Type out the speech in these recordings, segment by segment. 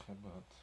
Хебад.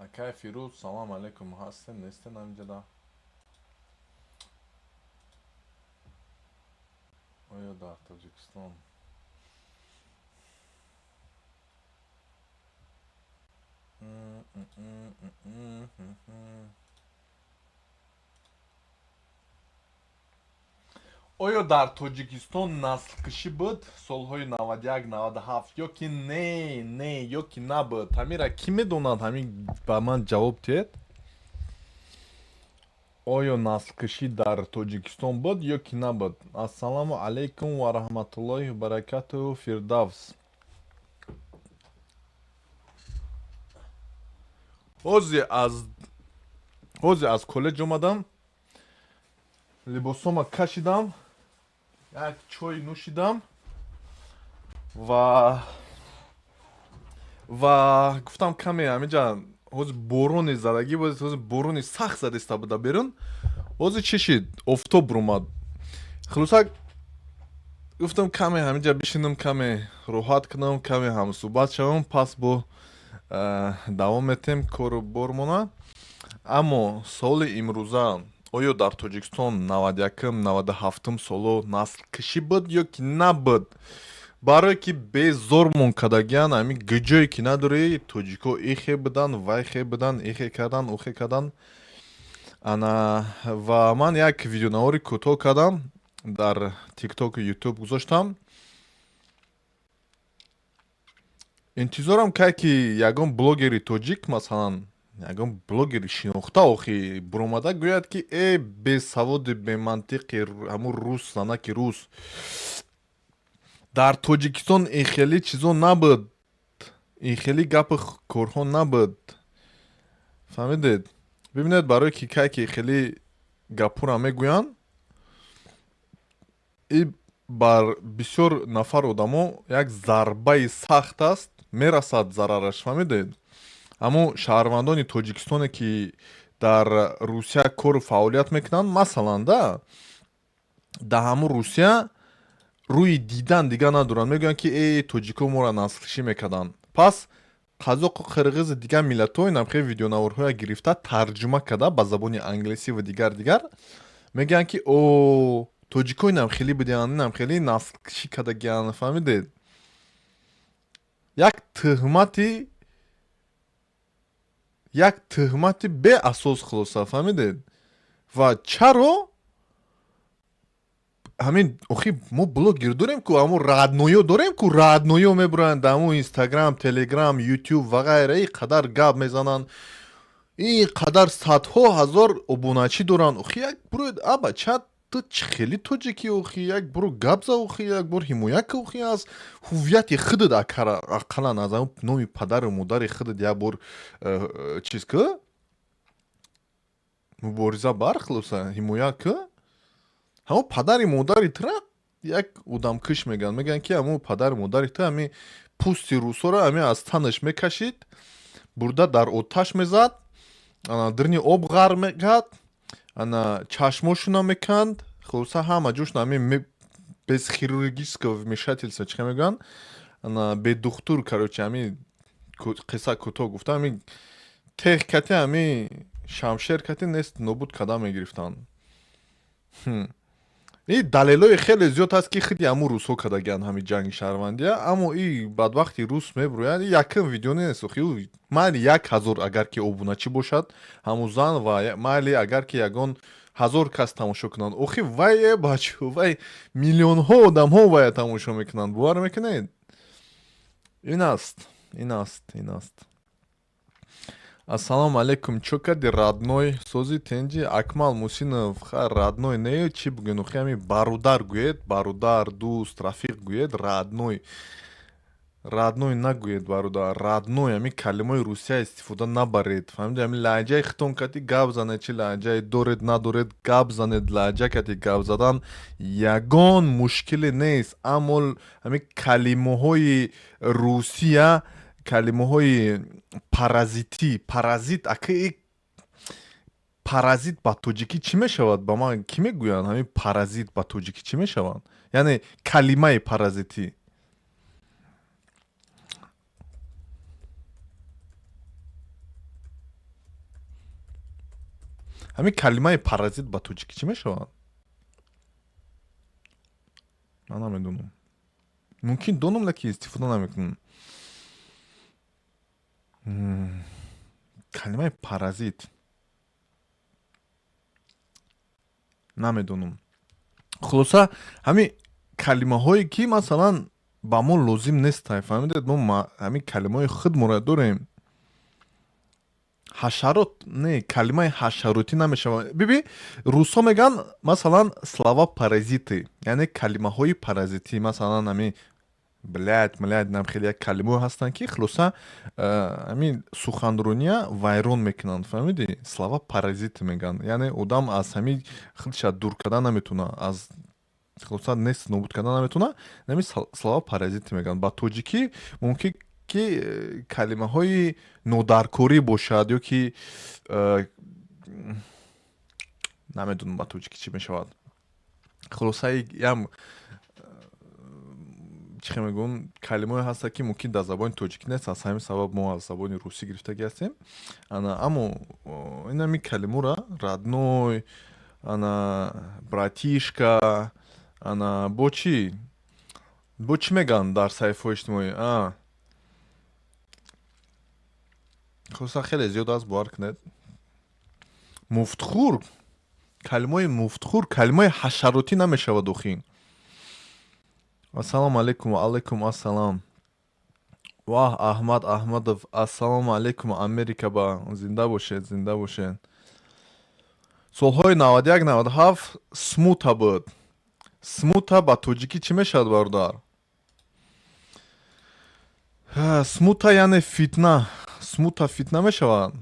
Акай Фирӯз, салом алейкум, ҳастен, нестен ҳаминҷода? Оё дар Тоҷикистон Оё дар Тоҷикистон наслкушӣ буд солҳои 91, 97 ё ки не, ё ки набуд? Ҳамира кӣ медонад, ҳамин ба ман ҷавоб диҳед. Оё наслкушӣ дар Тоҷикистон буд ё ки набуд? Ассалому алайкум ва раҳматуллоҳи ва баракатуҳу, Фирдавс. Ҳозир аз коллеҷ омадам, либосома кашидам, як чой нӯшидам ва гуфтам, каме ҳаминҷа ҳозир борони задагӣ буд, ҳозир борони сахт задиста буда берун. Ҳозир чӣ шид, офтоб ромад. Хулоса, гуфтам, каме ҳаминҷа бишинам, каме роҳат кунам, каме ҳамсӯҳбат шавам, пас бо давом метем кору бормона. Аммо суоли имрӯза: оё дар Тоҷикистон 91-м, 97-м соло наслкушӣ буд ё ки набуд? Барое ки безормон кардагиян, ҳамин гиҷое ки надорӣ, тоҷико ихе будан, вайхе будан, ихе кардан, ухе кардан. Ана, ва ман як видеонавори кӯтоҳ кардам, дар Тиктоку Ютуб гузоштам. Интизорам, кай ки ягон блогери тоҷик, масалан, ягон блогери шинохта, охи буромада гӯяд, ки э, бесаводи, бемантиқи, ҳамун рус, занаки рус, дар Тоҷикистон ин хеле чизо набуд, ин хеле гапу корҳо набуд. Фаҳмидед? Бибинед, барое ки кай ки хеле гапҳоро мегӯянд, и бар бисёр нафар одамо як зарбаи сахт аст, мерасад зарараш. Фаҳмидед? Аммо шаҳрвандони тоҷикистоне, ки дар Русия кору фаъолият мекунанд, масалан, да дар ҳамун Русия рӯи дидан дигар надоранд, мегӯянд, ки э, тоҷико моро наслкушӣ мекарданд. Пас қазоқу қирғизи, дигар миллатҳо инам хеле видеонаворҳоя гирифта, тарҷума карда ба забони англисӣ ва дигар дигар мегӯянд, ки о, тоҷико инам хеле будиянд, инам хеле наслкушӣ кардагиянд. Фаҳмидед? Як тӯҳмати беасос, хулоса. Фаҳмидед? Ва чаро ҳамин охи мо блогер дорем ку, ҳамун родной ё дорем ку, родной ё мебуранд дар ҳамун Инстаграм, Телеграм, Ютуб ва ғайра, ин қадар гап мезананд, ин қадар садҳо ҳазор обуначӣ доранд. Охи, як буроед, а бача, ту чӣ хеле тоҷикӣ, охи, як буро гап за, охи, як бор ҳимоя ка, охи, аз ҳуввияти худат, ақаллан аз ҳамун номи падару модари худат як бор чиз ка, мубориза бар, хулоса, ҳимоя ка. Ҳамон падари модари тура як одамкуш мегӯянд. Мегӯянд, ки ҳамон падари модари ту ҳамин пӯсти русоро ҳамин аз танаш мекашид, бурда дар оташ мезад, ана даруни об ғарқ мекард, ана чашмошуна меканд, хулоса, ҳама ҷошна ҳамин без хирургического вмешательства, чӣ мегӯянд, ана бедухтур, короче, ҳамин қисса кӯтоҳ гуфта, ҳамин тех кати, ҳамин шамшер кати нест нобуд карда мегирифтанд. И далелҳои хеле зиёд ҳаст, ки худи ҳамун русҳо кардагианд ҳамин ҷанги шаҳрвандия. Аммо и бадбахти рус мебурӯяд. Якм видео нест, охи, майли, 1000 агар ки обуначӣ бошад ҳамун зан ва майли, агар ки ягон ҳазор кас тамошо кунанд, охи, вай, э бачо, вай миллионҳо одамҳо вая тамошо мекунанд. Бовар мекунед? Ин аст, ин аст, ин аст. Ассалому алайкум, чё кади, родной? Сози, тенҷи? Акмал Мусинов, ха, родной не, чӣ бигӯен охи, ҳами бародар гӯед, бародар, дӯст, рафиқ гӯед. Родной, родной нагӯед, бародар. Родной, ҳами калимаи русия истифода набаред, фаҳмиди? Ҳами лаҳҷаи хитон кати гап занед, чи лаҳҷае доред, надоред, гап занед. Лаҳҷа кати гап задан ягон мушкиле нест, аммо ҳами калимаҳои русия, калимаҳои паразитӣ. Паразит, ака, паразит ба тоҷикӣ чӣ мешавад? Ба ман кӣ мегӯянд, ҳамин паразит ба тоҷикӣ чӣ мешаванд? Яъне калимаи паразитӣ. Ҳамин калимаи паразит ба тоҷикӣ чӣ мешавад? Ман намедонам. Мумкин донам, лекин истифода намекунам. Калимаи паразит намедонам. Хулоса, ҳамин калимаҳое ки, масалан, ба мо лозим нестай, фаҳмидед? Мо ҳамин калимаҳои худморо дорем. Ҳашарот не, калимаи ҳашаротӣ намешавад. Биби, русҳо мегӯянд, масалан, слова паразиты, яъне калимаҳои паразитӣ. Масалан, ҳамин блядь, млядь, нам хеле як калимаҳое ҳастанд, ки, хулоса, ҳамин суханрония вайрон мекунанд, фаҳмидӣ? Слова паразиты мегӯянд, яъне одам аз ҳамин худша дур кардан наметавона, аз, хулоса, нест нобуд кардан наметавона. Ҳамин слова паразиты мегӯянд. Ба тоҷикӣ мумкин ки калимаҳои нодаркорӣ бошад ё ки намедонам, ба тоҷикӣ чӣ мешавад. Хулосаи, ям чӣ хел мегӯм, калимаҳое ҳастанд, ки мумкин дар забони тоҷикӣ нест, аз ҳамин сабаб мо аз забони русӣ гирифтагӣ ҳастем. Ана, аммо ин ҳамин калимаро, родной, ана, братишка, ана, бо чӣ, бо чӣ мегӯянд дар саҳифаҳои иҷтимоӣ? Хулоса, хеле зиёд аст, бовар кунед. Муфтхӯр, калимаи муфтхӯр, калимаи ҳашаротӣ намешавад охин. Ассалому алайкум. Ва алайкум ассалом. Ваҳ, Аҳмад Аҳмадов, ассалому алайкум. Америка ба зинда бошед, зинда бошед. Солҳои 91, 97 смута буд. Смута ба тоҷикӣ чӣ мешавад, бародар? Смута яъне фитна. Смута фитна мешавад.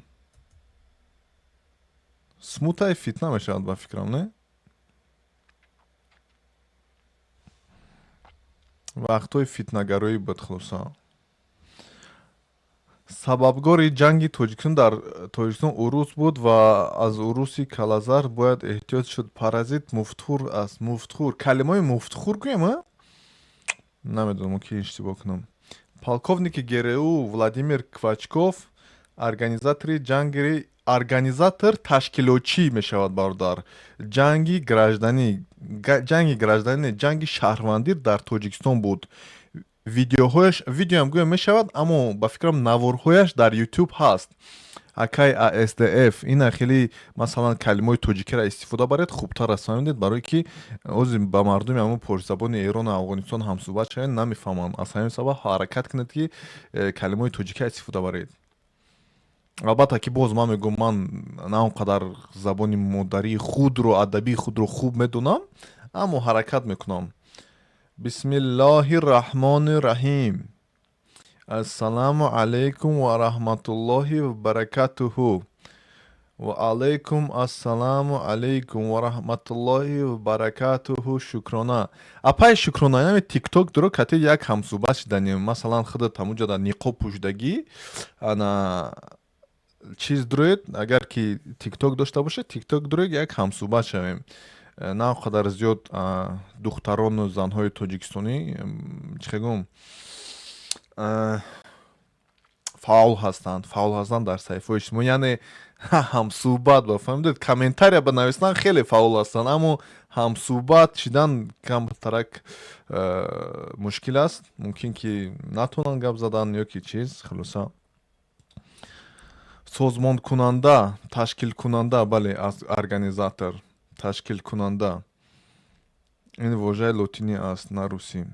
Смутаи фитна мешавад, ба фикрам, не? Вақтҳои фитнагароӣ буд. Хулоса, сабабгори ҷанги Тоҷикистон дар Тоҷикистон урус буд ва аз уруси калазар бояд эҳтиёт шуд. Паразит муфтхӯр аст. Муфтхӯр, калимаи муфтхӯр гӯем, а намедонам, мумкин иштибоҳ кунам. Полковники ГРУ Владимир Квачков организатори ҷанги, организатор, ташкилотчӣ мешавад, бародар. Ҷанги гражданӣ, ҷанги гражданӣ, ҷанги шаҳрвандӣ дар Тоҷикистон буд. Видеоҳояш, видеоам гӯям мешавад, аммо ба фикрам, наворҳояш дар Ютуб ҳаст. Акай асдф, ина хеле, масалан, калимаҳои тоҷикиро истифода баред, хубтар аст, фаҳмидед? Барое ки ози ба мардуми ҳамон порсизабони Эрону Афғонистон ҳамсӯҳбат шавед, намефаҳманд. Аз ҳамин сабаб ҳаракат кунед, ки калимаҳои тоҷикиро истифода баред. Албатта ки боз ман мегӯям, ман на он қадар забони модарии худро, адабии худро хуб медонам, аммо ҳаракат мекунам. Бисмиллоҳи раҳмони раҳим. Ассалому алайкум ва раҳматуллоҳи ва баракатуҳу. Ва алайкум ассалому алайкум ва раҳматуллоҳи ва баракатуҳу. Шукрона, апай Шукрона, яъне Тикток дуро кати як ҳамсӯҳбат шиданем. Масалан, худат ҳамунҷо дар ниқоб пӯшидагӣ, ана, чиз дуроед. Агар ки Тикток дошта бошед, Тикток дуроед, як ҳамсӯҳбат шавем. На он қадар зиёд духтарону занҳои тоҷикистонӣ, чӣ гӯм, фаъол ҳастанд, фаъол ҳастанд дар саҳифаҳои иҷтимоӣ, яъне ҳамсӯҳбат ба, фаҳмидед, комментария ба навистан хеле фаъол ҳастанд, аммо ҳамсӯҳбат шидан камтарак мушкил аст. Мумкин ки натавонанд гап задан ё ки чиз. Хулоса, созмонкунанда, ташкилкунанда, бале, организатор, ташкилкунанда. Ин вожаи лотинӣ аст, на русӣ.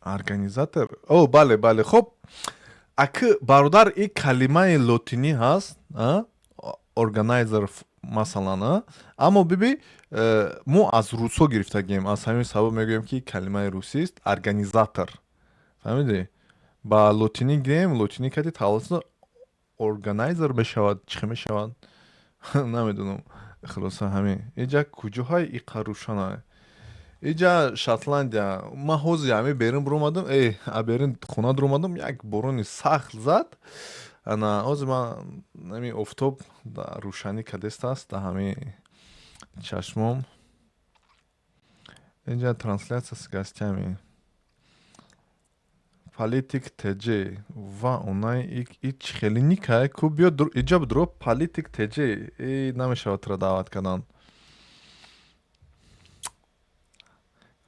Организатор, о, бале, бале. Хуб, Аки бародар, и калимаи лотинӣ ҳаст, organizer масалан, аммо биби, мо аз русҳо гирифтагием, аз ҳамин сабаб мегӯем, ки калимаи русист, организатор. Фаҳмидӣ? Ба лотинӣ гирем, лотинӣ кардӣ, талаффуз organizer мешавад, чӣ мешавад, намедонам. Хулоса, ҳамин. Иҷа куҷоҳай иқа рӯшана? Иҷа Шотландия. Ман ҳозир ҳамин берун биромадам, берун хона дуромадам, як борони сахт зад. Ана ҳозир ман ҳамин офтоб рӯшанӣ кадестааст дар ҳамин чашмом. Инҷа трансляция с гостями. Политик ТЖ ва онай и чӣ хеле никай ку, биё иҷа дуро. Политик ТЖ, и намешавад туро даъват кардан.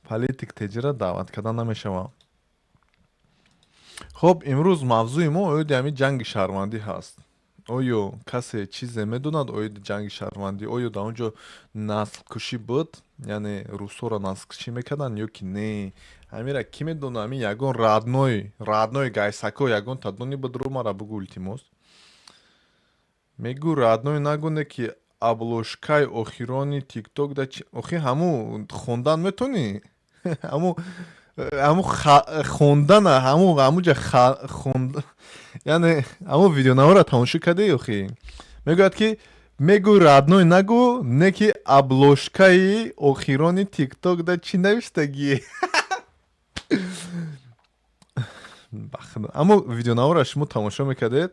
Политик ТЖра даъват кардан намешавад. Хуб, имрӯз мавзӯи мо оиди ҳамин ҷанги шаҳрвандӣ ҳаст. Оё касе чизе медонад оиди ҷанги шаҳрвандӣ? Оё дар он ҷо наслкушӣ буд, яъне русҳоро наслкушӣ мекарданд ё ки не? Ҳамира кӣ медонад? Ҳамин ягон родной гайсако ягон тадони будро мара бугӯ, илтимос. Мегӯ, родной, нагӯне ки обложкаи охирони Тикток да чи? Охи ҳаму хондан метонӣ? Ҳаму хондана, ҳамуҷа хонд, яъне ҳаму видеонавора тамошо кардӣ? Охи мегӯяд, ки мегӯй, родной, нагӯ, не ки обложкаи охирони Тикток да чӣ навиштагӣ? Аммо видеонавора шумо тамошо мекардед?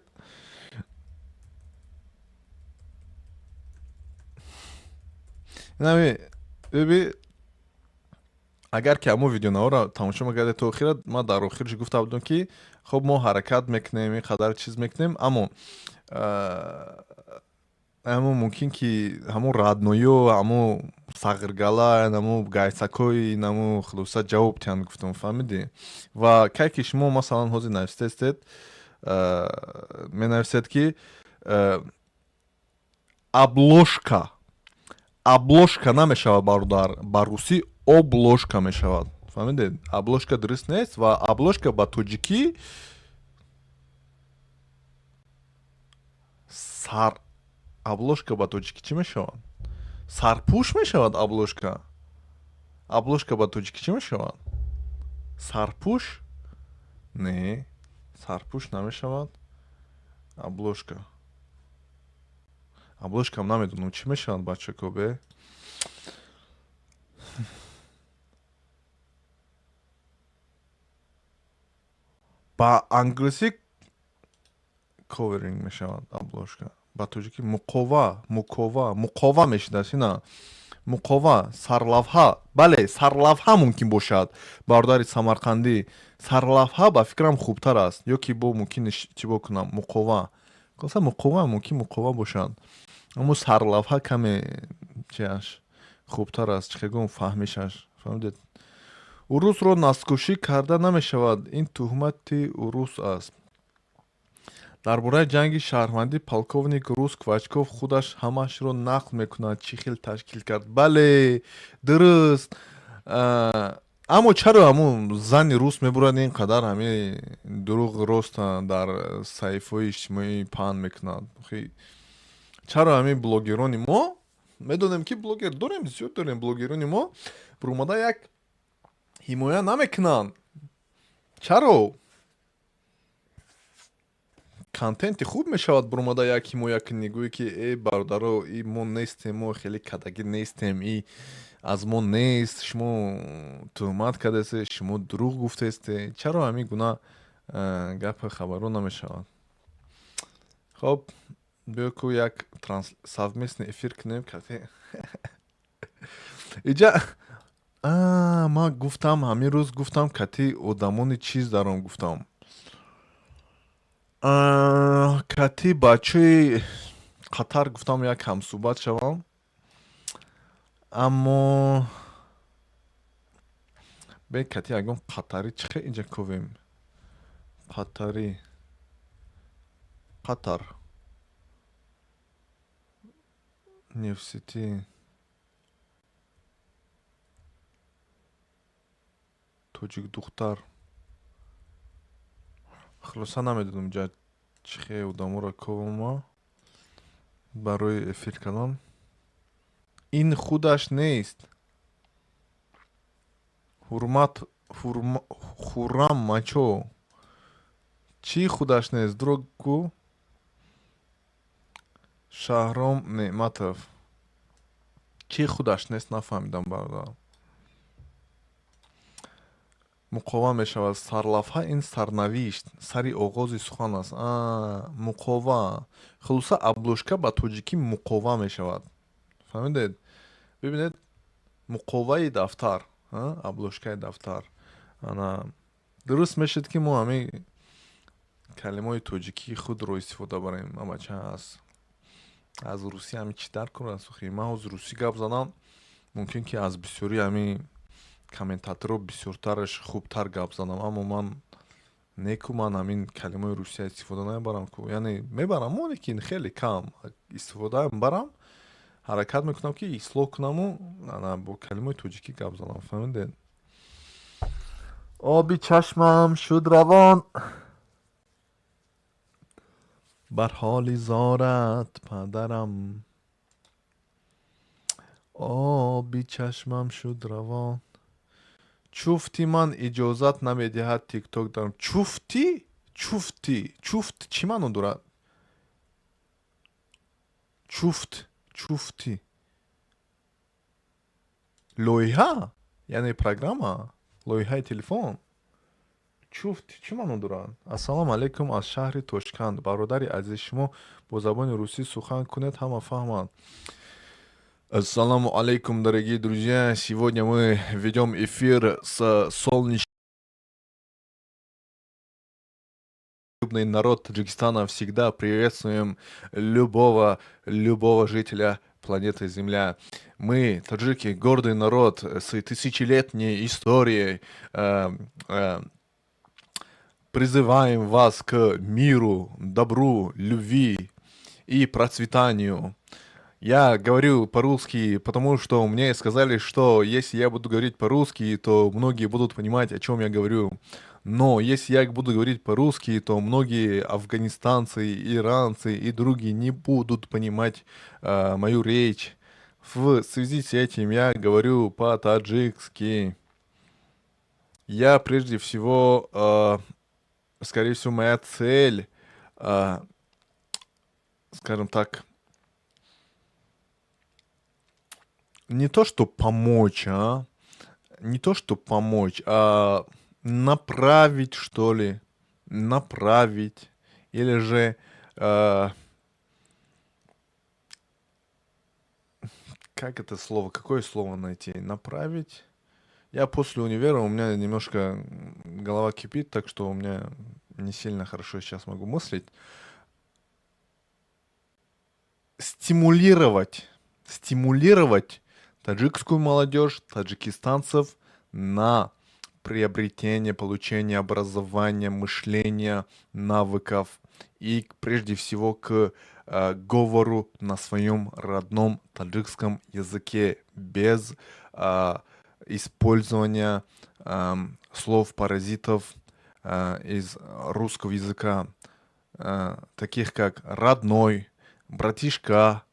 Инами биби, агар ки ҳамон видеонавора тамошо мекардед то охира, ман дар охирш гуфта будам, ки хуб, мо ҳаракат мекунем, ин қадар чиз мекунем, аммо мумкин ки ҳамон роднойё, ҳамон сағиргала, ҳамон гайсакои наму, хулоса, ҷавоб тиҳанд, гуфтам, фаҳмидӣ? Ва кай ки шумо масалан ҳозир нависитестед, менависед, ки обложка, обложка намешавад, бародар, ба русӣ обложка мешавад, фаҳмидед? Обложка дуруст нест. Ва обложка ба тоҷикӣ сар, обложка ба тоҷикӣ чӣ мешавад? Сарпӯш мешавад обложка. Обложка ба тоҷикӣ чӣ мешавад? Сарпӯш? Не, сарпӯш намешавад. Обложка, обложкам намедонам чӣ мешавад, бачако, бе. Ба англисӣ covering мешавад обложка, ба тоҷикӣ муқова, мукова, муқова мешудааст ина, муқова, сарлавҳа. Бале, сарлавҳа мумкин бошад, бародари самарқандӣ, сарлавҳа ба фикрам хубтар аст. Ё ки бо мумкин чӣ бо кунам, муқова, хулоса, муқова мумкин, муқова бошад, аммо сарлавҳа каме чиаш хубтар аст, чӣ гум, фаҳмишаш, фаҳмидед? Урусро наслкушӣ карда намешавад, ин туҳмати урус аст. Дар бораи ҷанги шаҳрвандӣ полковник рус Квачков худаш ҳамаашро нақл мекунад, чӣ хел ташкил кард. Бале, дуруст. Аммо чаро ҳамун зани рус мебурад, ин қадар ҳамин дурӯғ роста дар саҳифаҳои иҷтимоӣ паҳн мекунад? Чаро ҳамин блогерони мо, медонем, ки блогер дорем, зиёд дорем, блогерони мо бурумада як ҳимоя намекунанд? Чаро? Контенти хуб мешавад, бурумада як ҳимоя кунӣ, гӯӣ, ки э бародаро, и мо нестем, мо хеле кадагӣ нестем, и аз мо нест, шумо туҳмат кардасте, шумо дурӯғ гуфтесте. Чаро ҳамин гуна гапи хабарҳо намешавад? Хоб, биё ку як совместный эфир кунем кати иҷа. Ман гуфтам, ҳамин рӯз гуфтам, кати одамони чиз даром гуфтам, кати бачаи Қатар гуфтам, як ҳамсӯҳбат шавам, аммо бе кати ягон қатарӣ чӣ хел инҷа ковем? Қатарӣ, Қатар университет. Тоҷикдухтар. Хулоса, намедонам, ҷа чӣ хе одаморо ковама барои эфир кардан. Ин худаш нест. Ҳурмат, Хуррам мачо, чӣ худаш нест? Дурӯғ гӯ. Шаҳром Неъматов, чӣ худаш нест, нафаҳмидам, бародар. Муқова мешавад. Сарлавҳа ин сарнавишт, сари оғози сухан аст. Муқова, хулоса, обложка ба тоҷикӣ муқова мешавад, фаҳмидед? Бибинед, муқоваи дафтар, обложкаи дафтар. Ана, дуруст мешуд, ки мо ҳамин калимаҳои тоҷикии худро истифода барем. Абача, аз русӣ ҳами чӣ дар кор аст? Охи, ман ҳозир русӣ гап занам, мумкин ки аз бисёри ҳамин комментаторо бисёртараш хубтар гап занам, аммо ман неку, ман ҳамин калимаҳои русия истифода намебарам ку. Яъне мебарам, лекин хеле кам истифода барам. Ҳаракат мекунам, ки ислоҳ кунаму ана бо калимаҳои тоҷикӣ гап занам, фаҳмидед? Оби чашмам шуд равон бар ҳоли зорат, падарам, оби чашмам шуд равон. Чуфти ман иҷозат намедиҳад Тикток дарам. Чуфтӣ, чуфтӣ, чуфт чӣ маъно дорад? Чуфт, чуфтӣ, лоиҳа, яъне программа, лоиҳаи телефон. Чуфт чӣ маъно дорад? Ассалому алайкум аз шаҳри Тошканд. Бародари азиз, шумо бо забони русӣ сухан кунед, ҳама фаҳманд. Ассаламу алейкум, дорогие друзья. Сегодня мы ведем эфир с солнечный народ Таджикистана. Всегда приветствуем любого жителя планеты Земля. Мы, таджики, гордый народ с тысячелетней историей, призываем вас к миру, добру, любви и процветанию. Я говорю по-русски, потому что мне сказали, что если я буду говорить по-русски, то многие будут понимать, о чем я говорю. Но если я буду говорить по-русски, то многие афганистанцы, иранцы и другие не будут понимать мою речь. В связи с этим я говорю по-таджикски. Я прежде всего, скорее всего, моя цель, скажем так, не то что помочь, а не то что помочь, а направить, что ли, направить, или же, как это слово, какое слово найти? Направить? Я после универа, у меня немножко голова кипит, так что у меня не сильно хорошо сейчас могу мыслить. Стимулировать, стимулировать таджикскую молодежь, таджикистанцев на приобретение, получение образования, мышления, навыков и прежде всего к говору на своем родном таджикском языке без использования слов-паразитов из русского языка, таких как родной, братишка,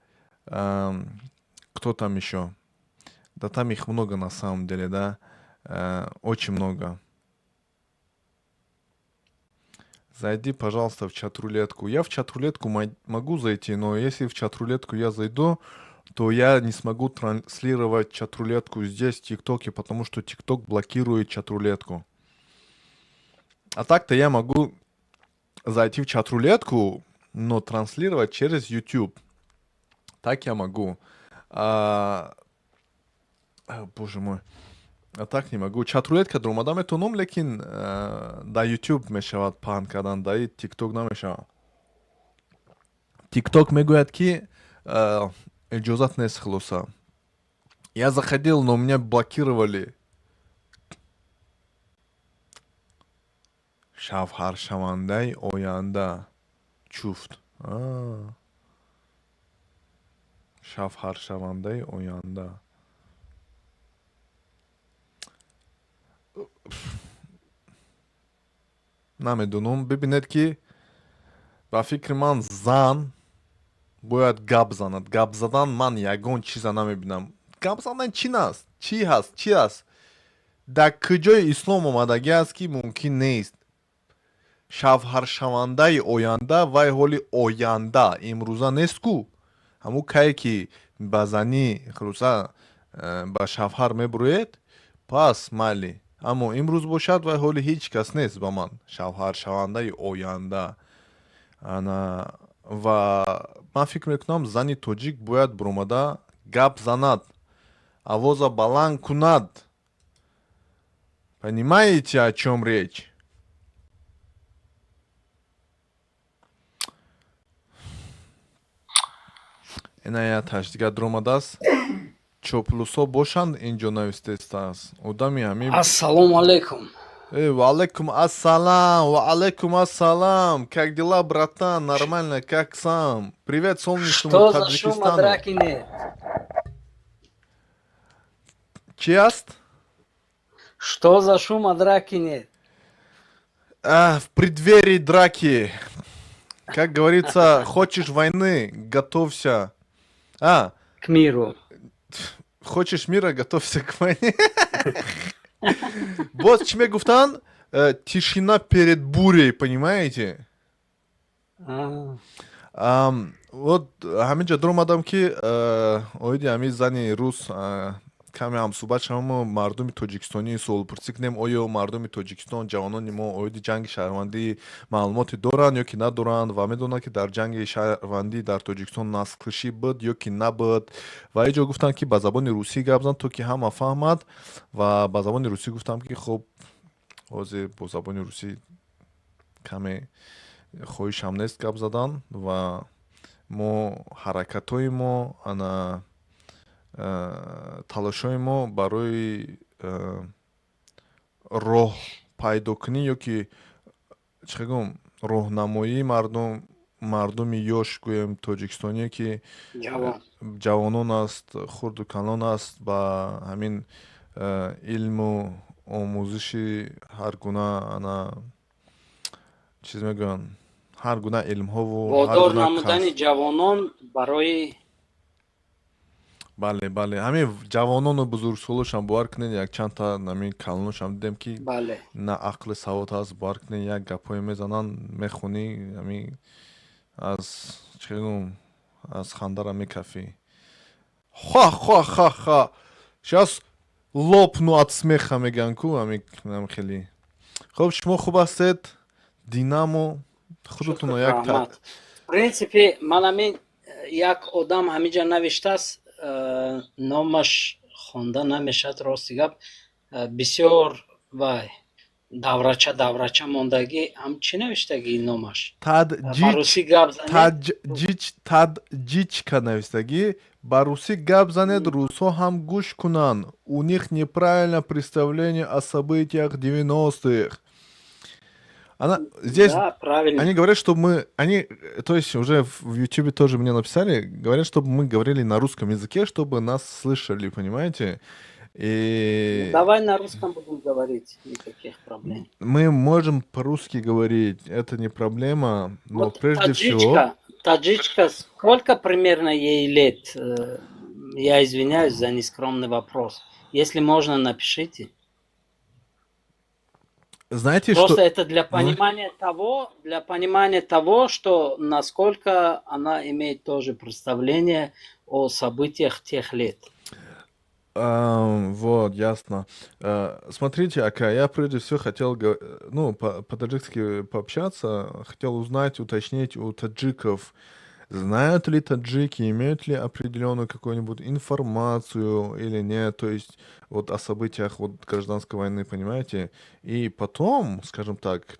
кто там еще? Да там их много на самом деле, да, очень много. Зайди, пожалуйста, в чат-рулетку. Я в чат-рулетку могу зайти, но если в чат-рулетку я зайду, то я не смогу транслировать чат-рулетку здесь, в ТикТоке, потому что ТикТок блокирует чат-рулетку. А так-то я могу зайти в чат-рулетку, но транслировать через YouTube. Так я могу. Боже мой. А так не могу. Чат-рулетка даромада метавонам, лекин дар YouTube мешавад паҳн кардан, дар TikTok намешавад. TikTok мегӯяд, ки иҷозат нест, хулоса. Я заходил, но меня блокировали. Шавҳаршавандаи оянда. Чуфт. Шавҳаршавандаи оянда. Намедонам, бибинед, ки ба фикри ман зан бояд гап занад. Гап задан ман ягон чиза намебинам. Гап задан чӣ наст? Чӣ ҳаст? Чӣ аст? Дар куҷои ислом омадагӣ аст, ки мумкин нест? Шавҳаршавандаи оянда, вай ҳоли оянда, имрӯза нест ку. Ҳамун кае ки ба занӣ, хулоса, ба шавҳар мебуроед, пас майли. Аммо имрӯз бошад, вай ҳоли ҳеҷ кас нест ба ман шавҳаршавандаи оянда. Ана, ва ман фикр мекунам, зани тоҷик бояд буромада гап занад, овоза баланд кунад. Понимаете, о чём речь? Ина яташ дигар дуромадааст. Чоплусҳо бошанд, инҷо навистестааст одами ҳамин. Ассалому алайкум. Э, ваалайкум ассалам, ваалайкум ассалам. Как дела, братан? Нормально, как сам? Привет солнечному Что за шум, а Таджикистану. драки нет? Чӣ аст? Что за шум, а драки нет? А, в преддверии драки. Как говорится, хочешь войны, готовься. А, К миру. Хочешь мира, готовься к войне. Боз чӣ мегуфтанд? Тишина перед бурей, понимаете? А, Вот ҳамин ҷо дуромадам, ки оиди ҳамин зани рус каме ҳамсӯҳбат шавам, мардуми тоҷикистонӣ суолпурсӣ кунем: оё мардуми Тоҷикистон, ҷавонони мо оиди ҷанги шаҳрвандӣ маълумоте доранд ё ки надоранд ва медонанд, ки дар ҷанги шаҳрвандӣ дар Тоҷикистон наслкушӣ буд ё ки набуд. Ва ин ҷо гуфтанд, ки ба забони русӣ гап зан, то ки ҳама фаҳмад. Ва ба забони русӣ гуфтам, ки хуб, ҳозир бо забони русӣ каме хоҳишам нест гап задан. Ва мо ҳаракатҳои мо, ана, талошҳои мо барои роҳ пайдокунӣ ё ки чӣ гӯм, роҳнамоии мардум, мардуми ёш, гӯем, тоҷикистоние, ки ҷавон. Ҷавонон аст, хурду калон аст, ба ҳамин илму омӯзиши ҳар гуна, ана, чиз мегӯянд, ҳар гуна илмҳову ҳар Водор гуна намудани касб. ҷавонон барои Бале, ҳамин ҷавонону бузургсолошам, бовар кунед, якчандта ҳамин калоношам дидем, ки на ақли савод ҳаст. Бовар кунед, як гапҳое мезананд, мехонӣ, ҳамин аз чӣ гӯм, аз хандара мекафӣ. Ха ха ха ха, сейчас лопну от смеха, мегӯянд ку, ҳамин хеле. Хуб, шумо хуб ҳастед? Динамо худатонро Шукр, як раҳмат. В принципе, ман ҳамин як одам ҳаминҷа навиштааст, номаш хонда намешавад, рости гап. Бисёр вай даврача даврача мондагӣ. Ҳам чӣ навиштагӣ номаш? Ба Таджич. русӣ гап занед. Таджич, таджичка навистагӣ: ба русӣ гап занед, русҳо ҳам гӯш кунанд, у них неправильное представление о событиях 90-х. Она здесь Да, правильно. Они говорят, что мы, они, то есть уже в YouTube тоже мне написали, говорят, чтобы мы говорили на русском языке, чтобы нас слышали, понимаете? И Давай на русском будем говорить, никаких проблем. Мы можем по-русски говорить, это не проблема, но Вот прежде всего таджичка, таджичка, сколько примерно ей лет? Я извиняюсь за нескромный вопрос. Если можно, напишите. Знаете, Просто что это для Ну? понимания того, что насколько она имеет тоже представление о событиях тех лет. Вот, ясно. Смотрите, ака, я прежде всего хотел, ну, по-таджикски пообщаться, хотел узнать, уточнить у таджиков, знают ли таджики, имеют ли определенную какую-нибудь информацию или нет, то есть вот о событиях вот гражданской войны, понимаете? И потом, скажем так,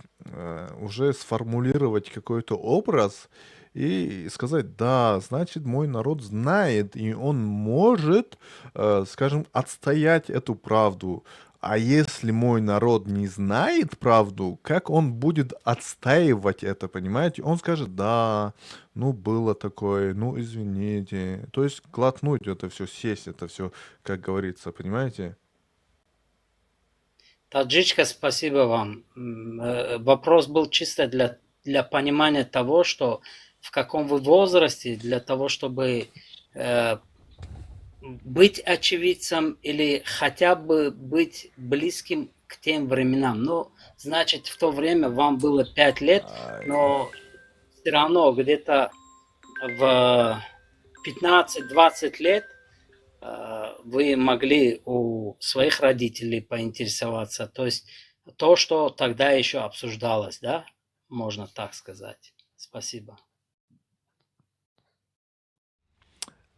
уже сформулировать какой-то образ и сказать: да, значит, мой народ знает, и он может, скажем, отстоять эту правду. А если мой народ не знает правду, как он будет отстаивать это, понимаете? Он скажет: да, ну было такое, ну извините. То есть глотнуть это все, сесть это все, как говорится, понимаете? Таджичка, спасибо вам. Вопрос был чисто для понимания того, что в каком вы возрасте, для того, чтобы быть очевидцем или хотя бы быть близким к тем временам. Ну, значит, в то время вам было 5 лет, но все равно где-то в 15-20 лет вы могли у своих родителей поинтересоваться. То есть то, что тогда еще обсуждалось, да, можно так сказать. Спасибо.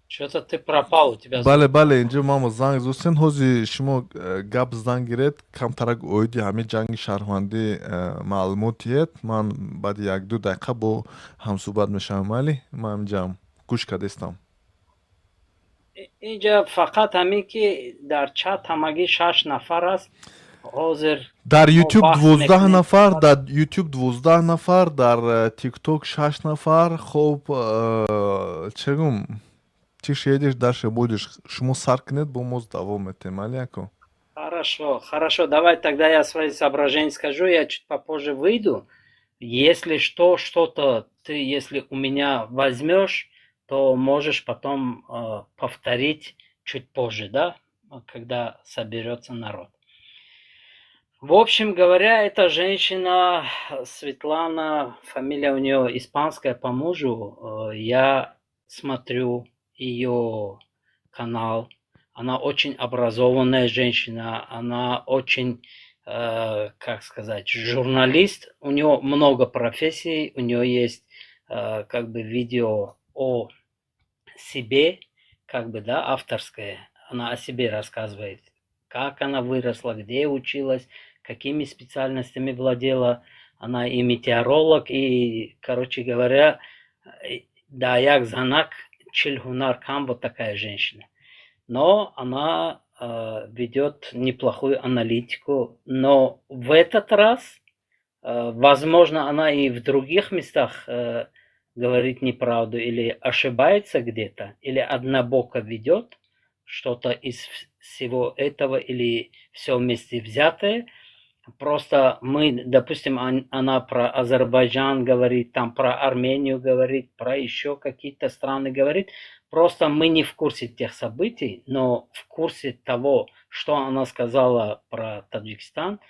Что-то ты пропал, у тебя. Бале, бале, инҷо мамо занг зустен. Ҳози шумо гап зан гиред, камтарак оиди ҳамин ҷанги шаҳрвандӣ маълумот диҳед. Ман баъди 1-2 дақиқа бо ҳамсӯҳбат мешавам. Майли, ман инҷам, гӯш кардестам. Инҷа фақат ҳамин ки дар чат ҳамагӣ шаш нафар аст ҳозир. Дар Ютуб 12 нафар, дар Ютуб 12 нафар, дар Тикток шаш нафар. Хоб, чӣ гум, тише едешь, дальше будешь. Шумо сар кунед, бо мо давом метем, майли, ако. Хорошо, хорошо, давай тогда я свои соображения скажу, я чуть попозже выйду. Если что, что-то ты, если у меня возьмешь, то можешь потом повторить чуть позже, да, когда соберется народ. В общем говоря, эта женщина, Светлана, фамилия у нее испанская по мужу, я смотрю ее канал, она очень образованная женщина, она очень, как сказать, журналист, у нее много профессий, у нее есть как бы видео о себе, как бы, да, авторское, она о себе рассказывает, как она выросла, где училась, какими специальностями владела. Она и метеоролог, и, короче говоря, да, як занак чил ҳунар кам, вот такая женщина. Но она ведет неплохую аналитику. Но в этот раз, возможно, она и в других местах говорит неправду или ошибается где-то, или однобоко ведет что-то из всего этого или все вместе взятое. Просто мы, допустим, она про Азербайджан говорит, там про Армению говорит, про еще какие-то страны говорит. Просто мы не в курсе тех событий, но в курсе того, что она сказала про Таджикистан.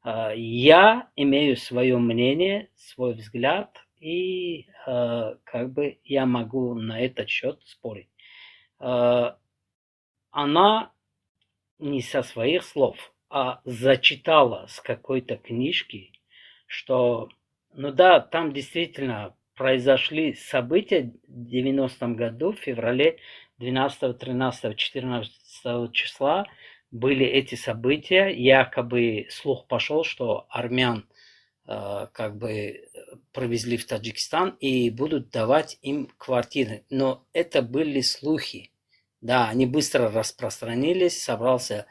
Я имею свое мнение, свой взгляд, и как бы я могу на этот счет спорить. Она не со своих слов, а зачитала с какой-то книжки, что, ну да, там действительно произошли события в 90-м году, в феврале 12, 13, 14 числа были эти события, якобы слух пошел, что армян как бы провезли в Таджикистан и будут давать им квартиры. Но это были слухи. Да, они быстро распространились, собрался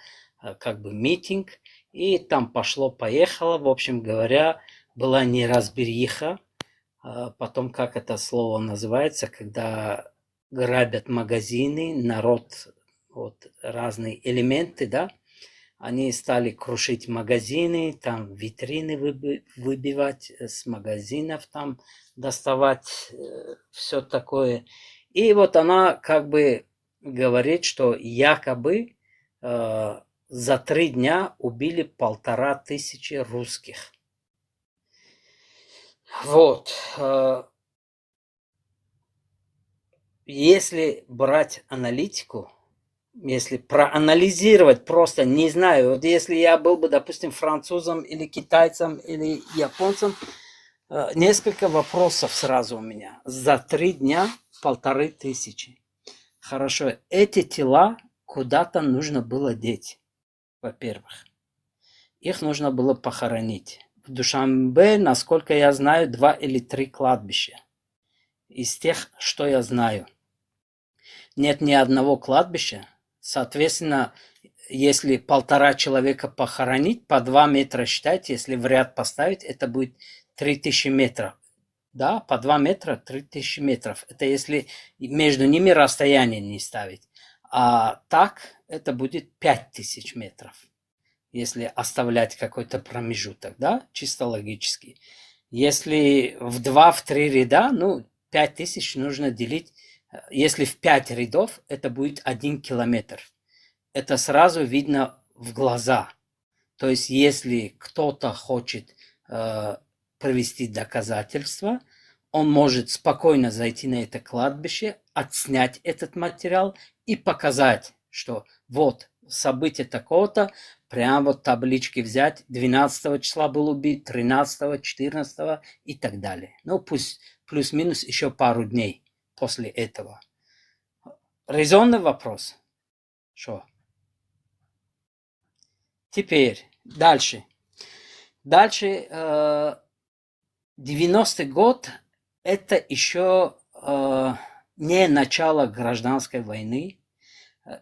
как бы митинг, и там пошло-поехало. В общем говоря, была неразбериха. Потом, как это слово называется, когда грабят магазины, народ, вот разные элементы, да, они стали крушить магазины, там витрины выбивать с магазинов, там доставать все такое. И вот она как бы говорит, что якобы за 3 дня убили 1500 русских. Вот. Если брать аналитику, если проанализировать просто, не знаю, вот если я был бы, допустим, французом или китайцем или японцем, несколько вопросов сразу у меня. За 3 дня 1500. Хорошо, эти тела куда-то нужно было деть, во-первых. Их нужно было похоронить. В Душанбе, насколько я знаю, два или три кладбища. Из тех, что я знаю. Нет ни одного кладбища. Соответственно, если полтора человека похоронить, по 2 метра считать, если в ряд поставить, это будет 3000 метров. Да, по 2 метра 3000 метров. Это если между ними расстояние не ставить. А так это будет 5000 метров. Если Если оставлять какой-то промежуток, да, чисто логически. Если в два, в три ряда, ну, 5000 нужно делить. Если в пять рядов, это будет 1 километр. Это сразу видно в глаза. То есть, если кто-то хочет провести доказательства, он может спокойно зайти на это кладбище, отснять этот материал и показать, что вот событие такого-то, прямо вот таблички взять, 12 числа был убит, 13, 14 и так далее. Ну, пусть плюс-минус еще пару дней после этого. Резонный вопрос. Что? Теперь, дальше. Дальше, 90-й год, это еще не начало гражданской войны.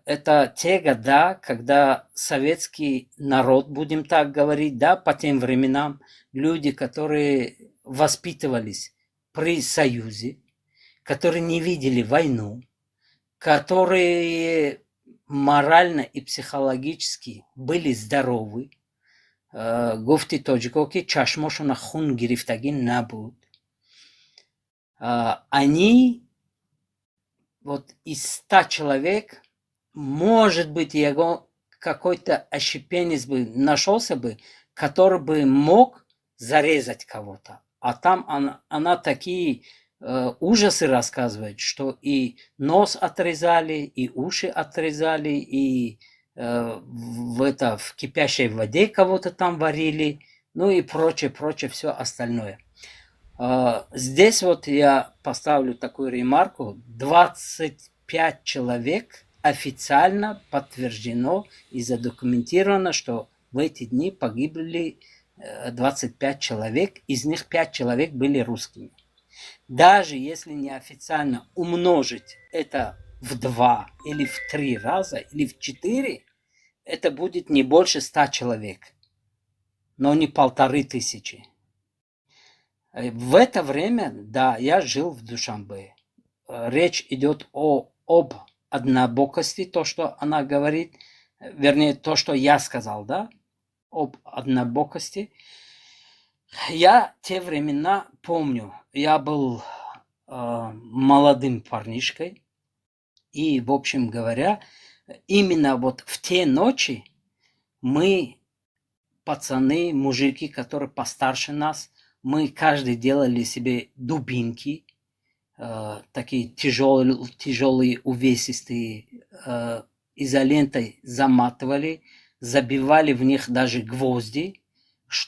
Это те года, когда советский народ, будем так говорить, да, по тем временам, люди, которые воспитывались при Союзе, которые не видели войну, которые морально и психологически были здоровы, гуфти тоҷико, ки чашмошона хун гирифтагӣ набуд, они вот из 100 человек, может быть, его какой-то отщепенец бы нашелся бы, который бы мог зарезать кого-то. А там она такие ужасы рассказывает, что и нос отрезали, и уши отрезали, и в кипящей воде кого-то там варили, ну и прочее, прочее, все остальное. Здесь вот я поставлю такую ремарку. 25 человек официально подтверждено и задокументировано, что в эти дни погибли 25 человек, из них 5 человек были русскими. Даже если неофициально умножить это в два или в три раза, или в четыре, это будет не больше 100 человек, но не 1500. В это время, да, я жил в Душанбе. Речь идет об однобокости, то, что она говорит, вернее, то, что я сказал, да, об однобокости. Я те времена помню. Я был молодым парнишкой. И, в общем говоря, именно вот в те ночи мы, пацаны, мужики, которые постарше нас, мы каждый делали себе дубинки, такие тяжелые, тяжелые, увесистые, изолентой заматывали, забивали в них даже гвозди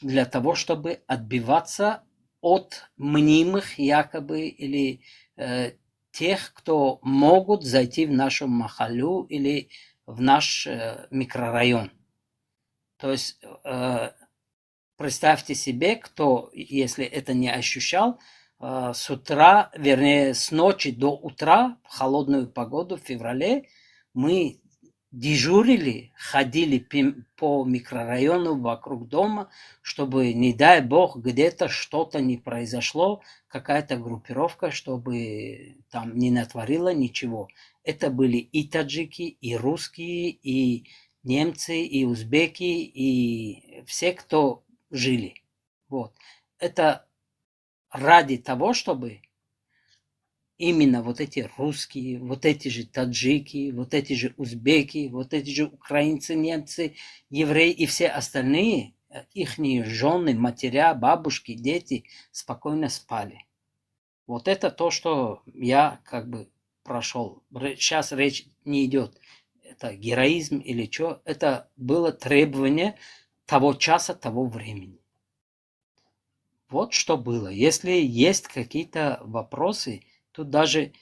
для того, чтобы отбиваться от мнимых якобы или тех, кто могут зайти в нашу махаллю или в наш микрорайон. То есть представьте себе, кто, если это не ощущал, с утра, вернее, с ночи до утра, в холодную погоду в феврале, мы дежурили, ходили по микрорайону вокруг дома, чтобы, не дай бог, где-то что-то не произошло, какая-то группировка, чтобы там не натворила ничего. Это были и таджики, и русские, и немцы, и узбеки, и все, кто жили. Вот. Это ради того, чтобы именно вот эти русские, вот эти же таджики, вот эти же узбеки, вот эти же украинцы, немцы, евреи и все остальные, ихние жены, матеря, бабушки, дети спокойно спали. Вот это то, что я как бы прошел. Сейчас речь не идет, это героизм или что, это было требование того часа, того времени. Вот что было. Если есть какие-то вопросы, тут даже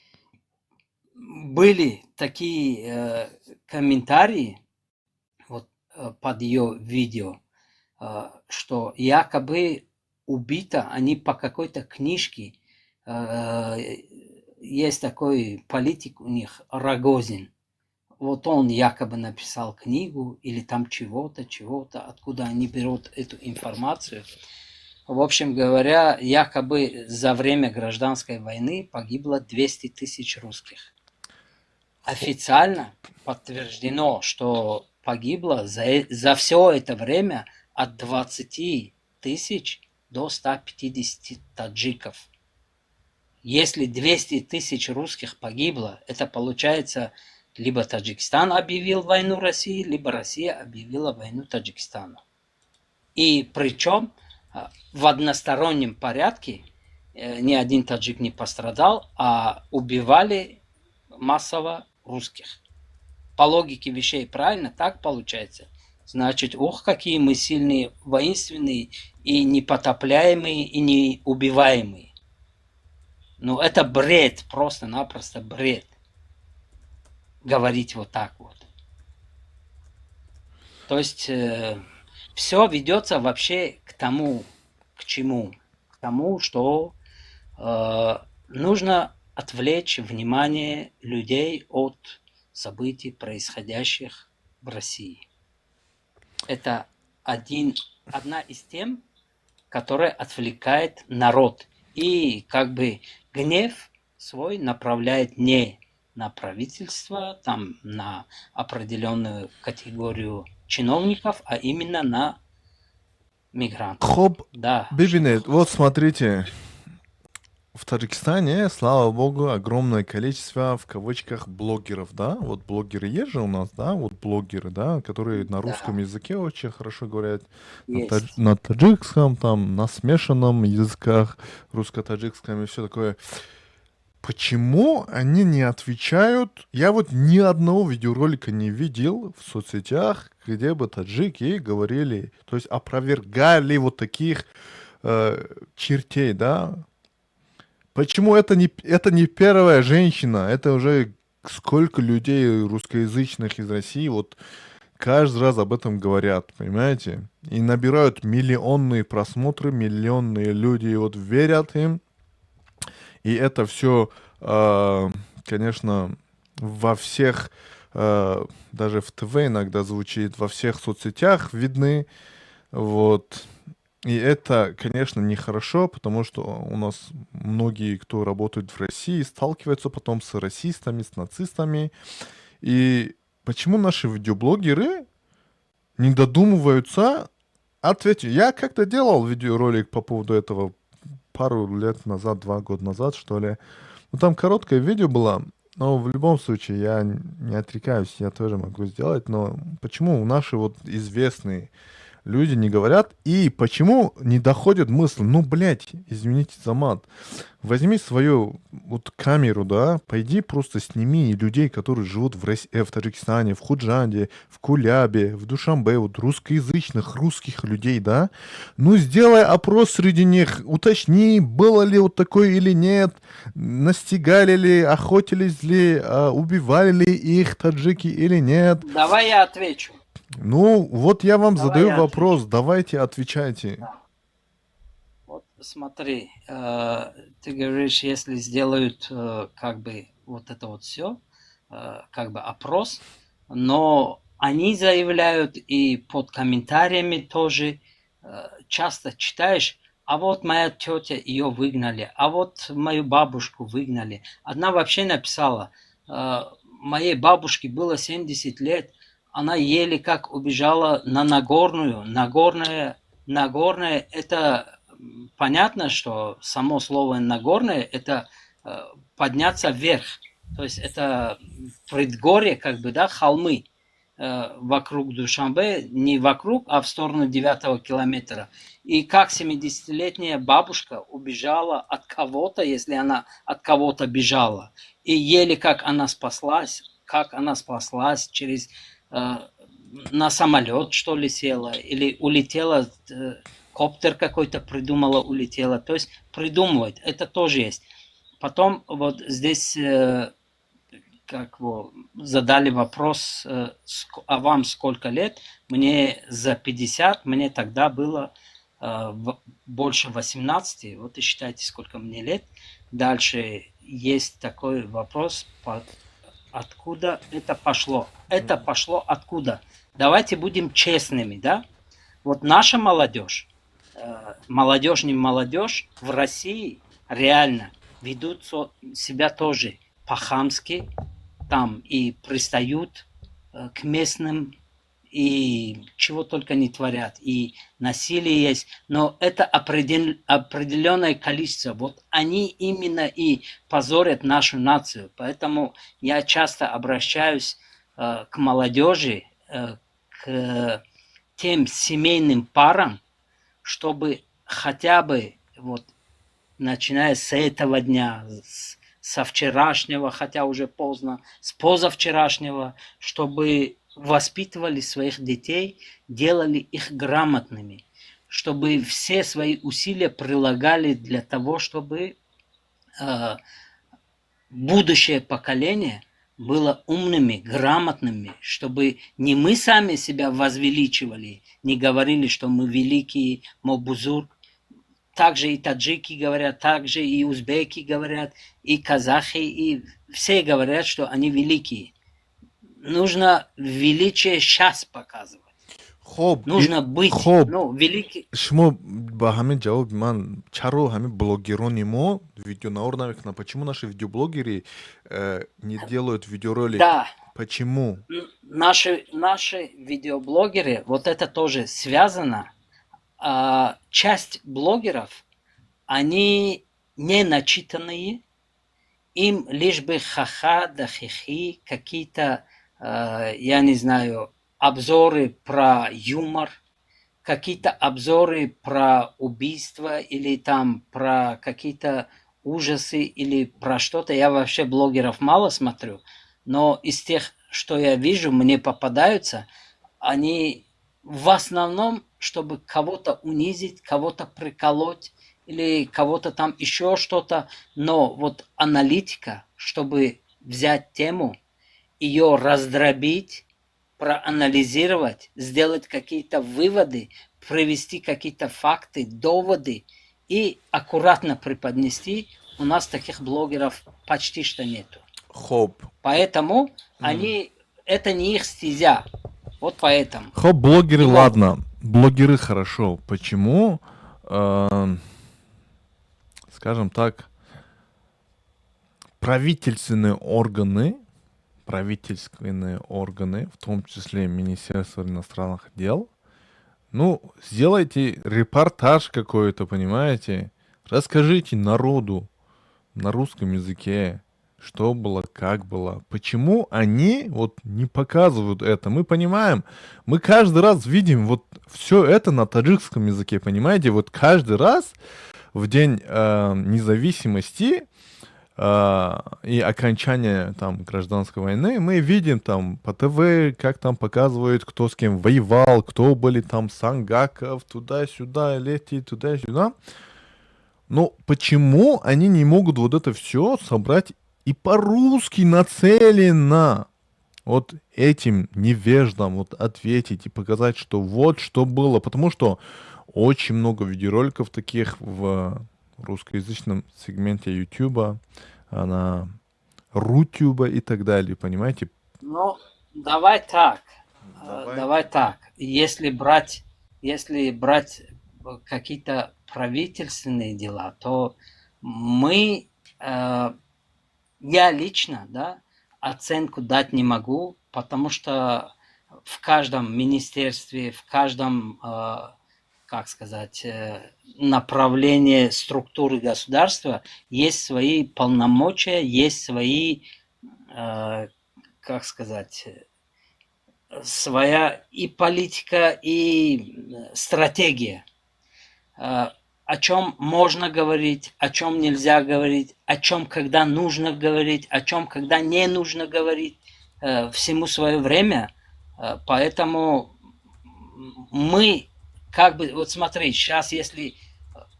были такие комментарии вот, под ее видео, что якобы убита они по какой-то книжке. Есть такой политик у них, Рогозин. Вот он якобы написал книгу или там чего-то, чего-то, откуда они берут эту информацию. В общем говоря, якобы за время гражданской войны погибло 200 тысяч русских. Официально подтверждено, что Погибло за все это время от 20 тысяч до 150 таджиков. Если 200 тысяч русских погибло, это получается, либо Таджикистан объявил войну России, либо Россия объявила войну Таджикистану. И причем в одностороннем порядке, ни один таджик не пострадал, а убивали массово русских. По логике вещей, правильно так получается? Значит, ух, какие мы сильные, воинственные и непотопляемые, и неубиваемые. Ну, это бред, просто-напросто бред. Говорить вот так вот. То есть все ведется вообще к тому, к чему? К тому, что нужно отвлечь внимание людей от событий, происходящих в России. Это одна из тем, которая отвлекает народ и как бы гнев свой направляет не на правительство, там, на определенную категорию чиновников, а именно на мигрантов. Хоб, Да. бибинед, вот смотрите, в Таджикистане, слава богу, огромное количество, в кавычках, блогеров, да, вот блогеры есть же у нас, да, вот блогеры, да, которые на русском языке очень хорошо говорят, на таджикском, там, на смешанном языках, русско-таджикском и все такое. Почему они не отвечают? Я вот ни одного видеоролика не видел в соцсетях, где бы таджики говорили, то есть опровергали вот таких чертей, да? Почему это не первая женщина, это уже сколько людей русскоязычных из России вот каждый раз об этом говорят, понимаете? И набирают миллионные просмотры, миллионные люди вот верят им. И это все, конечно, во всех, даже в ТВ иногда звучит, во всех соцсетях видны. Вот. И это, конечно, нехорошо, потому что у нас многие, кто работает в России, сталкиваются потом с расистами, с нацистами. И почему наши видеоблогеры не додумываются ответить? Я как-то делал видеоролик по поводу этого пару лет назад, 2 года назад, что ли. Ну, там короткое видео было, но в любом случае я не отрекаюсь, я тоже могу сделать. Но почему наши вот известные люди не говорят, и почему не доходит мысль: ну, блядь, извините за мат, возьми свою вот камеру, да, пойди просто сними людей, которые живут в Таджикистане, в Худжанде, в Кулябе, в Душанбе, вот русскоязычных, русских людей, да, ну, сделай опрос среди них, уточни, было ли вот такое или нет, настигали ли, охотились ли, убивали ли их таджики или нет. Давай я отвечу. Ну, вот я вам Давай задаю я вопрос, отвечу. Давайте отвечайте. Да. Вот смотри, ты говоришь, если сделают как бы вот это вот все, как бы опрос, но они заявляют, и под комментариями тоже часто читаешь: а вот моя тетя, ее выгнали, а вот мою бабушку выгнали. Одна вообще написала: моей бабушке было 70 лет, она еле как убежала на Нагорную. Нагорная, Нагорная — это понятно, что само слово «Нагорная» — это подняться вверх. То есть это предгорье, как бы, да, холмы вокруг Душанбе, не вокруг, а в сторону 9-го километра. И как 70-летняя бабушка убежала от кого-то, если она от кого-то бежала, и еле как она спаслась через на самолет, что ли, села, или улетела, коптер какой-то придумала, улетела. То есть придумывать, это тоже есть. Потом вот здесь как его, задали вопрос, а вам сколько лет? Мне за 50, мне тогда было больше 18, вот и считайте, сколько мне лет. Дальше есть такой вопрос: откуда это пошло? Это пошло откуда? Давайте будем честными, да? Вот наша молодежь, молодежь не молодежь, в России реально ведут себя тоже по-хамски, там и пристают к местным. И чего только не творят, и насилие есть, но это определенное количество. Вот они именно и позорят нашу нацию. Поэтому я часто обращаюсь к молодежи, к тем семейным парам, чтобы хотя бы вот начиная с этого дня, со вчерашнего, хотя уже поздно, с позавчерашнего, чтобы воспитывали своих детей, делали их грамотными, чтобы все свои усилия прилагали для того, чтобы будущее поколение было умными, грамотными, чтобы не мы сами себя возвеличивали, не говорили, что мы великие, мо бузург. Также и таджики говорят, также и узбеки говорят, и казахи, и все говорят, что они великие. Нужно величие сейчас показывать. Хоб. Нужно быть, хоб, ну, великий. Шумо ба ҳамин ҷавоби ман, чаро ҳамин блогерони мо видеонавор намекунанд? Почему наши видеоблогеры не делают видеоролик? Да. Почему? Наши видеоблогеры, вот это тоже связано. Часть блогеров, они не начитанные, им лишь бы ха-ха да хихи, какие-то, я не знаю, обзоры про юмор, какие-то обзоры про убийство или там про какие-то ужасы или про что-то. Я вообще блогеров мало смотрю, но из тех, что я вижу, мне попадаются, они в основном, чтобы кого-то унизить, кого-то приколоть или кого-то там еще что-то. Но вот аналитика, чтобы взять тему, ее раздробить, проанализировать, сделать какие-то выводы, привести какие-то факты, доводы и аккуратно преподнести, у нас таких блогеров почти что нету. Хоб. Поэтому они, это не их стезя. Вот поэтому. Хоб, блогеры, Не могут. Ладно. Блогеры хорошо. Почему, скажем так, правительственные органы, в том числе Министерство иностранных дел, ну, сделайте репортаж какой-то, понимаете? Расскажите народу на русском языке, что было, как было. Почему они вот не показывают это? Мы понимаем, мы каждый раз видим вот все это на таджикском языке, понимаете? Вот каждый раз в день независимости и окончания там гражданской войны мы видим там по ТВ, как там показывают, кто с кем воевал, кто были там Сангаков, туда-сюда, летит, туда-сюда. Но почему они не могут вот это все собрать и по-русски нацеленно вот этим невеждам вот ответить и показать, что вот что было? Потому что очень много видеороликов таких в русскоязычном сегменте Ютуба, на Рутюба и так далее, понимаете? Ну, давай так. Давай. Давай так. Если брать какие-то правительственные дела, то я лично, да, оценку дать не могу, потому что в каждом министерстве, в каждом, как сказать, направлении структуры государства есть свои полномочия, есть свои, как сказать, своя и политика, и стратегия. О чем можно говорить, о чем нельзя говорить, о чем когда нужно говорить, о чем когда не нужно говорить, всему свое время. Поэтому мы, как бы, вот смотри, сейчас если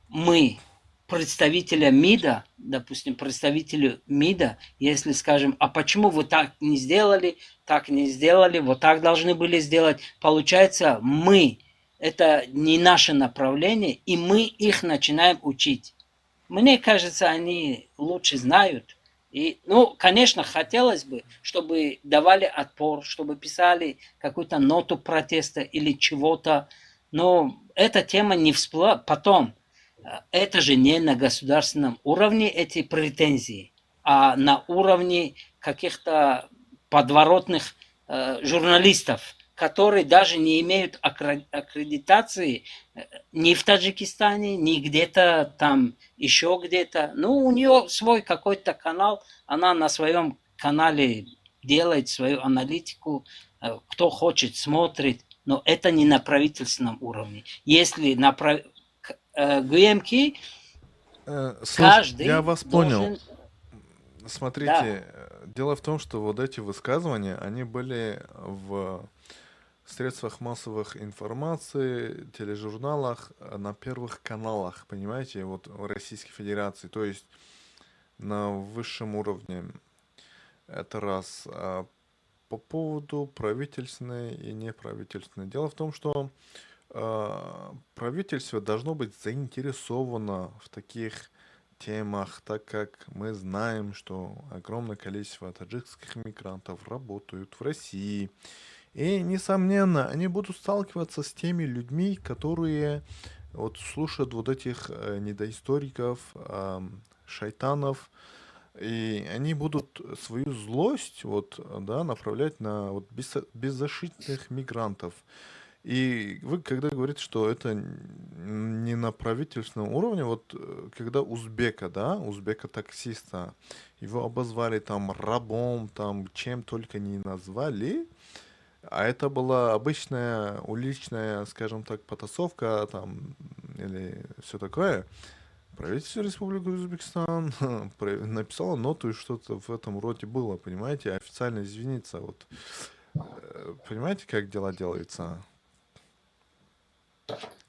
мы представителя МИДа, допустим, представителю МИДа, если скажем: «А почему вы так не сделали, вот так должны были сделать?», получается, мы, это не наше направление, и мы их начинаем учить. Мне кажется, они лучше знают. И, ну, конечно, хотелось бы, чтобы давали отпор, чтобы писали какую-то ноту протеста или чего-то, но эта тема не всплыла. Потом, это же не на государственном уровне эти претензии, а на уровне каких-то подворотных журналистов. Которые даже не имеют аккредитации ни в Таджикистане, ни где-то там, еще где-то. Ну, у нее свой какой-то канал, она на своем канале делает свою аналитику, кто хочет, смотрит, но это не на правительственном уровне. Если на гӯем ки Слушай, каждый я вас понял. должен. Смотрите, дело в том, что вот эти высказывания, они были в средствах массовых информации, тележурналах, на первых каналах, понимаете, вот в Российской Федерации, то есть на высшем уровне. Это раз. А по поводу правительственной и неправительственной. Дело в том, что правительство должно быть заинтересовано в таких темах, так как мы знаем, что огромное количество таджикских мигрантов работают в России. И, несомненно, они будут сталкиваться с теми людьми, которые вот слушают вот этих недоисториков, шайтанов, и они будут свою злость вот, да, направлять на вот беззащитных мигрантов. И вы, когда говорите, что это не на правительственном уровне, вот когда узбека, да, узбека-таксиста, его обозвали там рабом, там чем только не назвали, а это была обычная уличная, скажем так, потасовка там или все такое, правительство Республики Узбекистан написало ноту, и что-то в этом роде было, понимаете, официально извиниться, вот. Понимаете, как дела делаются?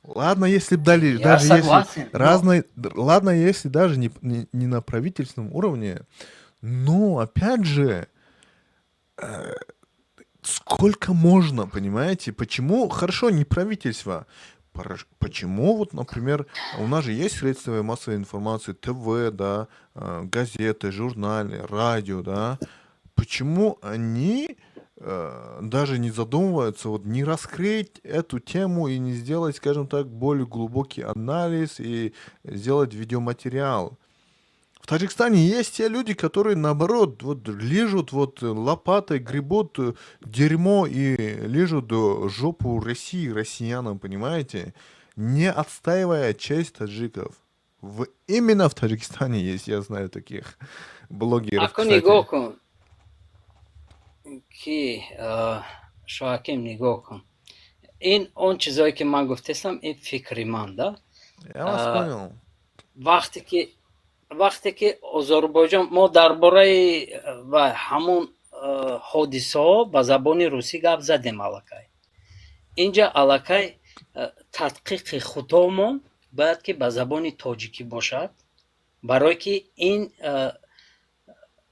Ладно, если б дали, Я даже если согласен, но разные, ладно, если даже не на правительственном уровне, но опять же, сколько можно, понимаете? Почему, хорошо, не правительство, почему вот, например, у нас же есть средства массовой информации, ТВ, да, газеты, журналы, радио, да, почему они даже не задумываются, вот не раскрыть эту тему и не сделать, скажем так, более глубокий анализ и сделать видеоматериал? В Таджикистане есть те люди, которые наоборот вот лижут вот лопатой, гребут дерьмо и лижут жопу России, россиянам, понимаете? Не отстаивая честь таджиков. Именно в Таджикистане есть, я знаю таких блогеров, Ако кстати. Нигоҳ кун, ки Шоҳаким, нигоҳ кун, ин он чизое ки ман гуфтестам, ин фикри ман да. Я вас понял. Вақте ки Озарбойҷон, мо дар бораи ва ҳамон ҳодисаҳо ба забони русӣ гап задем аллакай, инҷа аллакай тадқиқи худомон бояд ки ба забони тоҷикӣ бошад, барое ки ин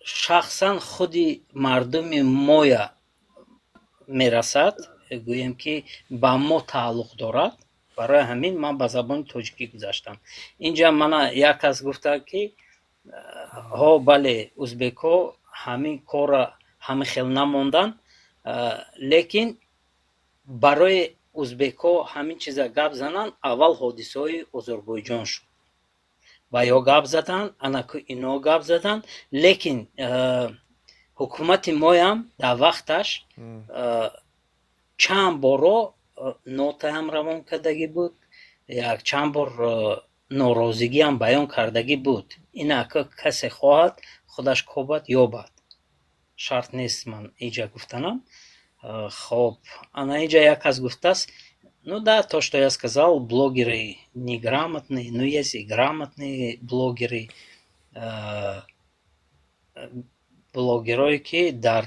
шахсан худи мардуми моя мерасад, гӯем ки ба мо тааллуқ дорад. Барои ҳамин ман ба забони тоҷикӣ гузаштам. Инҷа мана як кас гуфта, ки ҳо, бале, узбекҳо ҳамин корра ҳамин хел намонданд, лекин барои узбекҳо ҳамин чиза гап зананд, аввал ҳодисаҳои Озарбойҷон шуд ва ё гап заданд, анаку ино гап заданд, лекин ҳукумати моям дар вақташ чанд боро нотаам равон кардагӣ буд, як чанд бор норозигиам баён кардагӣ буд. Ин ака касе хоҳад, худаш кобад, ёбад, шарт нест ман иҷа гуфтанам. Хоб, ана иҷа як кас гуфтааст: ну да, то, что я сказал, блогеры неграмотные, но есть и грамотные блогеры, блогерое ки дар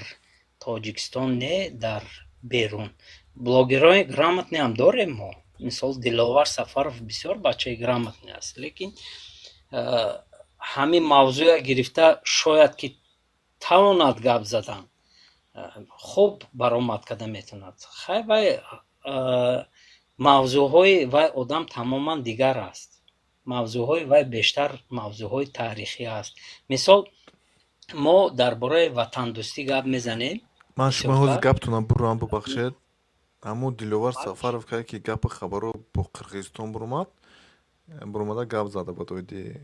Тоҷикистон, не, дар берун блогерои грамотный ҳам дорем мо. Мисол, Диловар Сафаров бисёр бачаи грамотный аст, лекин ҳамин мавзӯя гирифта, шояд ки тавонад гап задан, хуб баромад карда метавонад. Хай, вай мавзӯъҳои вай одам тамоман дигар аст, мавзӯъҳои вай бештар мавзӯъҳои таърихӣ аст. Мисол, мо дар бораи ватандӯстӣ гап мезанем. Ман шумо ҳозир Бисёртар гаптонам бурам, бубахшед. Аммо Диловар Сафаров кае ки гапи хабаро бо Қирғизистон бурумад, бурумада гап зада буд оиди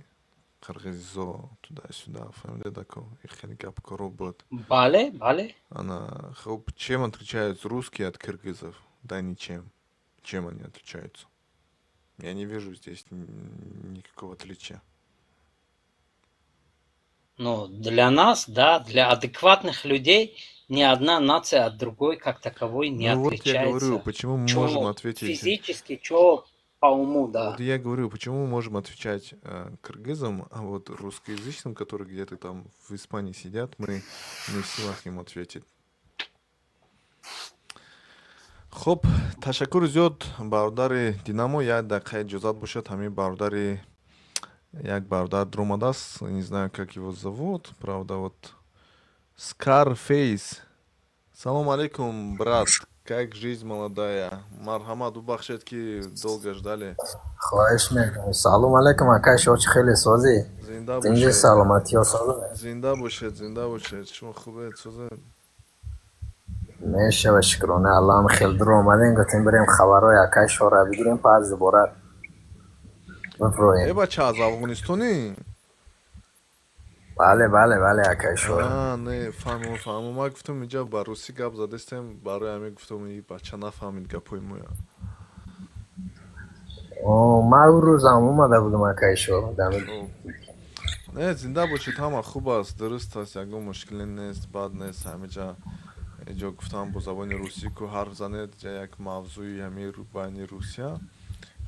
Қирғизо, туда-сюда, фаҳмидед, ако, и хеле гапкоро буд. Бале, бале. Ана, хуб, чем отличаются русские от киргизов? Да ничем. Чем они отличаются? Я не вижу здесь никакого отличия. Ну, для нас, да, для адекватных людей ни одна нация от другой как таковой не Ну вот я говорю, отличается. Почему мы Чё можем ответить. Физически, чё по уму, да. Вот я говорю, почему мы можем отвечать кыргызам, а вот русскоязычным, которые где-то там в Испании сидят, мы не в силах им ответить. Хуб, ташаккури зиёд, бародари Динамо. Як дақиқа иҷозат бошад, ҳамин бародари, як бародар дуромадааст, не знаю, как его зовут, правда, вот Скарфейс. Салом алейкум, брат, как жизнь молодая? Марҳамат, бубахшед, ки долго ждали. Хоҳиш мекунам. Салом алейкум, акай Шоҳ, хеле созӣ? Зинда Тинҷи, бошед. Саломатиё соза? Зинда бошед, зинда бошед. Шумо хубед, созед? Мешава, шукрона Аллоҳ. Хел дур омадем, гуфтем, бирем, хабарҳои акай Шоҳра бигирем, пас дубора Э, бифроем. Бача, аз Афғонистонӣ? Бале, бале, бале, акай Шоҳ. А, не, фаҳмам, фаҳмам. Ман гуфтам, инҷа ба русӣ гап задестем, барои ҳамин гуфтам, и бача нафаҳмид гапҳои моя. Ман ӯ рӯзам омада будам, акай Шоҳ. Хуб. Не, зинда бошед, ҳама хуб аст, дуруст аст, ягон мушкиле нест, бад нест. Ҳамиҷа инҷо гуфтам, бо забони русӣ ку ҳарф занед, ҷа як мавзӯи ҳамин байни Русия.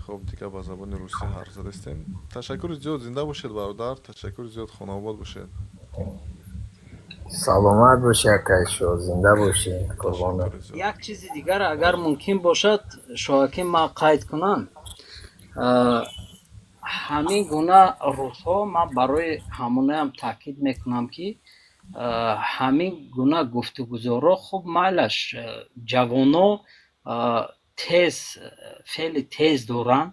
Хуб, дигар ба забони русӣ ҳарф задестем. Ташаккури зиёд, зинда бошед, бародар, ташаккури зиёд, хонаобод бошед. Саломат бошӣ, акай Шоҳ, зинда бошӣ, қурбонат. Ташаккури зиёд. Як чизи дигар, агар мумкин бошад, Шоҳаким, ман қайд кунам. Ҳамин гуна рӯзҳо ман барои ҳамонаям таъкид мекунам, ки ҳамин гуна гуфтугузорҳо, хуб, майлаш, ҷавоно тез феъли тез доранд,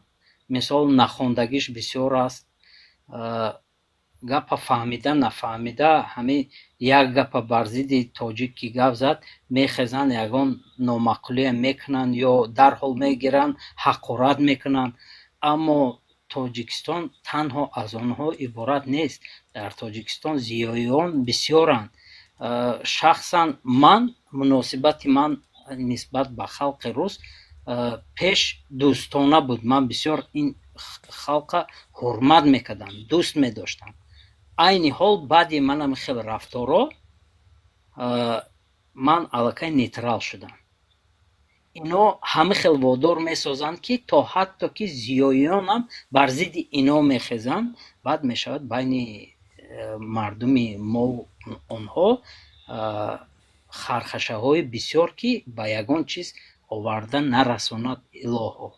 мисол, нахондагиш бисёр аст, гапа фаҳмида нафаҳмида, ҳамин як гапа бар зидди тоҷик ки гап зад, мехезанд, ягон номаъқулия мекунанд ё дарҳол мегиранд, ҳақорат мекунанд. Аммо Тоҷикистон танҳо аз онҳо иборат нест. Дар Тоҷикистон зиёиён бисёранд. Шахсан ман, муносибати ман нисбат ба халқи рус пеш дӯстона буд. Ман бисёр ин халқа ҳурмат мекардам, дӯст медоштам. Айни ҳол, баъди манам хел рафторо, ман аллакай нейтрал шудам. Ино ҳама хел водор месозанд, ки то ҳатто ки зиёиёнам бар зидди ино мехезанд. Баъд мешавад байни мардуми мо онҳо хархашаҳои бисёр, ки ба ягон чиз оварда нарасонад, илоҳо.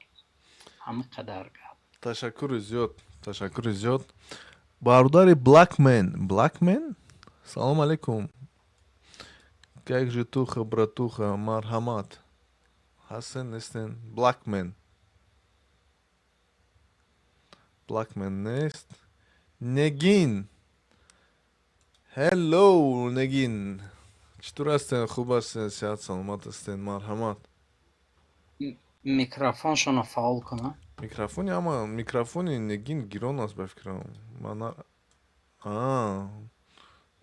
Ҳама қадар гап. Ташаккури зиёд, ташаккури зиёд, бародари Блакмен. Блакмен, салом алейкум, как житуха, братуха? Марҳамат, ҳастен, нестен? Блакмен? Блакмен нест. Негин, hello, Негин, читур ҳастен, хуб ҳастен, сиҳат саломат ҳастен? Марҳамат. Микрофоншонро фаъол кунам. Микрофони, ама микрофони Негин гирон аст, ба фикрам. Ман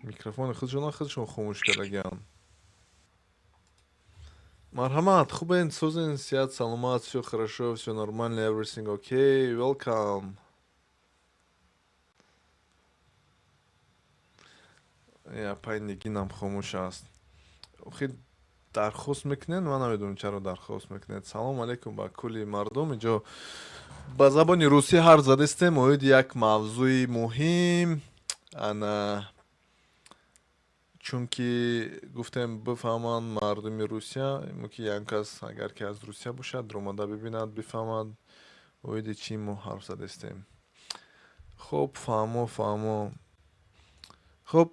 микрофони худшона худшон хомӯш кардагианд. Марҳамат, хубен, созен, сиҳат саломат? Все хорошо, все нормально, everything okay? Welcome. Апай Негинам хомӯш аст. Охи, дархост мекунед, ман намедонам, чаро дархост мекунед. Салом алейкум ба кулли мардум. Инҷо ба забони русӣ ҳарф задестем оиди як мавзӯи муҳим. Ана, чунки гуфтем, бифаҳманд мардуми Русия, ки як кас агар ки аз Русия бошад, омада бибинад, бифаҳмад, оиди чӣ мо ҳарф задестем. Хуб, фаҳмо, фаҳмо. Хуб,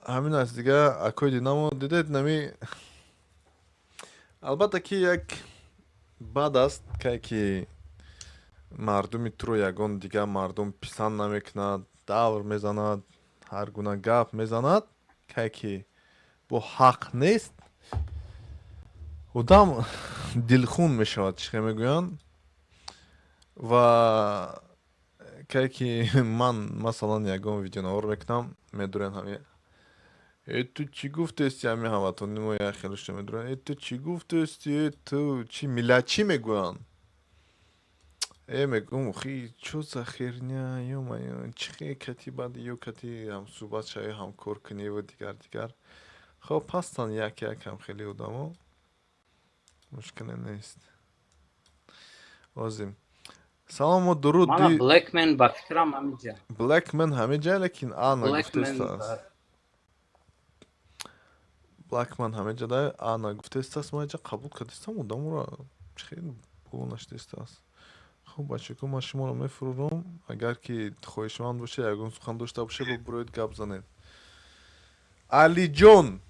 ҳамин аст дига, акои Динамо. Дидед, нами, албатта, ки як бад аст, кай ки мардуми туро ягон дигар мардум писанд намекунад, давр мезанад, ҳар гуна гап мезанад, кай ки бо ҳақ нест, одам дилхун мешавад, чӣ мегӯянд, ва Кае ки ман, масалан, ягон видеонавор мекунам, медурен ҳами: «Э, ту чӣ гуфтести?» Ҳами ҳамватони мо як хелошо медурен: «Э, ту чӣ гуфтести? Э, ту чӣ миллатчӣ?» мегӯянд. Э, мегӯм: «Охи, чё за херня, ё-моё, чӣ хел кати баъд ё кати ҳамсӯҳбат шавӣ, ҳамкор кунӣ ва дигар дигар». Хоб, ҳастанд як як ҳам хеле одамо, мушкиле нест. Озим, салому дуруд. Мана Блэкмен, ба фикрам, ҳамиҷа. Блэкмен ҳамиҷа, лекин а нагуфтестааст. Блэкмен ҳамиҷа да, а нагуфтестааст. Ма иҷа қабул кардистам одаморо, чӣ хел боло нашидистааст. Хуб, бачако, ман шуморо мефурӯрам. Агар ки хоҳишманд бошед, ягон сухан дошта бошед, бубуроед, гап занед. Алиҷон.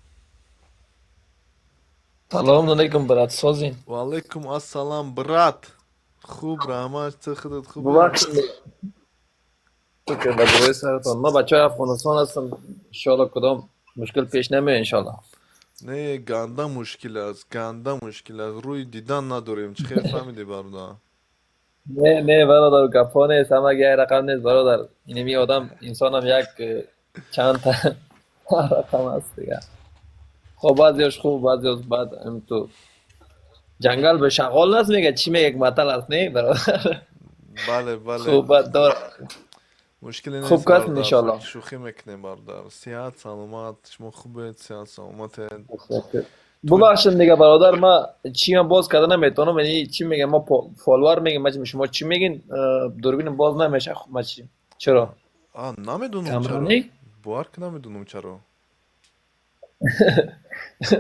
Салом алейкум, брат, созин? Ва алейкум ассалам, брат. Хуб, раҳмат, ту худат хуб? Бубахшед, ба дуои саратон. Ма бачаҳои Афғонистон ҳастам. Иншоалло, кудом мушкил пеш намеояд, иншоалло. Не, ганда мушкил аст, ганда мушкил аст, рӯи дидан надорем. Чӣ хел фаҳмидӣ, бародар? Не, не, бародар, гапҳо нест, ҳамаги як рақам нест, бародар. Инами одам, инсонам як чанд та рақам аст дига. Хоб, баъзеош хуб, баъзеош бад. Ту ҷангал ба шағол наст, мега, чӣ мега, як матал аст, не, бародар? Бале. Хуб, бад дор. Мушкиле нест. Хуб кастем. Бародар. Иншоалло. Шӯхӣ мекунем, бародар. Сиҳат саломат, шумо хубед, сиҳат саломатед? Бубахшед дига, бародар, ма чӣ ман боз карда наметавонам, яъне чӣ мегам, ма фолловер мегем, ма шумо чӣ мегин, дурбинам боз намеша, ма чӣ, чаро? А, намедонам чаро. Камрани? Бовар ки, намедонам чаро.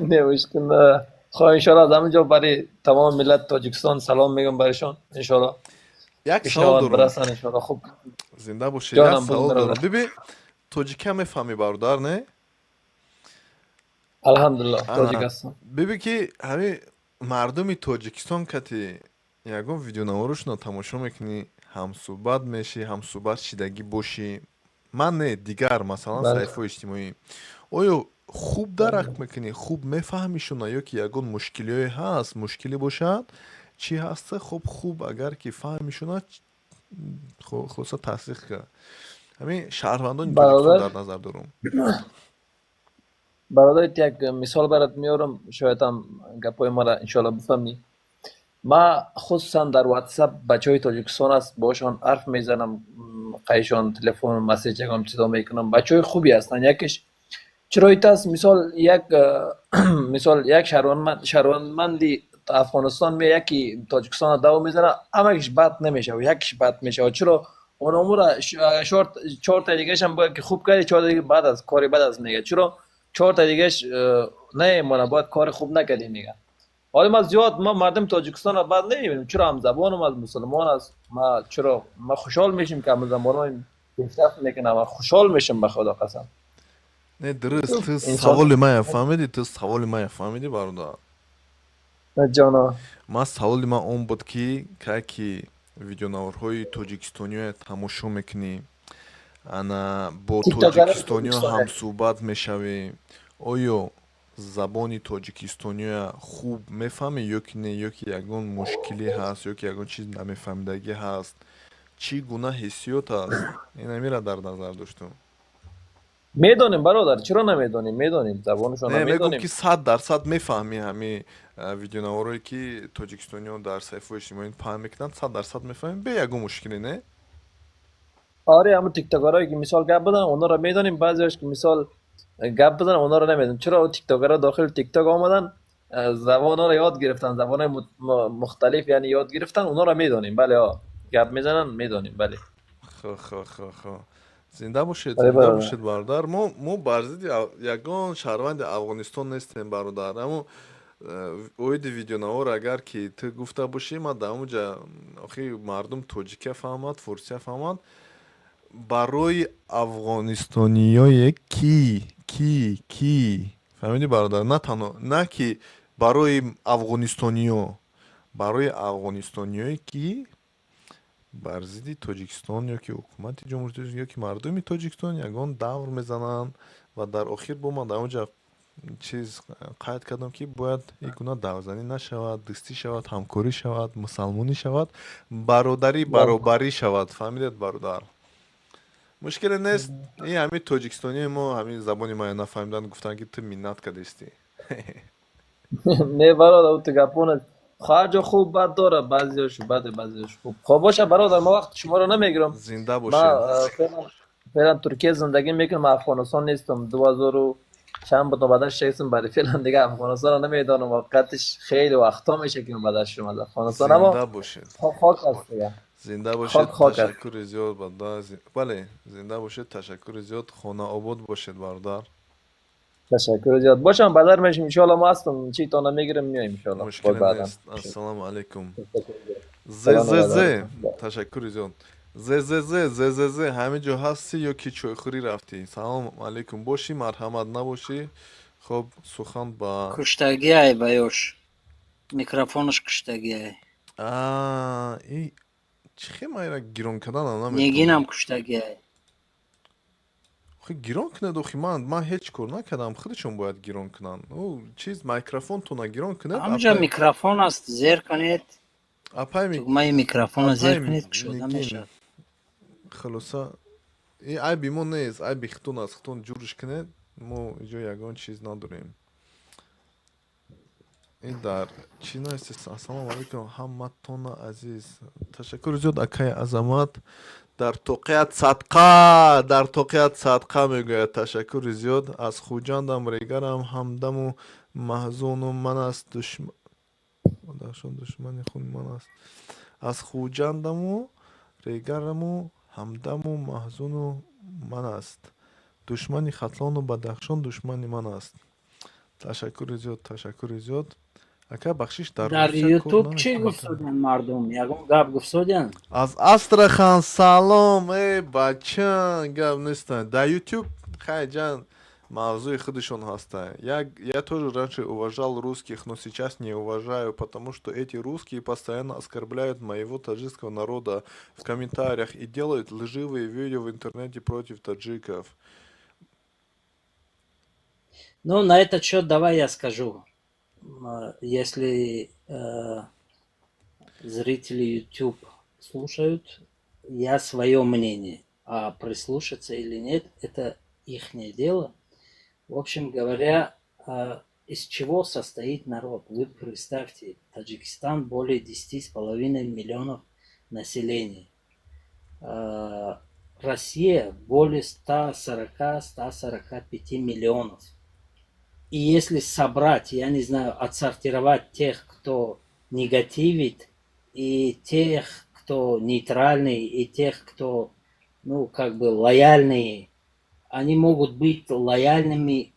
Не, мушкил на. Хоҳ, иншоалло, аз ҳамин ҷо барои тамоми миллати Тоҷикистон салом мегӯям баришон, иншоалло. Як савол бишнаванд, дорам. Бирасанд, иншоалло, хуб. Зинда бошед, як Ҷонам, буд, савол дорам. бародар. Биби, тоҷикия мефаҳмӣ, бародар, не? Алҳамдулилло, тоҷик Ана, ҳастам. Биби, ки ҳамин мардуми Тоҷикистон кати ягон видеонаворошона тамошо мекунӣ, ҳамсӯҳбат мешӣ, ҳамсӯҳбат шидагӣ бошӣ, ман не, дигар, масалан, саҳифаҳои иҷтимоӣ, оё хуб дарк мекунӣ, хуб мефаҳмишона ё ки ягон мушкилиҳое ҳаст? Мушкиле бошад, чӣ ҳаста? Хуб, хуб, агар ки фаҳмишона, хулоса, тасдиқ кард, ҳамин шаҳрвандони Тоҷикистон Бародар, дар назар дорам. Бародар, як мисол барат меорам, шояд ҳам гапҳои маро, иншоалло, бифаҳмӣ. Ма хусусан дар Ватсап бачаҳои Тоҷикистон аст, бошон ҳарф мезанам, қайшон телефон, месседж, ягон чизо мекунам. Бачаҳои хубе ҳастанд. Якеш чаро ит аст, мисол, як мисол, як шаҳрвандманди Афғонистон ме яки Тоҷикистонро даво мезанад, ҳамагиш бад намешавад, якиш бад мешавад. Чаро ономура чорта дигаашам бояд ки хуб карди, чорта дига бад аст, кори бад аст мега? Чаро чорта дигааш не мона бояд кори хуб накардем мега? Ҳоло ма зиёд ма мардуми Тоҷикистонро бад намебинем. Чаро? Ҳамзабонам аст, мусулмон аст. Ма чаро ма хушҳол мешем, ки ҳамзабонои пешрафт мекунам, хушҳол мешам, ба Худо қасам. Не, дуруст, ту Инсон саволи мая фаҳмидӣ? Ту саволи мая фаҳмидӣ, бародар? Ҷоно. Ман саволи ман он буд, ки кай ки видеонаворҳои тоҷикистониё тамошо мекунӣ, ана бо Тиктокарои тоҷикистониё тоҷикистон. ҳамсӯҳбат мешавӣ, оё забони тоҷикистониё хуб мефаҳмӣ ё ки не, ё ки ягон мушкилӣ ҳаст, ё ки ягон чиз намефаҳмидагӣ ҳаст, чӣ гуна ҳиссиёт аст, ин амира дар назар доштум. Медонем, бародар, чаро намедонем? Медонем забонашонро. Не, мегӯм Медонем. ки 100% мефаҳмӣ, ҳами видеонаворое ки тоҷикистониё дар саҳифаҳои иҷтимоӣ паҳн мекунанд, 100% мефаҳмӣ бе ягон мушкиле, не? Оре, ҳамун тиктокерое ки мисол гап бизананд, онҳоро медонем. Баъзеаш ки мисол гап бизананд, онҳоро намедонем. Чаро тиктокерҳо дохили Тикток омаданд, забонҳоро ёд гирифтанд, забонҳои мухталиф, яъне ёд гирифтанд, онҳоро медонем, бале, гап мезананд, медонем, бале. Хо, зинда бошед. Бале, Зинда бародар. бошед, бародар. Мо бар зидди ягон шаҳрванди Афғонистон нестем, бародар. Аммо оиди видеонавор, агар ки ту гуфта бошӣ, ман дар онҷа, охи, мардум тоҷикия фаҳмад, форсия фаҳмад, барои афғонистониёе ки, фаҳмидӣ, бародар, на танҳо на ки барои афғонистониё, барои афғонистониёе ки бар зидди Тоҷикистон ё ки ҳукумати Ҷумҳурии Тоҷикистон ё ки мардуми Тоҷикистон ягон давр мезананд ва дар охир бо ман дар онҷа Чиз қайд кардам, ки бояд ин гуна давзанӣ нашавад, дӯстӣ шавад, ҳамкорӣ шавад, мусалмонӣ шавад, бародарӣ, баробарӣ шавад. Фаҳмидед, бародар? Мушкиле нест. Ин ҳамин тоҷикистонии мо ҳамин забони мая нафаҳмидан, гуфтанд, ки ту миннат кардистӣ. Не, бародар, ту гапонат ҳар ҷо хуб бад дорад, баъзеош баде, баъзеош хуб. Хоб боша, бародар, ма вақти шуморо намегирам. Зинда Ма бошед. Феълан Туркия зиндагӣ мекунам, Афғонистон нестам. 2000 чанд буд, 96-м, бари феълан дига Афғонистонро намедонам. Воқеатиш, хеле вақтҳо меша, ки бадар шудам аз Афғонистон, аммо Зинда бошед. Хок аст дига. Зинда бошед. Хок хок аст. Ташаккури зиёд, бада. Бале, зинда бошед, ташаккури зиёд, хонаобод бошед, бародар. Ташаккури зиёд. Бошам, бадар мешим, иншоалло. Мо ҳастам, читона мегирем, меоем, иншоалло. Боз Мушкиле баъдан. нест. Ассалому алайкум. Салом. Ззз. Бародар. Ташаккури зиёд. Ззз, ззз, ҳамин ҷо ҳастӣ ё ки чойхӯрӣ рафтӣ? Салом алайкум. Бошӣ, марҳамат, набошӣ, хоб, сухан ба Куштагиай баёш. Микрофонаш куштагиай. А, и чӣ хел майра гирон карданам наметавонам. Нигинам куштагиай. Охи, гирон кунед. Охи, ман ҳеҷ кор накардам, худашон бояд гирон кунанд. Ӯ чиз, микрофонтона гирон кунед. Ҳамҷа Апай микрофон аст, зер кунед. Апай Тугмаи микрофонро зер апай кунед, кушода Нигин. мешавад. Хулоса, и айби мо нест, айби хитон аст. Хитон ҷурш кунед, мо иҷо ягон чиз надорем. Ин дар чӣ наст? Ассалому алайкум, ҳаматона азиз. Ташаккури зиёд, акаи Азамат. Дар тоқият садқа, дар тоқият садқа, мегӯяд. Ташаккури зиёд. Аз Хуҷандам, регарам, ҳамдаму маҳзуну ман аст, душмани хуни ман аст. Аз Хуҷандаму, регараму, ҳамдаму маҳзуну ман аст, душмани Хатлону Бадахшон душмани ман аст. Ташаккури зиёд, ташаккури зиёд, ака. Бахшиш, дар Дар Русия кор Ютуб чӣ намекунад. гуфтоданд мардум? Ягон гап гуфтоданд? Аз Астрахан салом, э бачан, гап нестанд. Дар Ютуб, хайҷан, мавзӯи худашон ҳаста. Я тоже раньше уважал русских, но сейчас не уважаю, потому что эти русские постоянно оскорбляют моего таджикского народа в комментариях и делают лживые видео в интернете против таджиков. Ну, на этот счет давай я скажу. Если зрители YouTube слушают, я свое мнение. А прислушаться или нет, это ихнее дело. В общем говоря, из чего состоит народ? Вы представьте, Таджикистан более 10,5 миллионов населения. Россия более 140-145 миллионов. И если собрать, я не знаю, отсортировать тех, кто негативит, и тех, кто нейтральный, и тех, кто, ну, как бы лояльные, они могут быть лояльными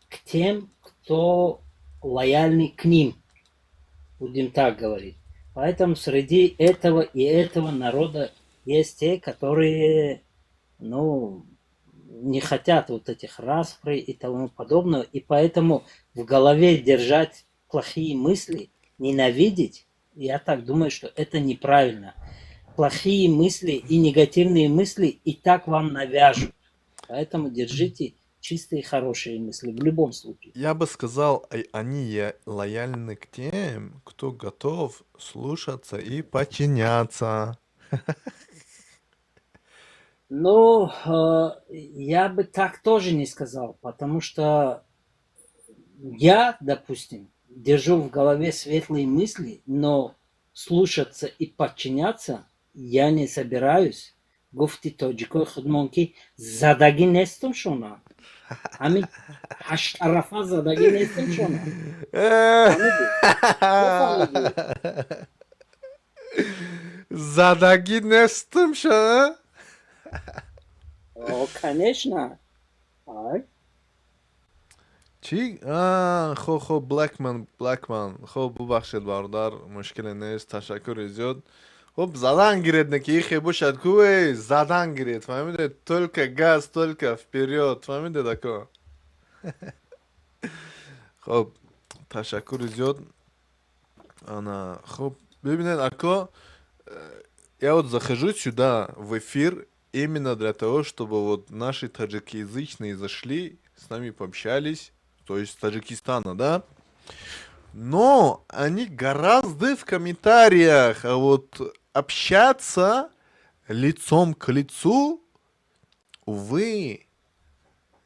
к тем, кто лояльный к ним, будем так говорить. Поэтому среди этого и этого народа есть те, которые, ну, не хотят вот этих расприй и тому подобного, и поэтому в голове держать плохие мысли, ненавидеть, я так думаю, что это неправильно. Плохие мысли и негативные мысли и так вам навяжут. Поэтому держите чистые хорошие мысли в любом случае. Я бы сказал, они лояльны к тем, кто готов слушаться и подчиняться. Ну, я бы так тоже не сказал, потому что я, допустим, держу в голове светлые мысли, но слушаться и подчиняться я не собираюсь. Гуфти тоҷикои худмон, ки задагӣ нестум шуна. Ҳамин ҳаштарафа задагӣ нестум шуна. Фаҳмидӣ? Бифаҳмидӣ? Задагӣ нестум ша? О, конечно. Ай. Чӣ? Хоб, хоб, Блэкман, Блэкман. Хоб, бубахшед, бародар, мушкиле нест, ташаккури зиёд. Хоб, задан гиред, не ки ихе бошад ку, эй, задан гиред, фаҳмидед? Только газ, только вперед, фаҳмидед, ако? Хоб, ташаккури зиёд. Ана, хоб, бибинед, ако, я вот захожу сюда в эфир именно для того, чтобы вот наши таджикоязычные зашли, с нами пообщались. То есть Таджикистана, да? Но они гораздо в комментариях, а вот общаться лицом к лицу, увы,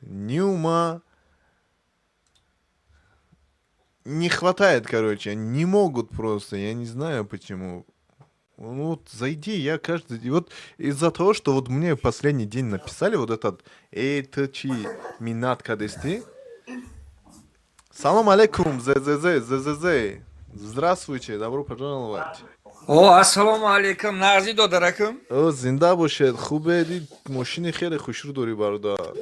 ни ума не хватает, короче, не могут просто, я не знаю почему. Ну вот зайди, я каждый. И вот из-за того, что вот мне последний день написали вот этот: «Эй, ты чи минат кадести?» Салом алейкум, ЗЗЗ, ЗЗЗ. Здравствуйте, добро пожаловать. О, ассалому алейкум, нағзи, додаракум? О, зинда бошед, хубе, мошини хеле хушрӯ дорӣ, бародар.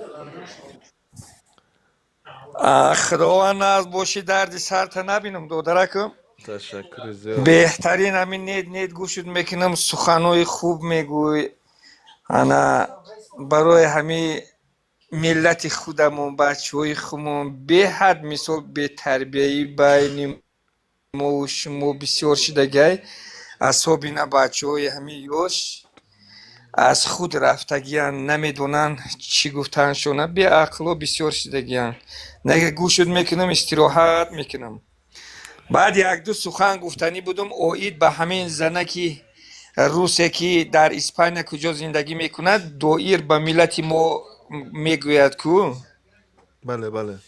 Худованд нағз бошӣ, дарди сарта набинам, додаракум. Ташаккури зиёд. Беҳтарин, ҳамин нет нет гӯшут мекунам, суханҳои хуб мегӯй. Ана барои ҳамин миллати худамон, бачаҳои худмон беҳад мисол бетарбияӣ байни мову шумо бисёр шидагай, асобина бачаҳои ҳамин ёш аз худ рафтагиянд, намедонанд чӣ гуфтаншона, беақло бисёр шидагиянд. Нега гӯшут мекунам, истироҳат мекунам. Баъд якду сухан гуфтанӣ будум оид ба ҳамин занаки русе, ки дар Испания куҷо зиндагӣ мекунад, доир ба миллати мо мегӯяд ку. Бале, бале.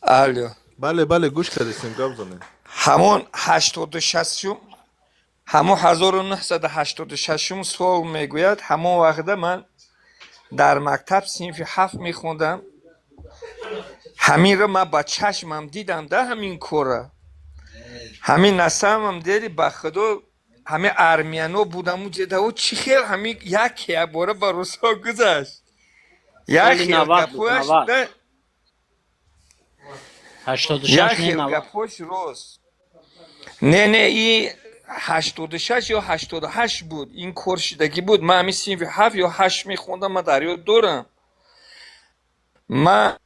Алё. Бале, бале, гӯш кардистем, гап занед. Ҳамон 86-ум, ҳамон 1986-ум сол мегӯяд, ҳамон вақта ман дар мактаб синфи 7 мехондам. Ҳаминро ман ба чашмам дидам да, ҳамин кора, ҳамин насамам дели, ба худо, ҳамин армияно будаму ҷедао чӣ хел ҳамин як якбора ба русҳо гузашт, як Соли хел 90 буд, гапҳояш 90. да. 86. Як не хел 90. Гапҳош рост не, не, и 86 ё 88 буд, ин кор шидагӣ буд. Ман ҳамин синфи 7 ё 8 мехондам, ман дар ёд дорам. Ман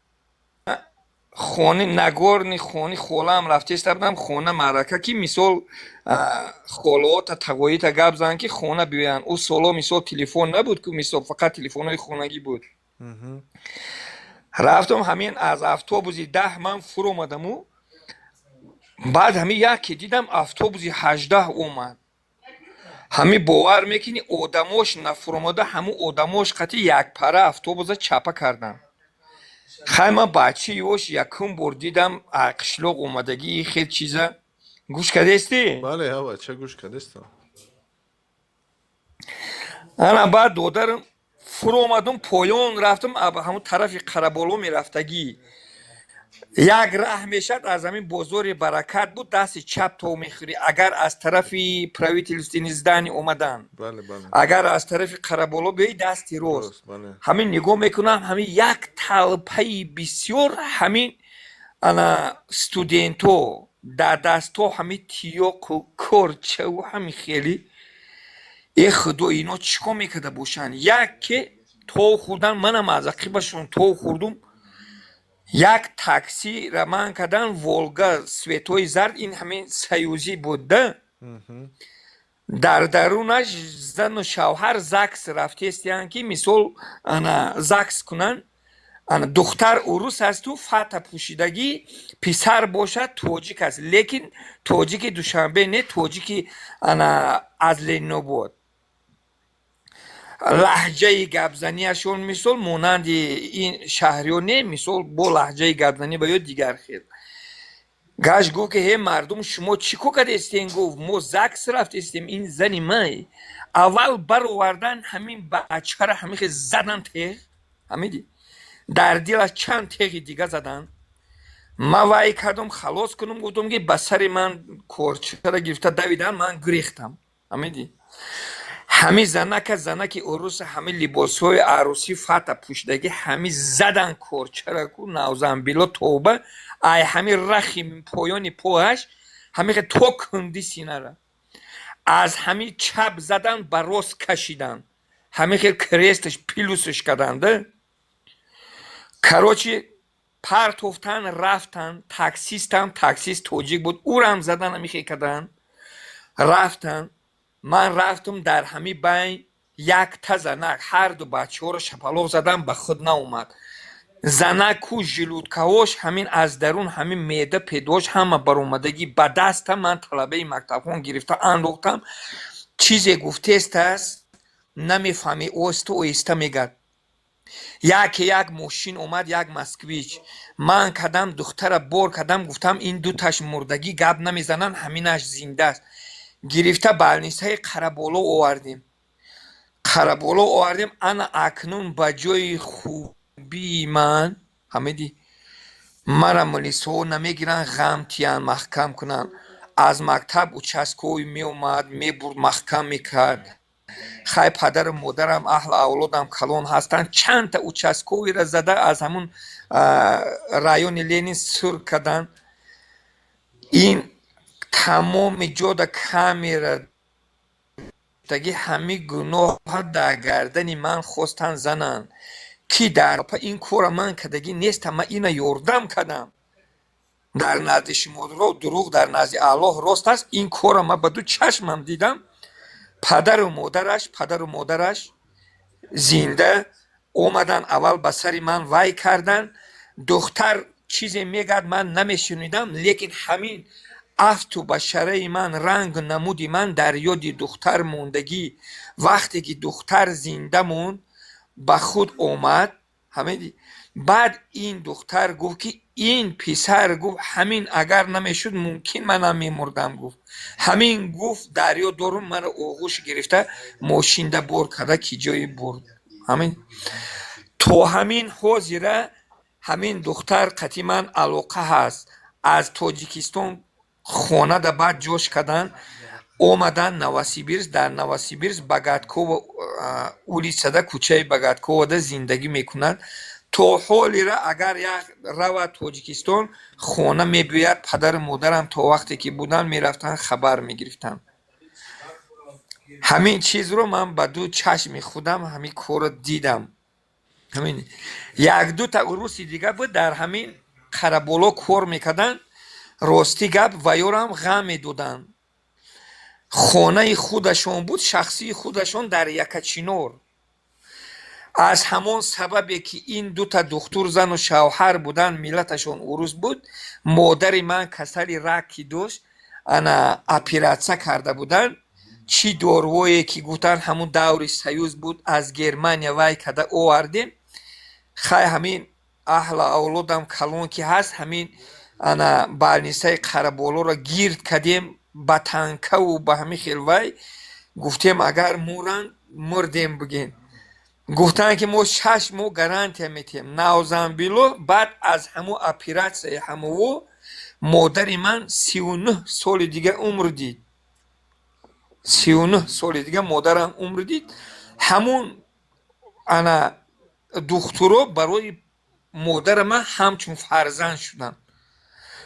хони нагорни хони холаам рафтеста будам, хона маърака, ки мисол холаота тағоита гап зан, ки хона биёянд. Ӯ соло мисол телефон набуд ку, мисол фақат телефонҳои хонагӣ буд. Рафтам, ҳамин аз автобуси 10 ман фуромадаму баъд ҳамин яке дидам, автобуси 18 омад. Ҳамин бовар мекунӣ, одамош нафуромада, ҳамун одамош қати якпара автобуса чапа карданд. Хай, ман бачаи ёш якум бор дидам, қишлоқ омадагии хел чиза. Гӯш кардестӣ? Бале, ҳа, бача, гӯш кардестам. Ана баъд, додарам, фуромадум, поён рафтам, ҳамун тарафи Қараболо мерафтагӣ як раҳ мешад, аз ҳамин бозори Баракат буд, дасти чап то мехӯрӣ, агар аз тарафи правительственный здание омадан. Бале, бале. Агар аз тарафи Қараболо биёи, дасти рост. Рост, бале. Ҳамин нигоҳ мекунам, ҳамин як талпаи бисёр, ҳамин ана студентҳо, дар дастҳо ҳамин тиёқу корчаву ҳамин хели. Э худо, ино чӣ кор мекарда бошанд? Яке тов хӯрдан, манам аз ақибашон тов хӯрдум. Як такси раман кардан, Волга светои зард, ин ҳамин союзӣ буд да. Дар дарунаш зану шавҳар ЗАГС рафтестиянд, ки мисол ана ЗАГС кунанд. Ана духтар урус асту, фата пӯшидагӣ, писар бошад тоҷик аст, лекин тоҷики Душанбе не, тоҷики ана аз Ленинобод. Лаҳҷаи гапзанияшон мисол монанди ин шаҳриё не, мисол бо лаҳҷаи гапзанӣ ба ё дигар хел. Гашт, гуфт, ки: «Ҳе мардум, шумо чӣ кор кардестем?» Гуфт: «Мо ЗАГС рафтестем, ин зани май». Аввал баровардан ҳамин бачара, ҳамин хел задан теғ, ҳамиди дар дилаш чанд теғи дига задан. Ман вай кардам, халос кунам, гуфтам, ки ба сари ман корчара гирифта давидан, ман гирехтам. Ҳамиди ҳамин занака, занаки уруса, ҳамин либосҳои арӯсӣ, фата пӯшидагӣ, ҳамин задан корчараку, навзанбило тоба, ай ҳамин рахи поёни поаш ҳамин то кунди синара аз ҳамин чап задан, ба рост кашидан, ҳамин хел кресташ плюсш карданда. Короче, партофтан, рафтан. Таксистам, таксист тоҷик буд, урам задан, ҳамин хел кардан, рафтан. Ман рафтам, дар ҳамин байн якта занак ҳарду бачаҳоро шапалоқ задан, ба худ наомад. Занаку желудкаҳош, ҳамин аз дарун, ҳамин меъда педош, ҳама баромадагӣ ба даста. Ман талабаи мактабхон гирифта андохтам. Чизе гуфтестааст, намефаҳмӣ, оҳиста оҳиста мегад. Яке як мошин омад, як Москвич. Ман кадам духтара бор кадам, гуфтам: «Ин дуташ мурдагӣ, гап намезананд, ҳаминаш зиндааст». Гирифта больницаи Қараболо овардем, Қараболо овардем. Ана акнун ба ҷои хубии ман, ҳамиди, мара милисҳо намегиранд, ғам тиянд, маҳкам кунанд. Аз мактаб участковый меомад, мебурд, маҳкам мекард. Хай, падару модарам, аҳлу авлодам калон ҳастанд. Чандта участковыйра зада, аз ҳамун райони Ленин сур карданд. Ин тамоми ҷода камера таги, ҳами гуноҳа дар гардани ман хостанд зананд, ки дар ин кора ман кардагӣ нестам, ман ина ёрдам кардам. Дар назди шумо дурӯғ, дар назди Аллоҳ рост аст. Ин кора ман ба ду чашмам дидам. Падару модараш зинда омадан, аввал ба сари ман вай кардан. Духтар чизе мегӯяд, ман намешунидам, лекин ҳамин афту башараи ман, рангу намуди ман дар ёди духтар мондагӣ. Вақте ки духтар зинда монд, ба худ омад, баъд ин духтар гуфт, ки ин писар гуфт: «Ҳамин агар намешуд, мумкин манам мемурдам», гуфт. Ҳамин гуфт, дар ёд дорум, маро оғӯш гирифта, мошинда бор карда, ки ҷое бурд. Ҳамин то ҳамин ҳозира ҳамин духтар қати ман алоқа ҳаст. Аз Тоҷикистон хонада баъд ҷош кардан, омадан Новосибирск. Дар Новосибирск Богаткова улицада, кӯчаи Богатковада зиндагӣ мекунад то ҳолира. Агар як равад Тоҷикистон, хона мебиёяд. Падару модарам то вақте ки буданд, мерафтанд, хабар мегирифтанд. Ҳамин чизро ман ба ду чашми худам ҳамин корро дидам. Ҳамин як-дута уруси дига буд, дар ҳамин Қараболо кор мекарданд. Ростӣ гап, ваёрам ғам медоданд. Хонаи худашон буд, шахсии худашон, дар Якачинор. Аз ҳамон сабабе ки ин дута духтур зану шавҳар буданд, миллаташон урус буд, модари ман касали рак ки дошт, ана оператсия карда буданд. Чӣ дорувое ки гуфтанд, ҳамун даври Союз буд, аз Германия вай карда овардем. Хай, ҳамин аҳлу авлодам калон ки ҳаст, ҳамин ана больницаи Қараболоро гирд кардем ба танкаву ба ҳамин хел вай. Гуфтем: «Агар муранд, мурдем», бигем. Гуфтанд, ки мо 6 моҳ гарантия метиҳем. Навзамбило, баъд аз ҳамун оператсияи ҳамово модари ман 39 соли дига умр дид. 39 соли дига модарам умр дид. Ҳамун ана духтуро барои модари ман ҳамчун фарзанд шуданд.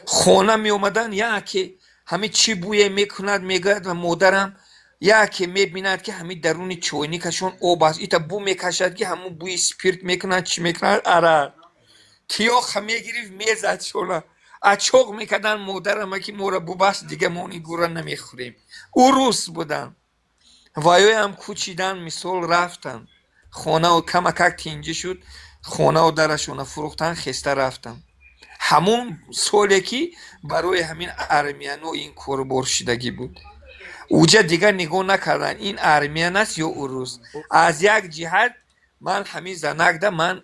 Хона меомаданд, яке ҳамин чӣ бӯе мекунад, мегӯяд ва модарам яке мебинад, ки ҳамин даруни чойникашон об аст, ита бӯ мекашад, ки ҳамун бӯи спирт мекунад, чӣ мекунад, ара тиёха мегирифт, мезад шона, ачоқ мекарданд модарама, ки моро бубахш, дига мо ин гура намехӯрем. Урус буданд. Ваёям кӯчидан, мисол, рафтанд хонау, камакак тинҷӣ шуд, хонау дарашона фурӯхтан, хеста рафтанд. Ҳамон соле ки барои ҳамин армияно ин корбор шидагӣ буд, уҷа дигар нигоҳ накарданд, ин армиян аст ё урус. Аз як ҷиҳат ман ҳамин занакда ман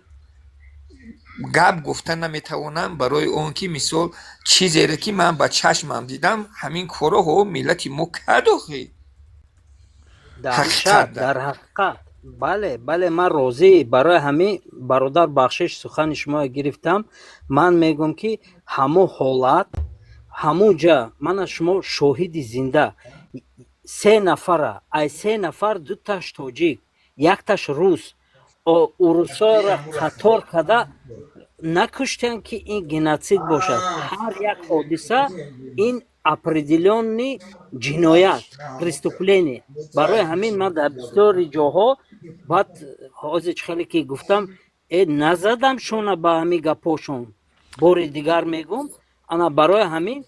гап гуфта наметавонам, барои он ки, мисол, чизере ки ман ба чашмам дидам, ҳамин корҳо миллати мо кард охи. Даҳшат, дар ҳақиқат, бале, ман розӣ. Барои ҳамин, бародар, бахшиш, сухани шумо гирифтам. Ман мегӯм, ки ҳамун ҳолат, ҳамун ҷа мана шумо шоҳиди зинда. Се нафара, ай се нафар дуташ тоҷик, якташ рус, урусоро қатор карда накуштанд, ки ин геноцид бошад. Ҳар як ҳодиса ин определённый ҷиноят, преступление. Барои ҳамин ман дар бисёри ҷоҳо баъд ҳозир чӣ хеле ки гуфтам, назадам шона ба ҳамин гапошон. Бори дигар мегӯм, ана барои ҳамин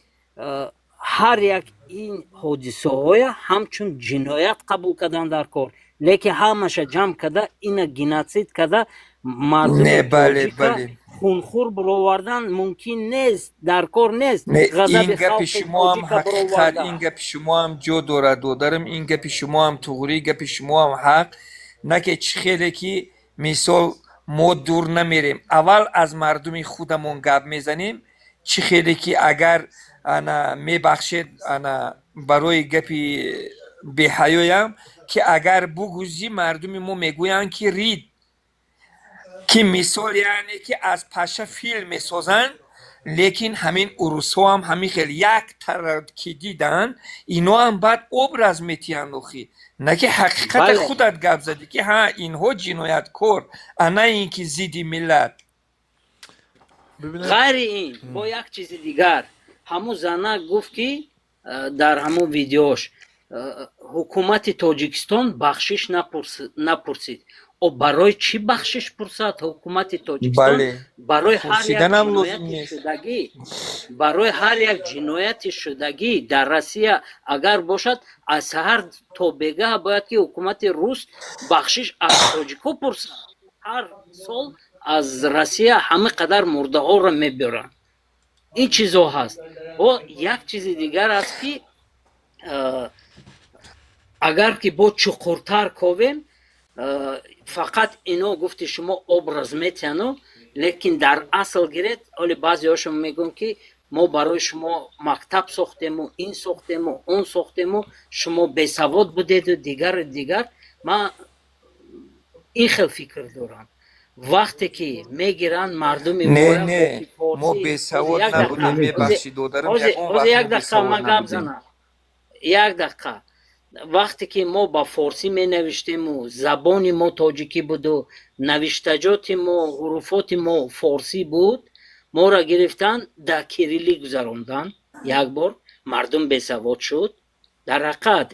ҳар як ин ҳодисаҳоя ҳамчун ҷиноят қабул кардан дар кор, лекин ҳамаша ҷамъ карда, ина геноцид карда мардуми тоҷика. Хунхур буровардан мумкин нест, дар кор нест. Не, ғазаби ин гапи халқи шумоам тоҷика ҳақиқат, буровардан. Ин гапи шумоам ҷо дорад, додарам, ин гапи шумоам туғрӣ, гапи шумоам ҳақ. На ки чӣ хеле ки мисол мо дур намерем, аввал аз мардуми худамон гап мезанем. Чӣ хеле ки агар ана мебахшед, ана барои гапи беҳаёям, ки агар бугӯзӣ, мардуми мо мегӯянд, ки рид, ки мисол, яъне ки аз паша фил месозанд. Лекин ҳамин урусҳоам ҳамин хел як тара ки диданд, иноам баъд образ метиҳанд. Охи, на ки ҳақиқата. Бале. Худат гап задӣ, ки ҳа, инҳо ҷинояткор, а на ин ки зидди миллат. Бибинед. Ғайри ин, бо як чизи дигар, ҳамун зана гуфт, ки дар ҳамун видеош ҳукумати Тоҷикистон бахшиш напурсид. О, барои чӣ бахшиш пурсад ҳукумати Тоҷикистон? Бале. Барои ҳар як Пурсиданам лозим ҷинояти нест. шудагӣ, барои ҳар як ҷинояти шудагӣ дар Россия агар бошад, аз саҳар то бегаҳ бояд ки ҳукумати рус бахшиш аз тоҷико пурсад. Ҳар сол аз Россия ҳама қадар мурдаҳоро мебиёранд. Ин чизо ҳаст. Бо як чизи дигар аст, ки агар ки бо чуқуртар ковем, фақат ино, гуфти шумо, образ метиҳану, лекин дар асл гиред, оли баъзеҳошон мегӯянд, ки мо барои шумо мактаб сохтему, ин сохтему, он сохтему, шумо бесавод будеду дигару дигар. Ман ин хел фикр дорам: вақте ки мегиранд мардуми Не, моя не, хоки форсӣ. Мо бесавод Як дақиқа, набудем, мебахшӣ, додарам, ягон ҳозир вақт як мо дақиқа бесавод ман гап набудем. занам, як дақиқа. Вақте ки мо ба форсӣ менавиштему, забони мо тоҷикӣ буду, навиштаҷоти мо, ҳуруфоти мо форсӣ буд, моро гирифтан, да кириллӣ гузарондан. Як бор мардум бесавод шуд. Дар ҳақиқат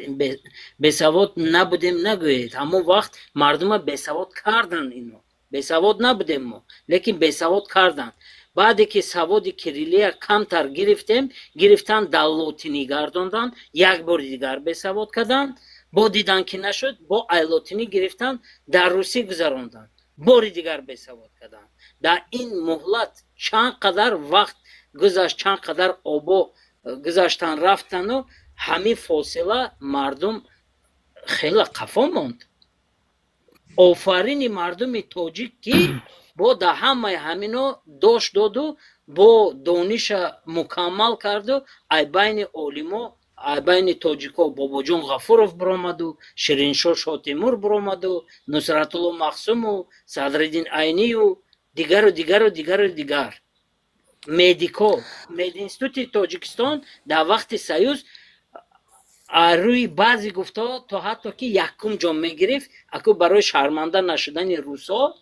бесавод набудем нагӯед. Ҳамон вақт мардума бесавод кардан ино. Бесавод набудем мо, лекин бесавод карданд. Баъде ки саводи кириллия камтар гирифтем, гирифтан, дар лотинӣ гардондан, як бори дигар бесавод карданд. Бо дидан, ки нашуд, бо ай лотинӣ гирифтан, дар русӣ гузаронданд, бори дигар бесавод карданд. Дар ин муҳлат чанд қадар вақт гузашт, чанд қадар обо гузаштан рафтану ҳамин фосила мардум хеле қафо монд. Офарини мардуми тоҷик, ки бо дар ҳамаи ҳамино дошт доду, бо дониша мукаммал карду. Ай байни олимо, ай байни тоҷико Бобоҷон Ғафуров биромаду, Шириншоҳ Шотемур биромаду, Нусратулло Махсуму, Садриддин Айнию, дигару дигару дигару дигар медико. Мединститути Тоҷикистон дар вақти Союз рӯи баъзе гуфтаҳо то ҳатто ки якум ҷо мегирифт. Аку барои шарманда нашудани русҳо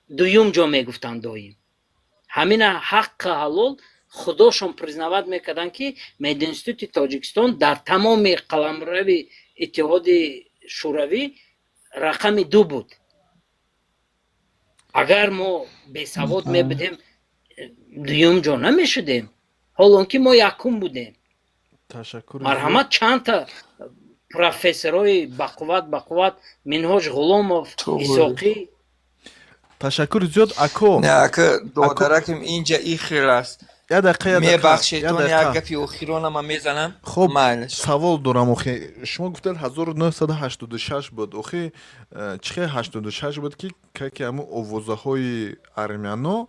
дуюм ҷо мегуфтанд доим. Ҳамина ҳаққи ҳалол худошон признавать мекарданд, ки мединститути Тоҷикистон дар тамоми қаламрави Иттиҳоди Шӯравӣ рақами ду буд. Агар мо бесавод мебудем, дуюм ҷо намешудем, ҳолон ки мо якум будем. Ташаккур. Марҳамат, чандта профессорҳои бақувват, бақувват, Минҳоҷ Ғуломов, Исоқӣ. Ташаккури зиёд, ако. Не, ака, додараким, инҷа и хел аст. Як дақиқа, як дақиқа. Мебахшедон, як як дақиқа. Гапи охиронама мезанам. Хуб. Майлаш. Савол дорам. Охи, шумо гуфтед, 1986 буд. Охи, чӣ хел 86 буд, ки ки ҳамун овозаҳои армяно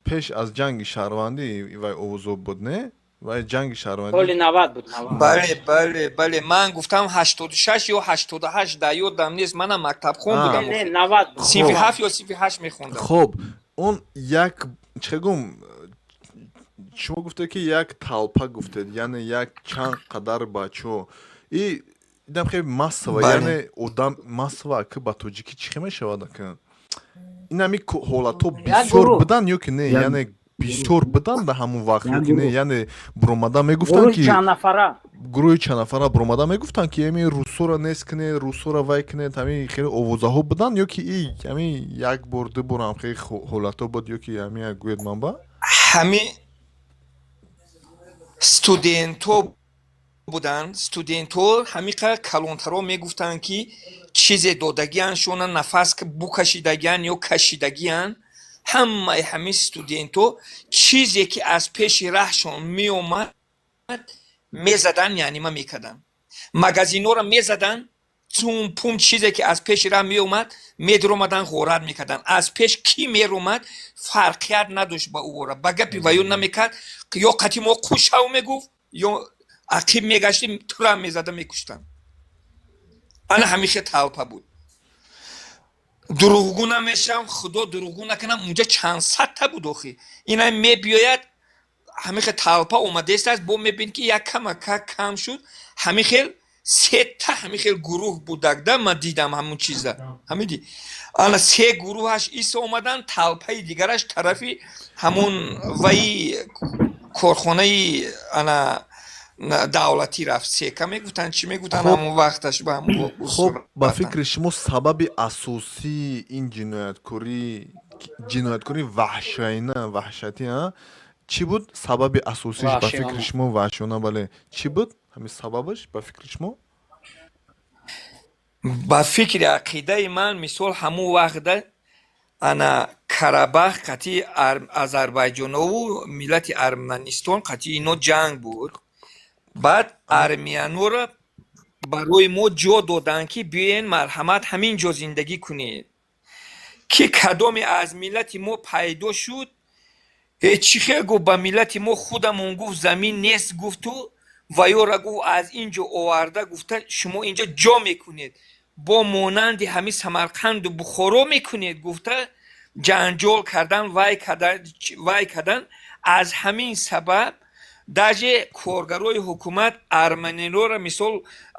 пеш аз ҷанги шаҳрвандӣ вай овозо буд, не? Вай ҷанги шаҳрвандӣ. Соли 90 буд, 90. Бале, ман гуфтам 86 ё 88, дар ёдам нест, манам мактабхон будам. Не, 90 буд. Синфи ҳафт ё синфи ҳашт мехондам. Хоб, он як чӣ гум, шумо гуфтед, ки як толпа гуфтед, яъне як чанд қадар бачаҳо и идам хеле массово. Бале. Яъне одам массово, ака, ба тоҷикӣ чӣ хел мешавад, ака? Ин ҳами ҳолатҳо бисёр гурӯҳ. будан ё ки не? Як Яъне бисёр будан дар ҳамон вақт ё Як ки не? гурӯҳ. Яъне буромада мегуфтанд Гурӯҳи ки чанд нафара. Гурӯҳи чанд нафара буромада мегуфтанд, ки ами русоро нест кунед, русоро вай кунед, ҳамин хеле овозаҳо буданд ё ки и ҳамин як бор, ду бор ҳам хеле ҳолатҳо буд ё ки ҳамин як гӯед манба? Ҳамин студентҳо буданд, студентҳо ҳамиқа калонтаро мегуфтанд, ки чизе додагиан шона, нафас букашидагиан ё кашидагиан. Ҳамаи ҳамин студентҳо чизе ки аз пеши раҳшон меомад, мезадан, яънима мекарданд, магазинҳоро мезаданд, цум пум, чизе ки аз пеши раҳ меомад, медиромаданд, ғорат мекарданд. Аз пеш кӣ меромад, фарқият надошт ба ӯ, ба гапи ваё намекард. Ё қати мо қушав мегуфт, ё ақиб мегаштем, тура мезада мекуштанд. Ана ҳамише толпа буд. Дурӯғгӯ намешавам, худо дурӯғгӯ накунам, унҷа чанд садта буд. Охи ина мебиёяд, ҳамихел толпа омадааст, бо мебин ки як камака кам шуд. Ҳамихел сета ҳамихел гурӯҳ будагда, ман дидам ҳамун чиза. Ҳамиди ана се гурӯҳаш ис омадан, толпаи дигараш тарафи ҳамун ваи корхонаи ана давлатӣ рафт. Сека мегуфтанд, чӣ мегуфтанд ҳамун вақташ ба ҳамун. Хуб, ба фикри шумо, сабаби асосии ин ҷинояткорӣ ваҳшайна, ваҳшатӣ, чӣ буд? Сабаби асосиш ба фикри шумо, ваҳшиёна, бале, чӣ буд ҳамин сабабаш ба фикри шумо? Ба фикри ақидаи ман, мисол, ҳамун вақта ана Карабах қатъи Азарбайҷонову миллати Арманистон қатъи ино ҷанг буд. Баъд армиянора барои мо ҷо доданд, ки биёен, марҳамат, ҳамин ҷо зиндагӣ кунед. Ки кадоме аз миллати мо пайдо шуд, чӣ хел гуфт, ба миллати мо худамон гуфт, замин нест гуфту, ва ёра гуфт, аз ин ҷо оварда, гуфта, шумо инҷо ҷо мекунед, бо монанди ҳамин Самарқанду Бухоро мекунед гуфта, ҷанҷол кардан, вай кардан. Аз ҳамин сабаб даже коргарои ҳукумат арманиёро, мисол,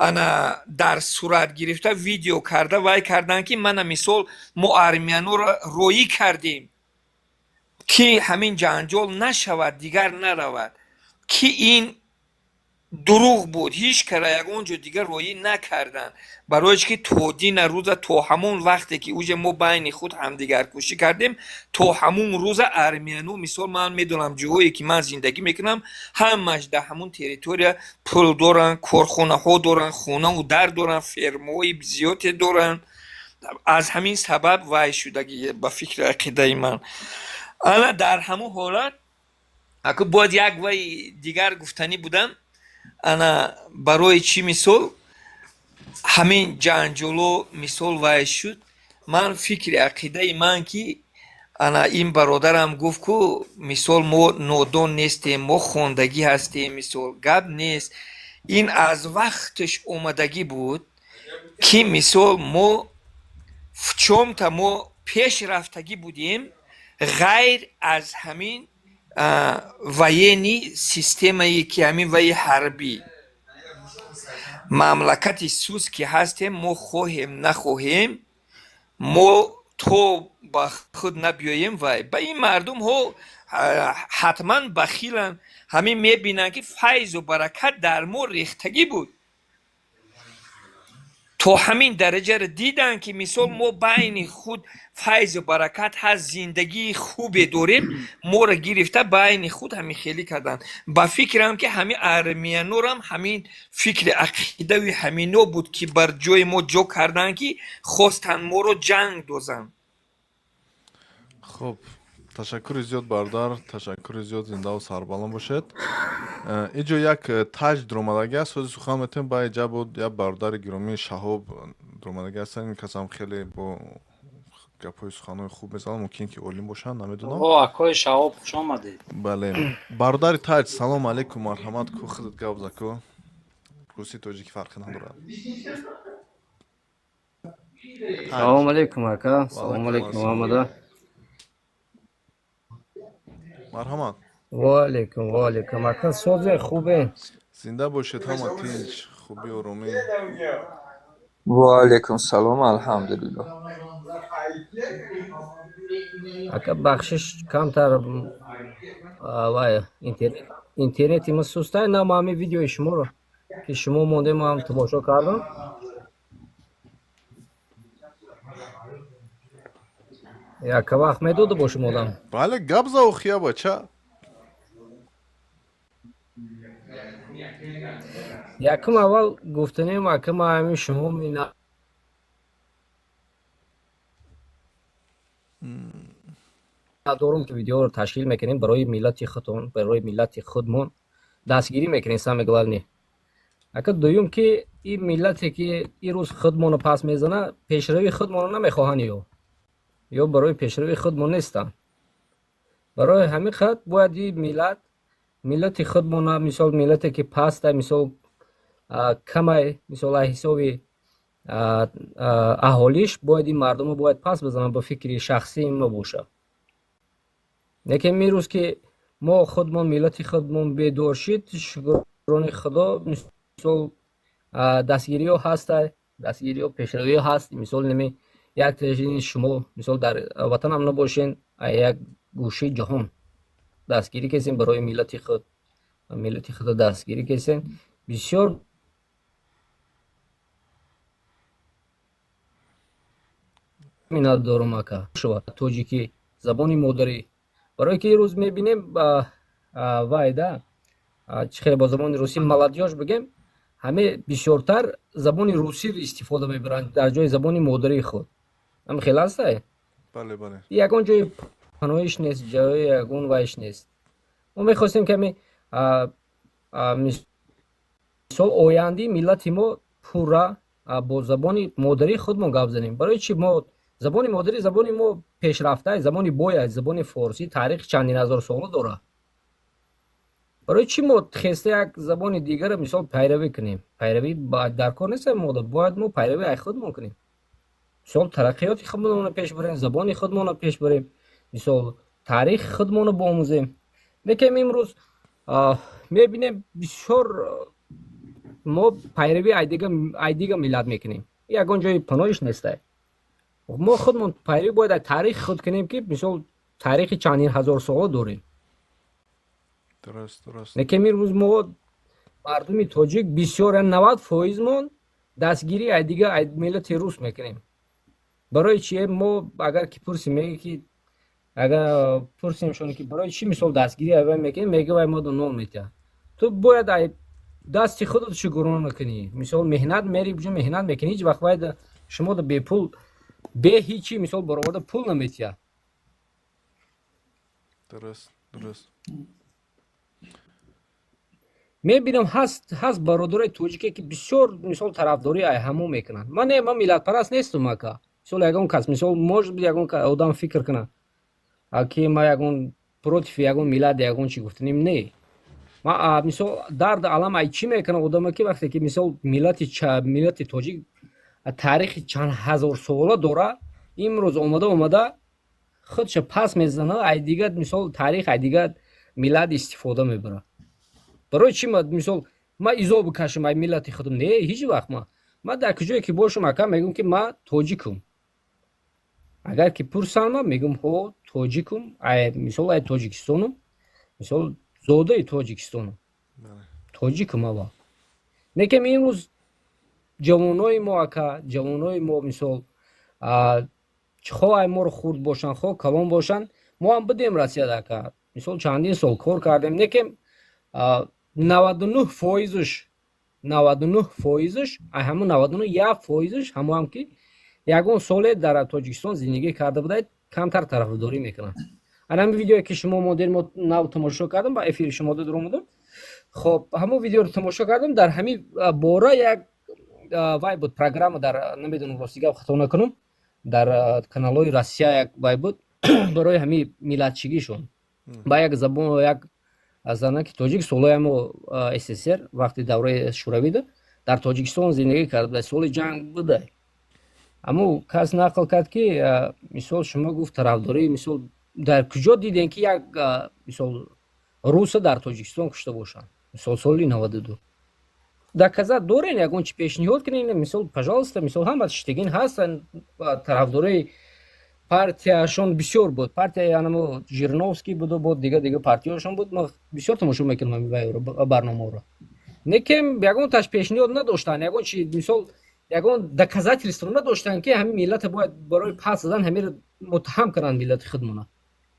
ана дар сурат гирифта, видео карда, вай карданд, ки мана, мисол, мо армяноро роӣ кардем, ки ҳамин ҷанҷол нашавад, дигар наравад. Ки ин дурӯғ буд, ҳеҷ кара ягон ҷо дигар роӣ накарданд. Барои чи ки то дина рӯза, то ҳамон вақте ки уже мо байни худ ҳамдигаркушӣ кардем, то ҳамон рӯза армияно, мисол, ман медонам, ҷоҳое ки ман зиндагӣ мекунам, ҳамаш дар ҳамон территория пул доранд, корхонаҳо доранд, хонаву дар доранд, фермаҳои зиёде доранд. Аз ҳамин сабаб вай шудагӣ, ба фикри ақидаи ман. Ана дар ҳамон ҳолат аку бояд як вай дигар гуфтанӣ будам. Ана барои чӣ, мисол, ҳамин ҷанҷоло, мисол, вай шуд? Ман фикри ақидаи ман, ки ана ин бародарам гуфт, ку мисол, мо нодон нестем, мо хондагӣ ҳастем, мисол, гап нест. Ин аз вақташ омадагӣ буд, ки мисол, мо в чём-то мо пеш рафтагӣ будем, ғайр аз ҳамин военный системае, ки ҳамин ваи ҳарбӣ. Мамлакати сус ки ҳастем, мо хоҳем нахоҳем, мо то ба худ набиёем, вай ба ин мардумҳо ҳатман бахиланд. Ҳамин мебинанд, ки файзу баракат дар мо рехтагӣ буд. То ҳамин дараҷаро диданд, ки мисол, мо байни худ файзу баракат ҳаст, зиндагии хубе дорем, моро гирифта байни худ ҳамин хелӣ карданд. Ба фикрам, ки ҳамин армиянорам ҳамин фикри ақидави ҳамино буд, ки бар ҷои мо ҷо карданд, ки хостанд моро ҷанг дозанд. Хуб, ташаккури зиёд, бародар, ташаккури зиёд, зиндаву сарбаланд бошед. Инҷо як таҷ дуромадагӣ аст, сози сухан метавонем. Ба иҷа буд як бародари гиромии Шаҳоб дуромадагӣ ҳастанд. Ин касам хеле бо гапҳои суханҳои хуб мезанад, мумкин ки олим бошанд, намедонам. О, акои Шаҳоб, хуш омадед. Бале, бародари Таҷ, салом алейкум, марҳамат ку, худат гап заку, русӣ тоҷикӣ фарқи надорад. Салом алейкум, ака. Салом алейкум, Муҳаммада. Марҳамат. Ва алейкум, ва алейкум. Ака, созе, хубе? Зинда бошед, ҳама тинч, хубӣ, оромӣ. Ва алейкум салом, алҳамдулиллоҳ. Ака, бахшиш, камтар вай интернети ма сустай, на ма ҳамин видеои шуморо, ки шумо мондем, ман тамошо кардам. Яка вақт медода бошум одам. Бале, гап за, охия бача. Якум аввал гуфтанем, ака, ма ҳамин шумо мина Миннатдорум, ки видеоро ташкил мекунем барои миллати худтон, барои миллати худмон дастгирӣ мекунем, самое главное. Ака, дуюм, ки ин миллате, ки ирӯз худмонро пас мезана, пешравии худмонро намехоҳанд ё барои пешравии худмон нестанд. Барои ҳамин хат бояд ин миллат, миллати худмона, мисол, миллате ки паста, мисол, камай, мисол, аз ҳисоби аҳолиш, бояд ин мардумро бояд пас бизананд, ба фикри шахсии мо бошад. Лекин имрӯз ки мо худмон, миллати худмон бедор шид, шукрони Худо, мисол, дастгириҳо ҳаста, дастгириҳо, пешравиҳо ҳаст. Мисол, неми як шумо, мисол, дар ватанам набошен, як гӯшаи ҷаҳон дастгирӣ кесен барои миллати худ, миллати худро дастгирӣ кесен. Бисёр миннатдорум, ака. Шува тоҷикӣ, забони модарӣ, барое ки ирӯз мебинем, вайда чӣ хеле бо забони русӣ молодёжь бигем, ҳаме бисёртар забони русиро истифода мебаранд дар ҷои забони модарии худ. Ҳам хел ҳастай? Бале, бале. Ягон ҷои паноҳиш нест, ҷои ягон вайш нест. Мо мехостем, ки ҳами, мисол, ояндаи миллати мо пурра бо забони модарии худмон гап занем. Барои чӣ мо забони модарӣ, забони мо пешрафта, забони бой аст, забони форсӣ таърихи чандин ҳазорсола дорад. Барои чӣ мо хеста як забони дигарро, мисол, пайравӣ кунем? Пайравӣ дар кор нест мо, бояд мо пайравӣ ай худмон кунем, мисол, тараққиёти худмонро пеш барем, забони худмонро пеш барем, мисол, таърихи худмонро боомӯзем. Лекин имрӯз мебинем, бисёр мо пайравӣ айдига миллат мекунем, ягон ҷои паноҳиш нестай. Мо худмон пайравӣ бояд аз таърихи худ кунем, ки, мисол, таърихи чандин ҳазорсола дорем. Дуруст, дуруст. Лекин имрӯз мо мардуми тоҷик бисёр, 90 фоизмон дастгирӣ айдига миллати рус мекунем. Барои чи мо, агар ки пурсем, меге ки, агар пурсемшон, ки барои чӣ, мисол, дастгирӣ айвай мекунем, меге: «Вай мо нон метиҳад». Ту бояд ай дасти худат шукрона кунӣ. Мисол, меҳнат мери, буҷо меҳнат мекунӣ, ҳеҷ вақт вай шумо бепул, бе ҳичи, мисол, бароварда пул наметиҳад. Дуруст, дуруст. Мебинам, ҳаст бародарои тоҷике, ки бисёр, мисол, тарафдорӣ ай ҳамо мекунанд. Ман не, ман миллатпараст нестум, ака. Мисол, ягон кас, мисол, может быть, ягон одам фикр кунад, ки ма ягон против ягон миллат, ягон чи гуфтанем. Не, ма, мисол, дард алам ай чӣ мекунад одама, ки вақте ки, мисол, миллати тоҷик таърихи чанд ҳазорсола дора, имрӯз омада худша пас мезанад, ай дигар, мисол, таърих, ай дигар миллат истифода мебарад. Барои чӣ ма, мисол, ма изо бикашам ай миллати худам? Не, ҳеҷ вақт. Ма дар куҷое ки бошам, ака, мегӯм, ки ма тоҷикум. Агар ки пурсанд, ма мегӯм: «Ҳо, тоҷикум, мисол, ай Тоҷикистонум, мисол, зодаи Тоҷикистонум, тоҷикум аввал». Лекин имрӯз ҷавонои мо, ака, ҷавонои мо, мисол, хоҳ ай моро хурд бошанд, хоҳ калон бошанд, мо ҳам будем Россияда, ака, мисол, чандин сол кор кардем. Лекин 99 фоизш, 99 фоизш, ай ҳамон 99 1 фоизш ҳамоам, ки ягон соле дар Тоҷикистон зиндагӣ карда будаед, камтар тарафдорӣ мекунанд. Ана ҳамин видеое, ки шумо модел, мо нав тамошо кардам, ба эфири шумо даромадам. Хоб, ҳамон видеоро тамошо кардам, дар ҳамин бора як вай буд, программа дар, намедонам, рости гап, хато накунам, дар каналҳои Россия як вай буд барои ҳамин миллатчигишон. Ба як забон як занаки тоҷик солҳои ҳамо СССР, вақти давраи Шӯравида дар Тоҷикистон зиндагӣ карда, соли ҷанг буда. Аммо кас нақл кард, ки, мисол, шумо, гуфт, тарафдории, мисол, дар куҷо дидем, ки як, мисол, руса дар Тоҷикистон кушта бошанд, мисол, соли 92? Доказать дорен, ягон чи пешниҳод кунен, мисол, пожалуйста. Мисол, ҳама штегин ҳастанд, тарафдорои партияшон бисёр буд, партияи анамо Жириновский буду, буд дига дига партияшон буд. Ма бисёр тамошо мекунам барномаро, лекин ягон таш пешниҳод надоштанд, ягон чи, мисол, ягон доказательство надоштанд, ки ҳамин миллата бояд барои пас задан ҳамиро муттаҳам кунанд, миллати худмона.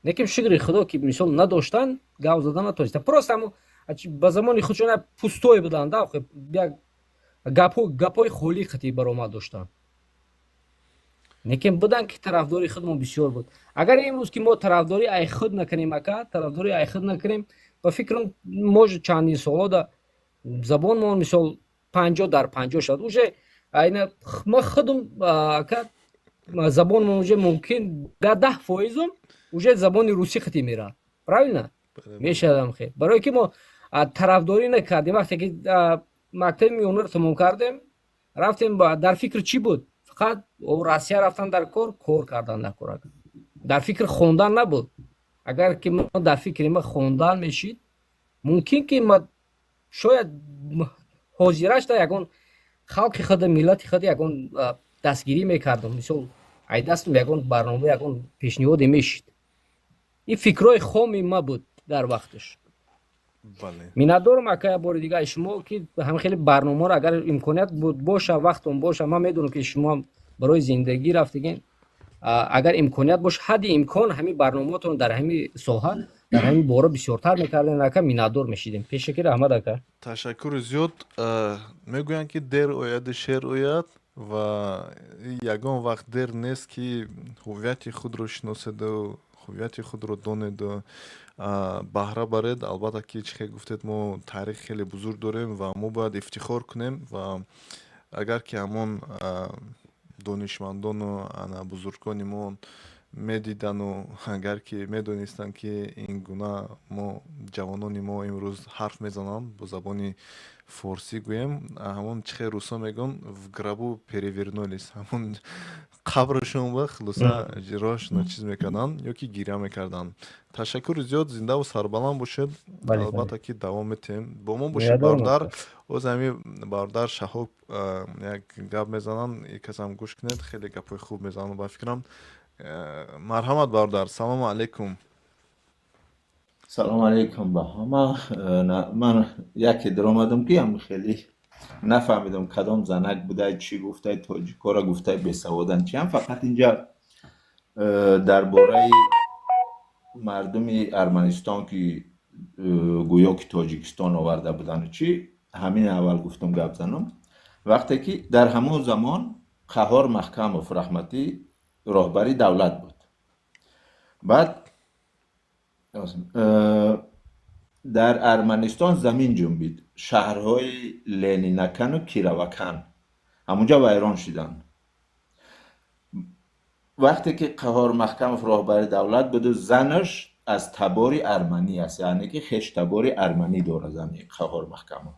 Лекин шукри Худо, ки, мисол, надоштанд, гап зада натонистанд, просто ҳамо ба замони худшон пустой буданд, як гапҳои холӣ қатӣ баромад доштанд. Лекин будан, ки тарафдори худмон бисёр буд. Агар имрӯз ки мо тарафдорӣ ай худ накунем, ака, тарафдорӣ ай худ накунем, ба фикрам, может, чандин соло да забонмон, мисол, 50 дар 50 шуд уже. Айна ма худум, ака, забонмон уже мумкин 10 фоизум уже забони русӣ хати меравад, правильно мешавам хел, барое ки мо тарафдорӣ накардем. Вақте ки мактаби миёнаро тамом кардем, рафтем, дар фикр чӣ буд? Фақат Россия рафтан дар кор, кор кардан дар кор. Дар фикр хондан набуд. Агар ки мо дар фикри ма хондан мешид, мумкин ки ма шояд ҳозирашда ягон халқи худ, миллати худ ягон дастгирӣ мекардам, мисол, ай дастам ягон барнома, ягон пешниҳоде мешид. Ин фикрҳои хоми ма буд дар вақташ. Миннатдорам, ака, бори дига шумо, ки ҳам хеле барномаро, агар имконият боша, вақтон боша, ман медонам, ки шумо барои зиндагӣ рафтагин, агар имконият боша, ҳадди имкон ҳамин барномаотон дар ҳамин соҳа, дар ҳамин бора бисёртар мекардем, ака, миннатдор мешидем. Пешакӣ раҳмат, ака. Ташаккури зиёд. Мегӯянд, ки дер ояду шер ояд, ва ягон вақт дер нест, ки ҳуввияти худро шиноседу ҳуввияти худро донеду баҳра баред. Албатта, ки чӣ хел гуфтед, мо таърих хеле бузург дорем ва мо бояд ифтихор кунем. Ва агар ки ҳамон донишмандону ана бузургони мо медидану агар ки медонистанд, ки ин гуна мо ҷавонони мо имрӯз ҳарф мезананд бо забони форсӣ, гӯем, ҳамон чӣ хел русо мегӯянд, в гробу перевернулись, ҳамон қабрашон ба хулоса роҳашонро чиз мекарданд ё ки гиря мекарданд. Ташаккури зиёд, зиндаву сарбаланд бошед. Албатта, ки давом метиҳем, бо мо бошед, бародар. Оз ҳами бародар Шаҳоб як гап мезананд, касам гӯш кунед, хеле гапҳои хуб мезананд, ба фикрам. Марҳамат, бародар, салому алайкум. Салому алайкум ба ҳама. Ман яке даромадам, ки ам хеле нафаҳмидам, кадом занак будай, чӣ гуфтай, тоҷикоро гуфтай бесаводан, чиам. Фақат инҷа дар бораи мардуми Арманистон, ки гӯё ки Тоҷикистон оварда будану чӣ, ҳамин аввал гуфтам гап занам. Вақте ки дар ҳамон замон Қаҳор Маҳкамов раҳматӣ роҳбари давлат буд, баъд дар Арманистон замин ҷунбид, шаҳрҳои Ленинакану Кировакан ҳамунҷа вайрон шуданд. Вақте ки Қаҳор Маҳкамов роҳбари давлат буду, занаш аз табори арманӣ аст, яъне ки хештабори арманӣ дорад зани Қаҳор Маҳкамов,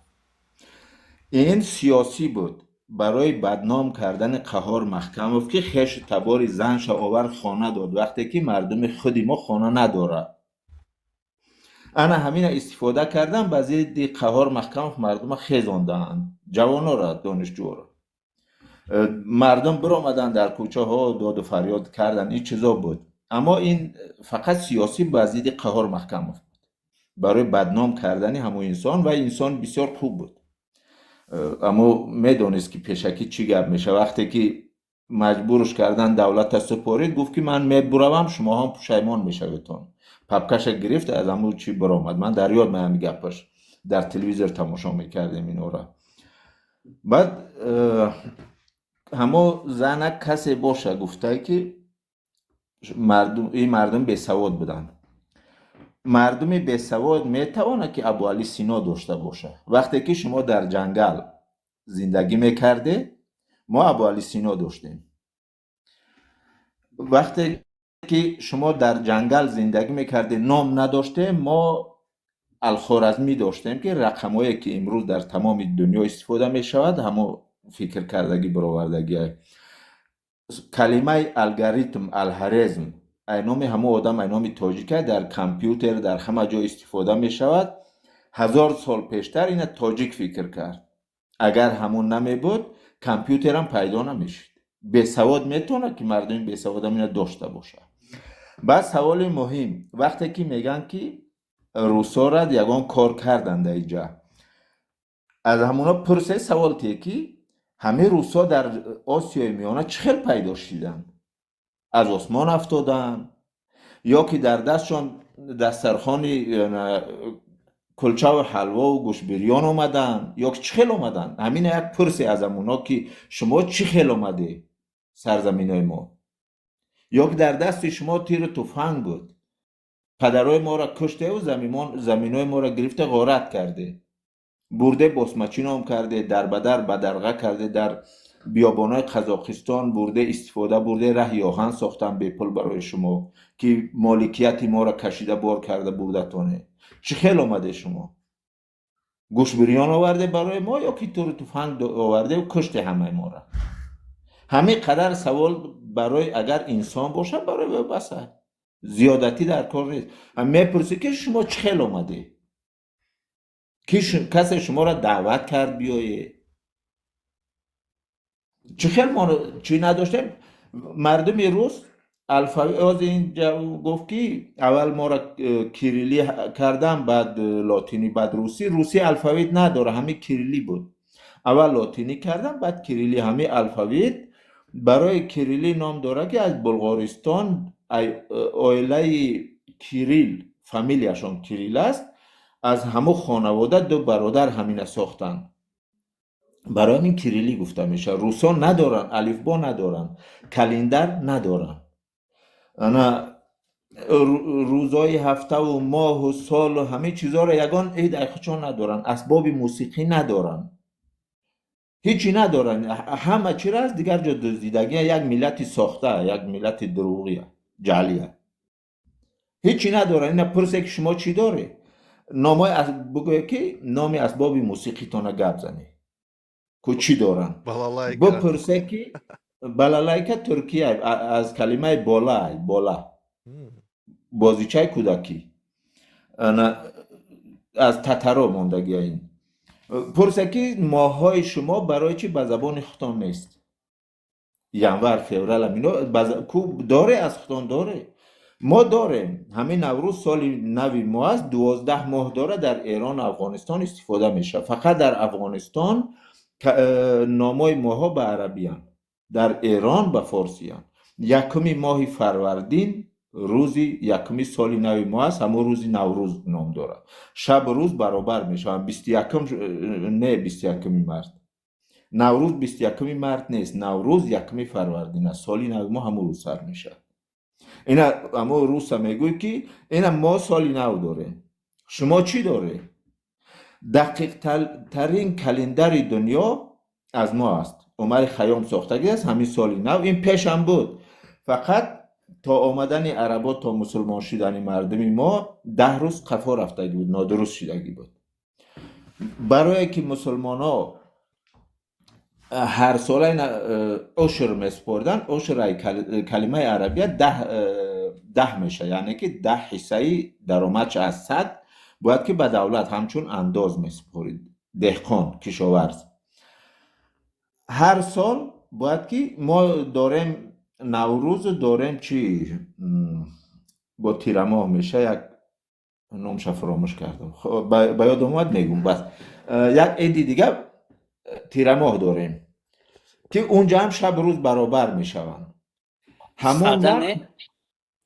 ин сиёсӣ буд барои бадном кардани Қаҳор Маҳкамов, ки хешу табори занша овард, хона дод, вақте ки мардуми худи мо хона надорад. Ана ҳамина истифода кардан ба зидди Қаҳор Маҳкамов. Мардума хезондаанд, ҷавонора, донишҷӯро. Мардум биромаданд, дар кӯчаҳо доду фарёд карданд, ин чизо буд. Аммо ин фақат сиёсӣ ба зидди Қаҳор Маҳкамов буд, барои бадном кардани ҳамон инсон. Ва инсон бисёр хуб буд, аммо медонист, ки пешакӣ чӣ гап мешавад. Вақте ки маҷбурш кардан, давлата супорид, гуфт, ки ман мебуравам, шумоҳам пушаймон мешаведтон. Папкаша гирифт, аз ҳамун чӣ баромад. Ман дар ёд ҳами гапаш, дар телевизор тамошо мекардем инора. Баъд ҳамо занак касе боша гуфтае, ки ин мардум бесавод буданд. Мардуми бесавод метавонад, ки Абуалӣ Сино дошта бошад? Вақте ки шумо дар ҷангал зиндагӣ мекардед, мо Абуалӣ Сино доштем. Вақте ки шумо дар ҷангал зиндагӣ мекардед, ном надоштем, мо Алхоразмӣ доштем, ки рақамҳое, ки имрӯз дар тамоми дунё истифода мешавад, ҳамо фикркардагӣ, баровардагӣ. Калимаи алгоритм, Алхорезм, ай номи ҳамо одам, ай номи тоҷика дар компютер, дар ҳама ҷо истифода мешавад. 1000 сол пештар ина тоҷик фикр кард. Агар ҳамон намебуд, компютерам пайдо намешид. Бесавод метавонад, ки мардуми бесаводам ина дошта бошад? Баъд саволи муҳим: вақте ки мегӯянд, ки русора ягон кор карданд дар инҷа, аз ҳамуно пурсе, савол тие, ки ҳамин русҳо дар Осиёи Миёна чӣ хел пайдо шиданд? Аз осмон афтоданд ё ки дар дастшон дастархони кулчаву ҳалвову гӯштбирён омаданд, ё ки чӣ хел омаданд? Ҳамина як пурсе аз ҳамуно, ки шумо чӣ хел омадед сарзаминои мо? Ё ки дар дасти шумо тиру туфанг буд, падарои моро куштеву заминои моро гирифта, ғорат карде, бурде, босмачӣ ном карде, дарбадар бадарға карде, дар биёбонҳои Қазоқистон бурде, истифода бурде, раҳи оҳан сохтан бепул барои шумо, ки моликияти моро кашида бор карда бурдатоне. Чӣ хел омаде шумо? Гӯшбирён оварде барои мо ё ки туру туфанг овардеву куште ҳамаи моро? Ҳамин қадар савол барои, агар инсон бошад, барои ӯ бас аст, зиёдатӣ дар кор нест. Мепурсӣ, ки шумо чӣ хел омадед, ки касе шуморо даъват кард биёед? Чӣ хел мо чӣ надоштем? Мардуми рус алфавит ҳозир инҷа гуфт, ки аввал моро кириллӣ кардан, баъд лотинӣ, баъд русӣ. Русӣ алфавит надора, ҳамин кириллӣ буд. Аввал лотинӣ кардан, баъд кириллӣ. Ҳамин алфавит барои кириллӣ ном дорад, ки аз Булғористон оилаи Кирил, фамилияшон Кирил аст, аз ҳамун хонавода ду бародар ҳамина сохтанд, барои ҳамин кириллӣ гуфта мешавад. Русо надоранд, алифбо надоранд, календар надоранд. Ана рӯзҳои ҳафтаву моҳу солу ҳамин чизҳоро ягон ид айхучон надоранд, асбоби мусиқӣ надоранд, ҳичи надоранд. Ҳама чиро аз дигар ҷо дуздидагия. Як миллати сохта, як миллати дурӯғия, ҷаълия, ҳичи надоранд. Ина пурсе, ки шумо чӣ доред? Номҳои бигӯе, ки номи асбоби мусиқитона гап занед ку, чӣ доранд? Балалайка. Бипурсе, ки балалайка туркия, аз калимаи бола, бола, бозичаи кӯдакӣ. Ана аз татаро мондагия ин. Пурсе, ки моҳҳои шумо барои чӣ ба забони худтон нест? Январ, феврал, ино ку доре, аз худтон доре? Мо дорем. Ҳамин Наврӯз соли нави мо аст, 12 моҳ дорад. Дар Эрон, Афғонистон истифода мешавад. Фақат дар Афғонистон номҳои моҳҳо ба арабиянд, дар Эрон ба форсиянд. Якуми моҳи фарвардин рӯзи якуми соли нави мо аст, ҳамон рӯзи Наврӯз ном дорад. Шабу рӯз баробар мешаванд. 21-ум не, 21-уми март. Наврӯз 21-уми март нест, Наврӯз 1-уми фарвардин аст. Соли нави мо ҳамон рӯз сар мешавад. Ина ҳамон рӯза мегӯй, ки ина мо соли нав дорем, шумо чӣ доред? Дақиқтарин календари дунё аз мо аст, Умари Хайём сохтагӣ аст. Ҳамин соли нав ин пешам буд, фақат то омадани арабо, то мусулмон шудани мардуми мо 10 рӯз қафо рафтагӣ буд, нодуруст шудагӣ буд. Барое ки мусулмонҳо ҳар сола ина ушр месупорданд. Ушр ай калимаи арабия 10, 10 мешавад, яъне ки 10 ҳиссаи даромадш аз 100 бояд ки ба давлат ҳамчун андоз месупорид деҳқон, кишоварз. Ҳар сол бояд ки мо дорем Наврӯзу дорем чи бо тирамоҳ меша, як номша фаромӯш кардам. Хо, ба ёд омад, мегум. Бас, як иди дига тирамоҳ дорем, ки унҷа ҳам шабу рӯз баробар мешаванд. Ҳамон Сада? вақт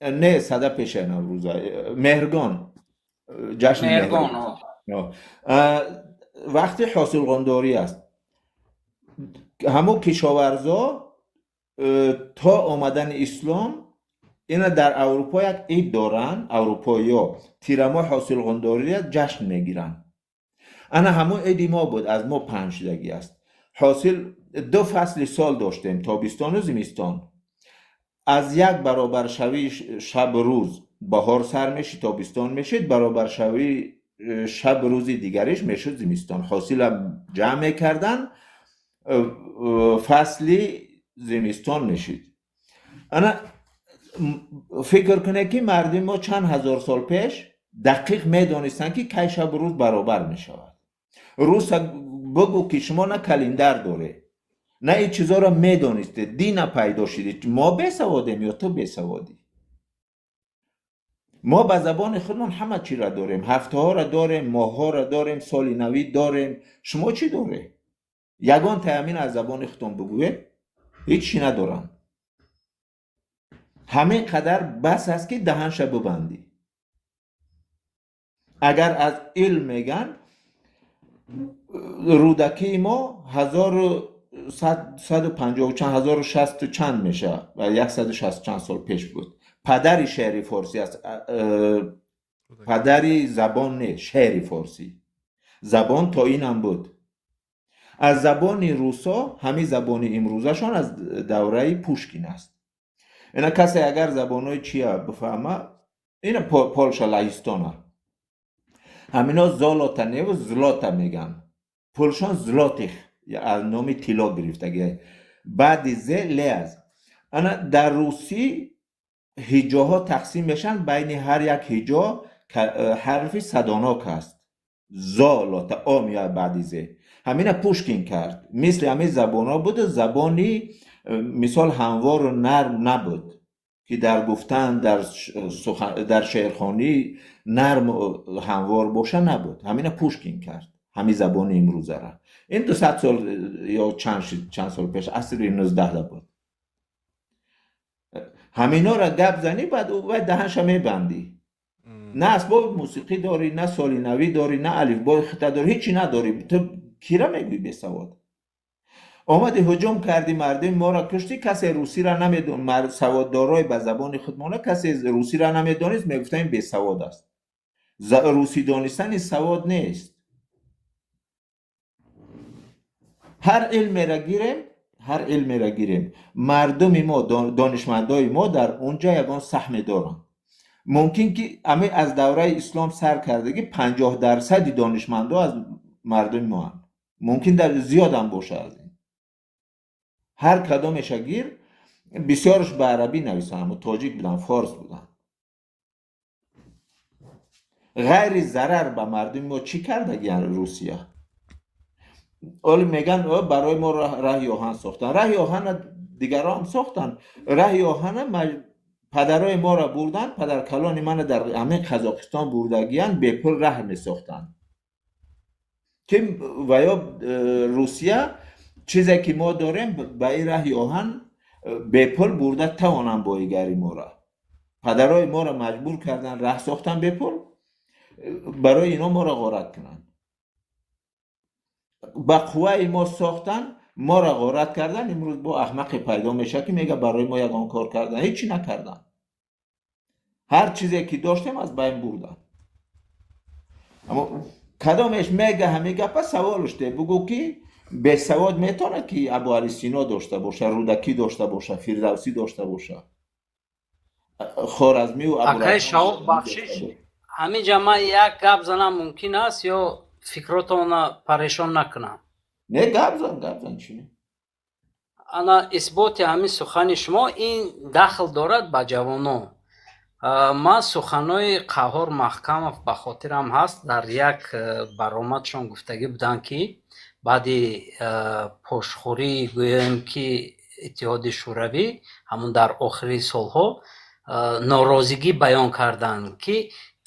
Не? Не, сада пешаи Наврӯза, Меҳргон, ҷашни Меҳргон. Меҳргон. Вақти ҳосилғондорӣ аст. Ҳамон кишоварзо то омадани ислом ина дар Аврупо як ид доранд. Аврупоиё тирамоҳ ҳосилғондориро ҷашн мегиранд. Ана ҳамон иди мо буд, аз мо паҳн шудагӣ аст. Ҳосил, ду фасли сол доштем, тобистону зимистон. Аз як баробаршавии шабу рӯз баҳор сар мешид, тобистон мешид, баробаршавии шабу рӯзи дигариш мешуд зимистон. Ҳосила ҷамъ мекарданд, фасли зимистон мешид. Ана фикр кунед, ки мардуми мо чанд ҳазор сол пеш дақиқ медонистанд, ки кай шабу рӯз баробар мешавад. Рӯса бигӯ, ки шумо на календар доред, на ин чизоро медонистед, дина пайдо шудед. Мо бесаводем ё ту бесаводӣ? Мо ба забони худмон ҳама чиро дорем: ҳафтаҳоро дорем, моҳҳоро дорем, соли навӣ дорем. Шумо чӣ доред? Ягон таямин аз забони худтон бигӯед. Ҳеҷ чӣ надоранд. Ҳамин қадар бас аст, ки даҳанша бибандӣ. Агар аз илм меган, Рӯдакии мо ҳазору 150 чанд, 1060 чанд меша ва 160 чанд сол пеш буд. Падари шеъри форсӣ аст, падари забон не, шеъри форсӣ. Забон то инам буд. Аз забони русо ҳамин забони имрӯзашон аз давраи Пушкин аст. Ина касе агар забонҳои чия бифаҳма, ина Полша, Лаҳистона, ҳамино золота неву злота меган. Пулшон злотых, аз номи тилло гирифтаги, баъди зе ле аст. Ана дар русӣ ҳиҷоҳо тақсим мешаванд, байни ҳар як ҳиҷо ҳарфи садонок аст. Золота, о меояд баъди зе. Ҳамина Пушкин кард. Мисли ҳамин забонҳо буду забони мисол ҳамвору нарм набуд, ки дар гуфтан, дар шеърхонӣ нарму ҳамвор боша, набуд. Ҳамина Пушкин кард, ҳамин забони имрӯзара. Ин 200 сол ё чанд сол пеш, асри 19 буд. Ҳаминора гап занӣ, баъд вай даҳанша мебандӣ. На асбоби мусиқӣ дорӣ, на соли навӣ дорӣ, на алифбои хита дорӣ, ҳечи надорӣ. Ту кира мегӯӣ бесавод? Омади, ҳуҷум кардӣ, мардуми моро куштӣ. Касе русиро намедон, саводдорои ба забони худмона, касе русиро намедонист, мегуфтам, бесавод аст. Русӣ донистани савод нест. Ҳар илмеро гирем, ҳар илмеро гирем, мардуми мо, донишмандои мо дар онҷа ягон саҳме доранд. Мумкин ки ами аз давраи ислом сар кардагӣ 50 дарсади донишмандо аз мардуми моанд, мумкин дар зиёдам боша аз ин. Ҳар кадомеша гир, бисёрш ба арабӣ нависанд, аммо тоҷик буданд, форс буданд. Ғайри зарар ба мардуми мо чӣ кардагиян Русия? Оли меган, барои мо раҳи оҳан сохтан. Раҳи оҳана дигарро ҳам сохтан. Раҳи оҳана падарои моро бурдан, падаркалони мана дар ҳамин Қазоқистон бурдагиян, бепул раҳ месохтанд, ки ва ё Русия чизе ки мо дорем, ба ин раҳи оҳан бепул бурда тавонанд боигари моро. Падарои моро маҷбур кардан, раҳ сохтан бепул, барои ино моро ғорат кунанд. Ба қувваи мо сохтан, моро ғорат кардан. Имрӯз бо аҳмақе пайдо мешавад, ки мега, барои мо ягон кор кардан. Ҳечи накардан. Ҳар чизе ки доштем, аз байн бурдан. Аммо кадомеш мега ҳамин гапа, саволш де, бугӯ, ки бесавод метавонад, ки Абуали Сино дошта боша, Рӯдакӣ дошта боша, Фирдавсӣ дошта боша, Хоразмию Акаи Шаҳоб, бахшиш, ҳамин ҷа ман як гап занам мумкин аст ё фикротонро парешон накунам? Не, гап зан, гап зан, чӣ? Ана исботи ҳамин сухани шумо, ин дахл дорад ба ҷавонон. Ман суханои Қаҳҳор Маҳкамов ба хотирам ҳаст, дар як баромадшон гуфтагӣ буданд, ки баъди пошхӯрӣ, гӯем ки, Иттиҳоди Шӯравӣ, ҳамун дар охири солҳо норозигӣ баён карданд, ки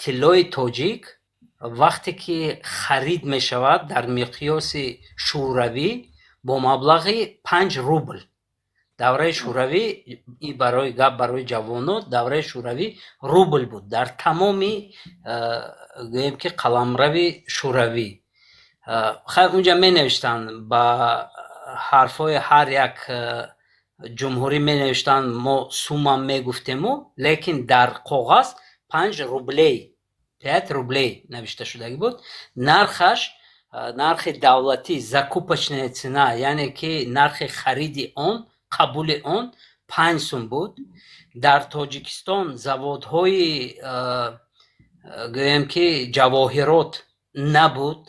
тиллои тоҷик вақте ки харид мешавад дар миқёси шӯравӣ бо маблағи 5 рубл. Давраи шӯравӣ, барои гап барои ҷавонот, давраи шӯравӣ рубл буд дар тамоми, гӯем ки, қаламрави шӯравӣ. Хайр, унҷа менавиштанд, ба ҳарфҳои ҳар як ҷумҳурӣ менавиштанд, мо сумам мегуфтему, лекин дар коғаз 5 рублей, 5 рублей навишта шудагӣ буд. Нархаш, нархи давлатӣ, закупочная цена, яъне ки нархи хариди он, қабули он 5 сум буд. Дар Тоҷикистон заводҳои, гӯем ки, ҷавоҳирот набуд,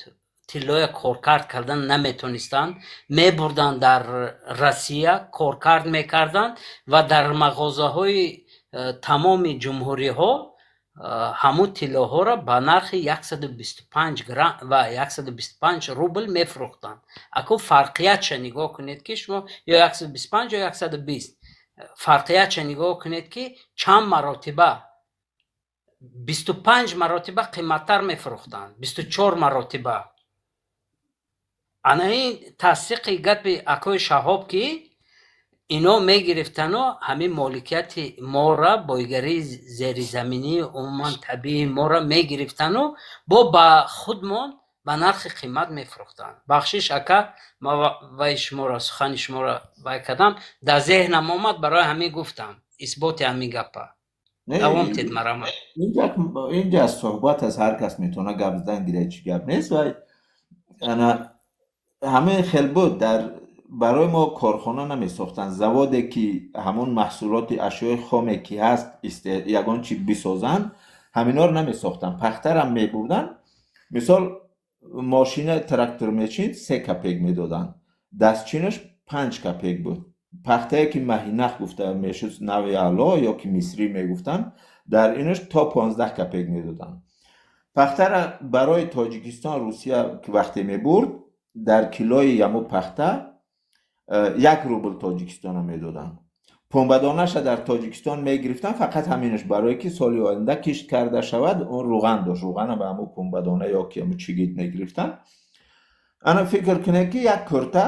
тиллоя коркард кардан наметонистанд, мебурданд дар Россия, коркард мекарданд ва дар мағозаҳои тамоми ҷумҳуриҳо ҳамун тиллоҳоро ба нархи 125 грамм ва 125 рубл мефурӯхтанд. Аку фарқиятша нигоҳ кунед, ки шумо ё 125 ё 120, фарқиятша нигоҳ кунед, ки чанд маротиба, 25 маротиба қиматтар мефурӯхтанд, 24 маротиба. Ана ин тасдиқи гапи акои Шаҳоб, ки ино мегирифтану ҳамин моликияти мора, бойгарии зеризаминӣ, умуман табиии мора мегирифтану бо ба худмон. Ба нархи қимат мефурӯхтанд. Бахшиш, ака, ма вай шуморо, сухани шуморо вай кардам, дар зеҳнам омад, барои ҳамин гуфтам, исботи ҳамин гапа. Давом тед, марҳамат. Инҷа суҳбат аст, ҳар кас метавона гап задан гирад, чӣ гап нест. Вай ана ҳамин хел буд. Дар барои мо корхона намесохтанд, заводе ки ҳамон маҳсулоти ашёи хоме ки ҳаст, ягон чи бисозанд, ҳаминҳоро намесохтанд. Пахтарам мебурданд, мисол, мошина, трактор мечин, 3 копеек медоданд, дастчинаш 5 копеек буд. Пахтае ки маҳинах гуфта мешуд, нави аъло ё ки мисрӣ мегуфтанд, дар инаш то 15 копеек медоданд. Пахтара барои Тоҷикистон Русия вақте мебурд, дар килои яму пахта 1 рубл Тоҷикистона медоданд. Пунбадонаша дар Тоҷикистон мегирифтанд, фақат ҳаминаш, барое ки соли оянда кишт карда шавад. Он руған дошт, руғана ба ҳамун пунбадона ё ки ҳамун чигит мегирифтанд. Ана фикр кунед, ки як курта,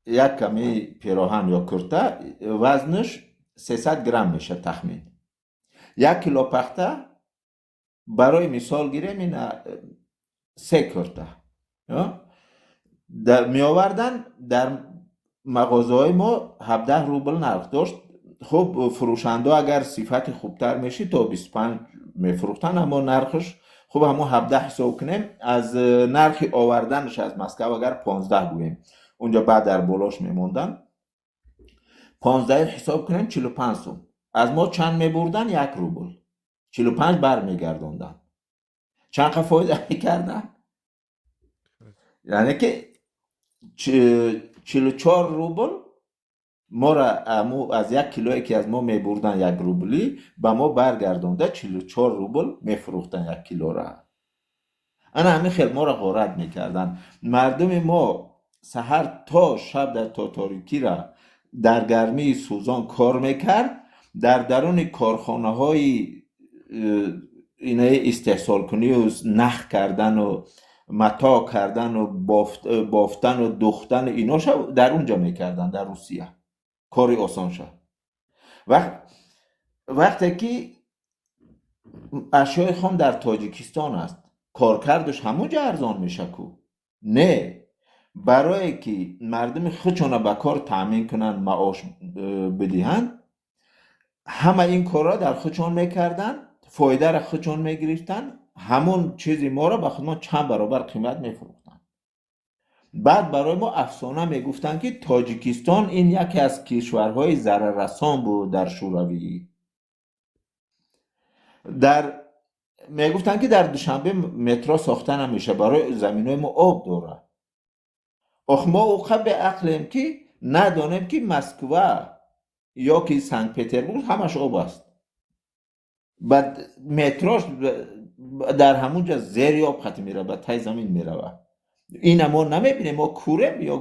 як ками пироҳан ё курта вазнаш 300 грамм мешад тахмин. 1 кило пахта, барои мисол гирем, ина се курта меоварданд. Дар мағозаҳои мо 17 рубл нарх дошт. Хуб, фурӯшандао агар сифати хубтар мешид, то 25 мефурӯхтанд, аммо нархаш хуб ҳамон 17 ҳисоб кунем, аз нархи оварданаш аз Москав агар 15 гӯем, унҷо баъд дар болош мемонданд, 15 ҳисоб кунем, 45 сум. Аз мо чанд мебурданд? 1 рубл 45 бармегардонданд. Чанд қа фоида мекарданд? Яъне ки 44 рубл мора аз 1 килое ки аз мо мебурдан 1 рублӣ, ба мо баргардонда 44 рубл мефурӯхтанд 1 килора. Ана ҳамин хел моро ғорат мекарданд. Мардуми мо саҳар то шаб дар то торикира дар гармии сӯзон кор мекард, дар даруни корхонаҳои инаи истеҳсолкунию нах кардану матоъ кардану бофтану духтану иноша дар унҷо мекарданд, дар Русия кори осон шуд. Вақте ки ашёи хом дар Тоҷикистон аст, коркардаш ҳамон ҷо арзон меша ку? Не, барое ки мардуми худшона ба кор таъмин кунанд, маош бидиҳанд, ҳама ин корро дар худшон мекарданд, фоидаро худшон мегирифтанд, ҳамон чизи моро ба худмон чанд баробар қимат мефурӯхтанд. Баъд барои мо афсона мегуфтанд, ки Тоҷикистон ин яке аз кишварҳои зараррасон буд дар Шӯравӣ. Дар мегуфтанд, ки дар Душанбе метро сохта намеша, барои заминҳои мо об дорад. Ох, мо уқа беақлем, ки надонем, ки Москва ё ки Санкт Петербург ҳамаш об аст. Баъд метрош дар ҳамун ҷа зери об хати меравад, ба таи замин меравад. Ина мо намебинем? Мо курем ё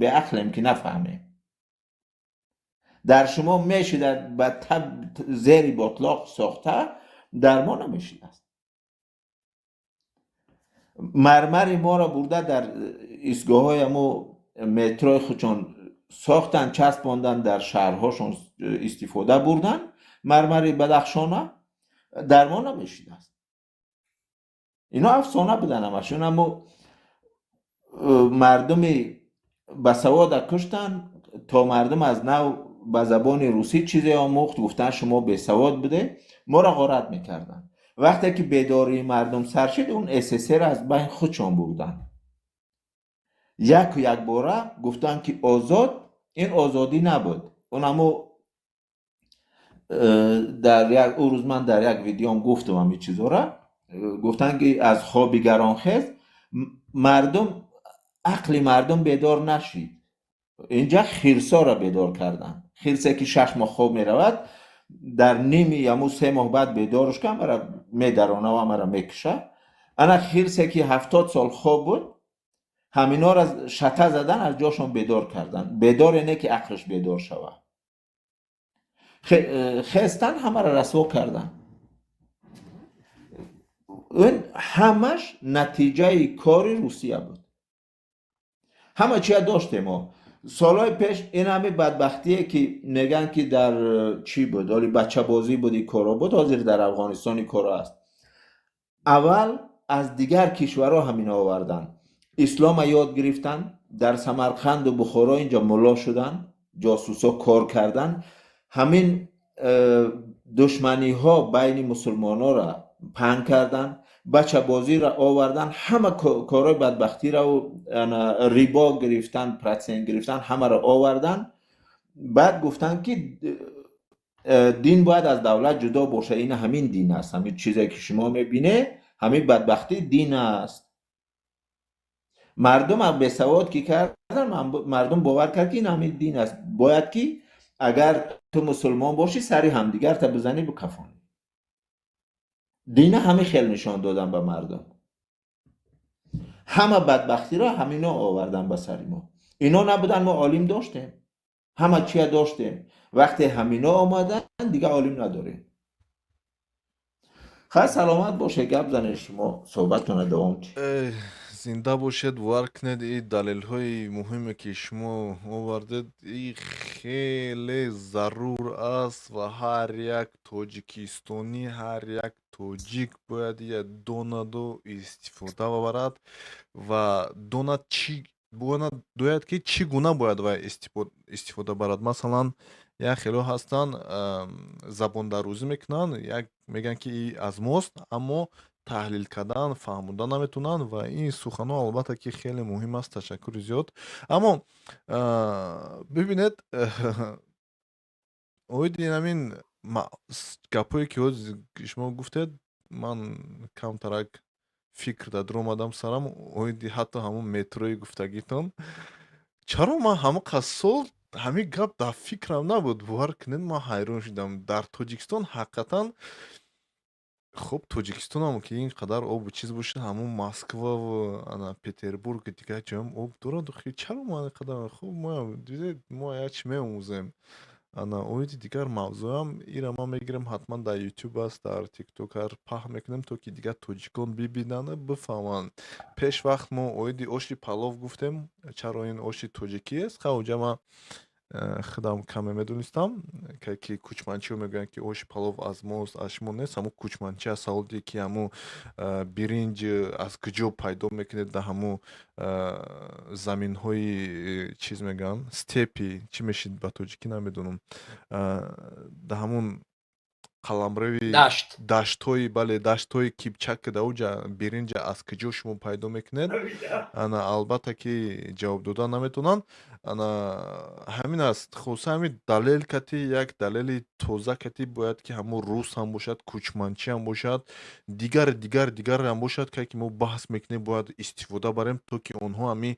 беақлем, ки нафаҳмем? Дар шумо мешидад ба таб зери ботлоқ сохта, дар мо намешидааст. Мармари моро бурда дар истгоҳҳои амо метрои худшон сохтан, часпондан, дар шаҳрҳошон истифода бурдан мармари Бадахшона, дар мо намешидааст. Ино афсона будан ҳамашон. Аммо мардуми басавода куштанд, то мардум аз нав ба забони русӣ чизе омӯхт. Гуфтанд, шумо бесавод буде, моро ғорат мекарданд. Вақте ки бедории мардум сар шуд, он СССР аз байн худшон бурданд. Яку якбора гуфтанд, ки озод. Ин озодӣ набуд. Он амо дар як ӯ рӯз ман дар як видеом гуфтам ҳамин чизора. Гуфтанд, ки аз хоби гаронхез мардум, ақли мардум бедор нашид. Инҷа хирсоро бедор карданд. Хирсе ки 6 моҳ хоб меравад, дар ними яму 3 моҳ баъд бедоруш кан, мара медаронава, мара мекуша. Ана хирсе ки 70 сол хоб буд, ҳаминҳоро шата задан, аз ҷошон бедор карданд. Бедоре не, ки ақлш бедор шавад. Хестан, ҳамаро расво карданд. Ин ҳамаш натиҷаи кори Русия буд. Ҳама чия доштем мо солҳои пеш. Ин ҳами бадбахтие, ки мегӯянд, ки дар чӣ буд, оли бачабозӣ буд, ин коро буд, ҳозир дар Афғонистон ин коро аст. Аввал аз дигар кишварҳо ҳамино оварданд. Ислома ёд гирифтанд, дар Самарқанду Бухоро инҷо мулло шуданд, ҷосусо кор карданд. Ҳамин душманиҳо байни мусулмононро паҳн карданд, бачабозиро оварданд, ҳама корҳои бадбахтиро, рибо гирифтан, процент гирифтан, ҳамаро оварданд. Баъд гуфтанд, ки дин бояд аз давлат ҷудо бошад. Ин ҳамин дин аст, ҳамин чизе, ки шумо мебинед, ҳамин бадбахтӣ дин аст. Мардум бесавод ки кардан, мардум бовар кард, ки ин ҳамин дин аст. Бояд ки агар ту мусулмон бошӣ, сари ҳамдигарта бизанӣ, бикафонӣ. Дина ҳамин хел нишон додан ба мардум. Ҳама бадбахтиро ҳамино овардан ба сари мо. Ино набудан, мо олим доштем, ҳама чия доштем. Вақте ҳамино омадан, дига олим надорем. Хай, саломат боше, гап занед шумо, суҳбатона давом. Зинда бошед. Бовар кунед, и далелҳои муҳиме, ки шумо овардед, и хеле зарур аст ва ҳар як тоҷикистонӣ, ҳар як тоҷик бояд ия донаду истифода барад ва донад чӣ бояд, ки чӣ гуна бояд вай истифода барад. Масалан, як хело ҳастанд, забондарӯзӣ мекунанд, як мегӯянд, ки и аз мост, аммо таҳлил кардан, фаҳмондан наметавонанд. Ва ин суханҳо, албатта, ки хеле муҳим аст. Ташаккури зиёд. Аммо бибинед, оиди ҳамин гапҳое, ки ҳозир шумо гуфтед, ман камтарак фикр дар омадам сарам оиди ҳатто ҳамон метрои гуфтагитон. Чаро ман ҳамон қад сол ҳамин гап дар фикрам набуд? Бовар кунед, ман ҳайрон шудам. Дар Тоҷикистон ҳақиқатан, хуб, Тоҷикистонам ки ин қадар обу чиз бошад, ҳамон Москваву ана Петербург, дигар ҷоям об дорад. Чаро ман ин қадар? Хуб, мо дидед, мо як чи меомӯзем. Ана оиди дигар мавзӯам, ира ман мегирам, ҳатман дар Ютуб аст, дар Тикток паҳн мекунем, то ки дигар тоҷикон бибинанд, бифаҳманд. Пеш вақт мо оиди оши палов гуфтем, чаро ин оши тоҷикӣ аст. Ха, оҷа ман худам каме медонистам, ки кӯчманчиҳо мегӯянд, ки оши палов аз мост, аз шумо нест. Ҳамун кӯчманчи аз савол дид, ки ҳамун биринҷ аз куҷо пайдо мекунед, дар ҳамун заминҳои, чиз мегӯянд, степи, чӣ мешид ба тоҷикӣ, намедонам, дар ҳамун қаламрави дашт. Даштҳои, бале, даштҳои Кипчак, дар оҷа биринҷа аз куҷо шумо пайдо мекунед? Ана, албатта, ки ҷавоб дода наметавонанд. Ана ҳамин аст. Хулоса, ҳамин далел кати, як далели тоза кати бояд, ки ҳамун рус ҳам бошад, кӯчманчӣ ҳам бошад, дигар, дигар, дигар ҳам бошад, ки мо баҳс мекунем, бояд истифода барем, то ки онҳо ҳамин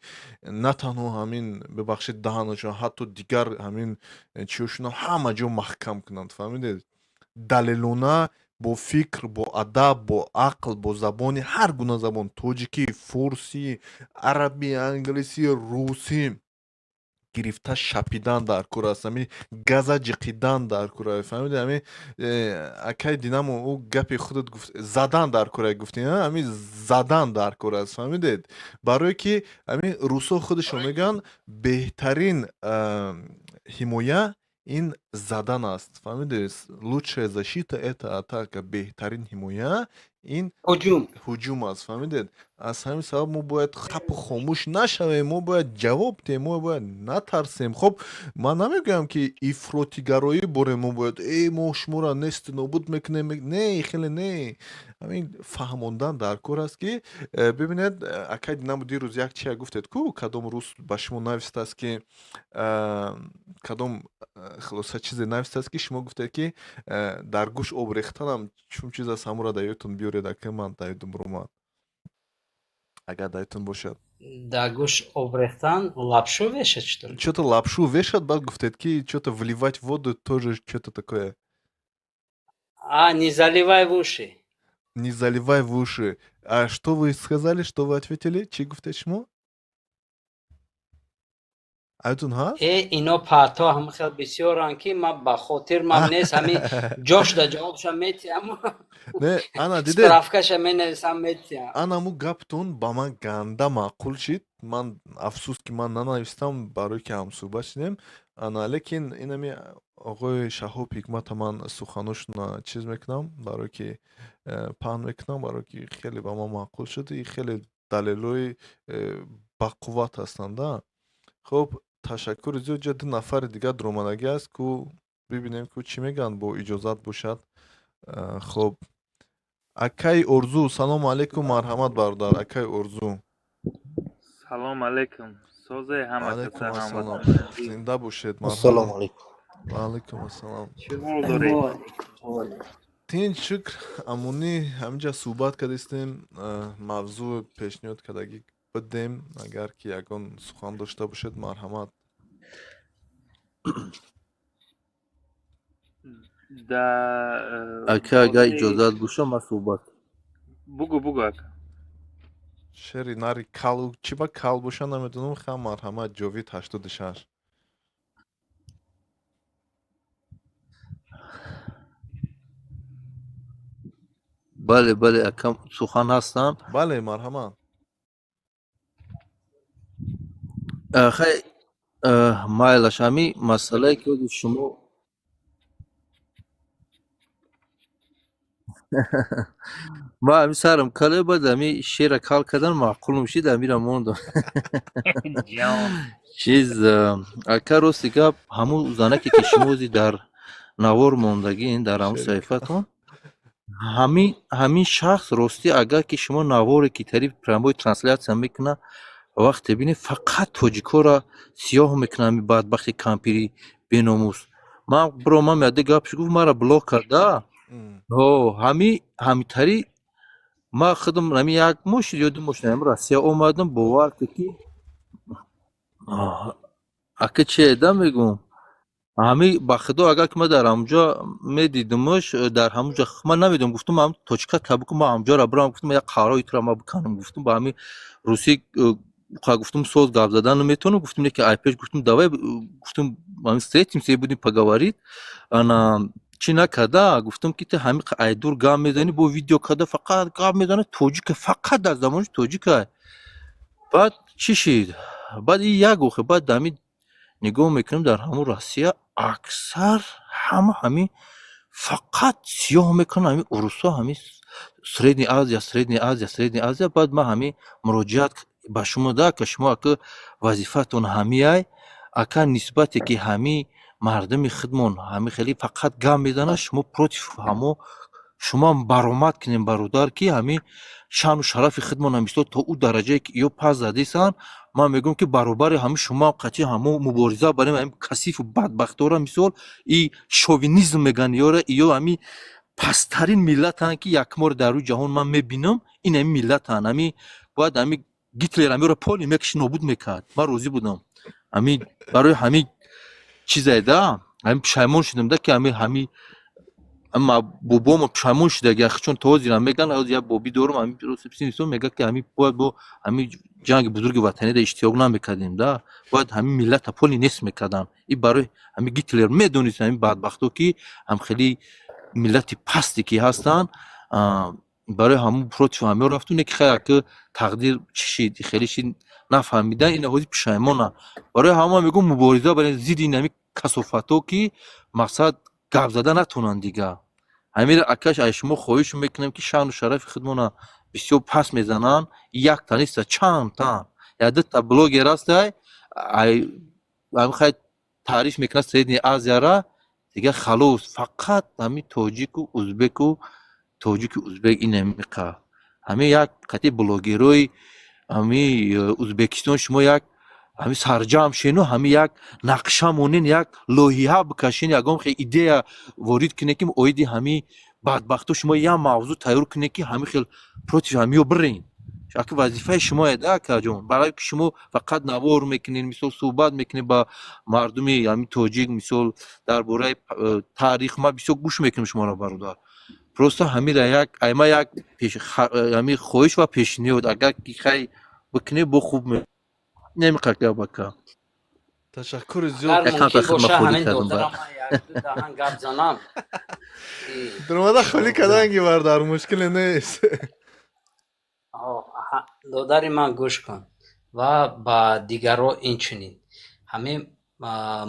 на танҳо ҳамин, бибахшед, даҳанашон, ҳатто дигар ҳамин чиёшонро ҳама ҷо маҳкам кунанд. Фаҳмидед? Далелона, бо фикр, бо адаб, бо ақл, бо забони, ҳар гуна забон: тоҷикӣ, форсӣ, арабӣ, англисӣ, русӣ гирифта шапидан дар кор аст. Ҳамин газа ҷиқидан дар кор аст. Фаҳмиди? Ҳамин акай Динамо, ӯ гапи худат гуфт, задан дар кор аст гуфтӣ, ҳамин задан дар кор аст. Фаҳмидед? Барое ки ҳамин русҳо худашон мегӯянд, беҳтарин ҳимоя ин задан аст. Фаҳмидед? Лучшая защита — это атака. Беҳтарин ҳимоя ин ҳуҷум. Ҳуҷум аст. Фаҳмидед? Аз ҳамин сабаб мо бояд хапу хомӯш нашавем, мо бояд ҷавоб диҳем, мо бояд натарсем. Хоб, ман намегӯям, ки ифротигароӣ борем, мо бояд мо шуморо несту нобуд мекунем. Не, хеле не. Ҳамин фаҳмондан дар кор аст, ки бибинед, акай Динамо, дирӯз як чия гуфтед ку, кадом рус ба шумо навистааст, ки кадом, хулоса, чизе навистааст, ки шумо гуфтед, ки дар гӯш об рехтанам чун чиз аст. Ҳамонро дар ёдтон биёред, ака, ман дар ёдум ромад, агар дар ёдтон бошад. Дар гӯш об рехтан, лапшу вешать, что ли? Чё-то лапшу вешать, баъд гуфтед, ки чё-то вливать воду тоже, чё-то такое. А, не заливай в уши. Не заливай в уши. А что вы сказали, что вы ответили? Чӣ гуфтед шумо? Аёдтон ҳаст? Э, ино парто ҳама хел бисёранд, ки ман ба хотирмам нест. Ҳамин ҷошда ҷавобша метиҳам. Не, ана дидед. Справкаша менависам, метиҳам. Анаму гаптон ба ман ганда маъқул шид. Ман афсӯс, ки ман нанавистам, барое ки ҳамсӯҳбат шудем. Ана, лекин инами оғои Шаҳоб Ҳикмата ман суханошона чиз мекунам, барое ки паҳн мекунам, барое ки хеле ба ман маъқул шуд и хеле далелҳои бақувват ҳастанд, да. Хуб, ташаккури зиёд. Ҷа ду нафари дигар дуромадагӣ аст, ку бибинем, ку чӣ мегӯянд, бо иҷозат бошад. Хуб, акаи Орзу, салому алайкум, марҳамат, бародар, акаи Орзу. Салом алейкум, созе ҳама. Алайкум ассалом, зинда бошед. Ассалому алайкум. Ваалайкум ассалом. Чӣ ҳол доред? Тинч, шукр, амонӣ. Ҳаминҷа суҳбат кардистем, мавзӯъ пешниҳод кардагӣ бидем. Агар ки ягон сухан дошта бошед, марҳамат. Да. Ака, агар иҷозат боша, ман суҳбат Бугӯ, бугӯ, ака. Шери нари кал чӣ ба кал боша, намедонам. Ха, марҳамат, Ҷовид 86. Бале, бале, ака, сухан ҳастам. Бале, марҳамат. Хай, майлаш, ҳами масъалае ки ози шумо ман ҳами сарам кале, баъд ҳами шера кал кардан маъқулум шид, ҳамира мондам. Чиз, ака, рости гап, ҳамун занаке ки шумо ози дар навор мондагин, дар ҳамун саҳифатон, ҳамин шахс, ростӣ, агар ки шумо наворе ки тариқи прямой трансляция мекунад, вақте бинед, фақат тоҷикҳоро сиёҳ мекунад, ҳами бадбахти кампири беномус. Ман биромам, яде гапш гуфт, маро блок карда. Ҳо, ҳамитари ман худам ҳами як моҳ шуд ё 2 моҳ шуд, ҳами Россия омадам, бовар кун ки ака, чи эда мегӯм, ҳами ба худо, агар ки ман дар ҳамунҷо медидимш, дар ҳамунҷо ман намедонам, гуфтум, ҳам точка кабуку, ман ҳамунҷоро бирам, гуфтум, як қаҳрои туро ман биканам, гуфтум, ба ҳами русӣ гуфтум, соз гап задан наметавонам, гуфтум, не ки айпеш, гуфтум, давай, гуфтум, ҳами встретимся и будем поговорить. Ана чӣ накарда, гуфтум ки ту ҳами айдур гап мезанӣ, бо видео карда фақат гап мезанӣ, тоҷика, фақат дар замони тоҷика. Баъд чӣ шид? Баъд и як охе, баъд ҳами нигоҳ мекунем, дар ҳамун Россия аксар ҳама ҳами фақат сиёҳ мекунанд, ҳами урусҳо, ҳами Средний Азия, Средний Азия, Средний Азия. Баъд ман ҳами муроҷиат ба шумо да, ка шумо ака вазифаатон ҳамиай, ака, нисбате ки ҳами мардуми худмон ҳами хеле фақат гап мезанад, шумо против ҳамо шумоам баромад кунем, бародар, ки ҳами шаъну шарафи худмон ҳамисто то ӯ дараҷае ки ё пас задисанд, ман мегӯям ки баробари ҳами шумоам қатъи ҳамо мубориза барем, ҳами касифу бадбахтора, мисол, и шовинизм мегӯянд ёра, ё ҳами пасттарин миллатанд, ки якмор дар рӯи ҷаҳон ман мебинам, ин ҳами миллатанд. Ҳами бояд ҳами Гитлер ҳамиро поли мекаши, нобуд мекард, ман розӣ будам. Ҳами барои ҳами чизае да, ҳами пушаймон шудам да, ки ҳами бобомо пушаймон шудаги, чун то ҳозира мегӯянд, ҳозир як бобӣ дорам, ҳами мегӯяд, ки ҳами бояд бо ҳами ҷанги бузурги ватанида иштирок намекардем да, бояд ҳами миллата поли нест мекарданд. И барои ҳами Гитлер медонист, ҳами бадбахто, ки ҳам хеле миллати пасте ки ҳастанд, барои ҳамун против ҳамиё рафту, не ки хай, ака, тақдир чӣ шид, хеле шид, нафаҳмидан, ина ҳозир пушаймонанд. Барои ҳама мегӯм, мубориза барем зидди ин ҳами касофатҳо, ки мақсад гап зада натонанд дига. Ҳамира, акаш, аз шумо хоҳиш мекунем, ки шаъну шарафи худмона бисёр пас мезананд, якта неста, чандтан, як дута блогер ҳастай, ҳами хай таъриф мекунад Средний Азияра, дига халос, фақат ҳами тоҷику узбеку, тоҷику узбек, ин ҳамиқа ҳами як қати блогерои ҳами Узбекистон шумо як ҳами сарҷамъ шену, ҳами як нақша монен, як лоиҳа бикашен, ягон хел идея ворид кунед, ки оиди ҳами бадбахто шумо як мавзӯъ тайёр кунед, ки ҳами хел против ҳамиё бирен. Ака, вазифаи шумое да, акаҷон, барои ки шумо фақат навор мекунед, мисол, суҳбат мекунед ба мардуми ҳами тоҷик, мисол, дар бораи таърих ман бисёр гӯш мекунам шуморо, бародар. Просто ҳамира як айма як ҳами хоҳиш ва пешниҳод, агар ки хай бикунед, бо хуб намеқар гап, ака. Ташаккури зиёд. Агар мумкин боша, ҳамин додарам як ду даҳан гап занам. Даромада холӣ карданги, бардар, мушкиле нест. Додари ман, гӯш кун. Ва ба дигарро инчунин. Ҳамин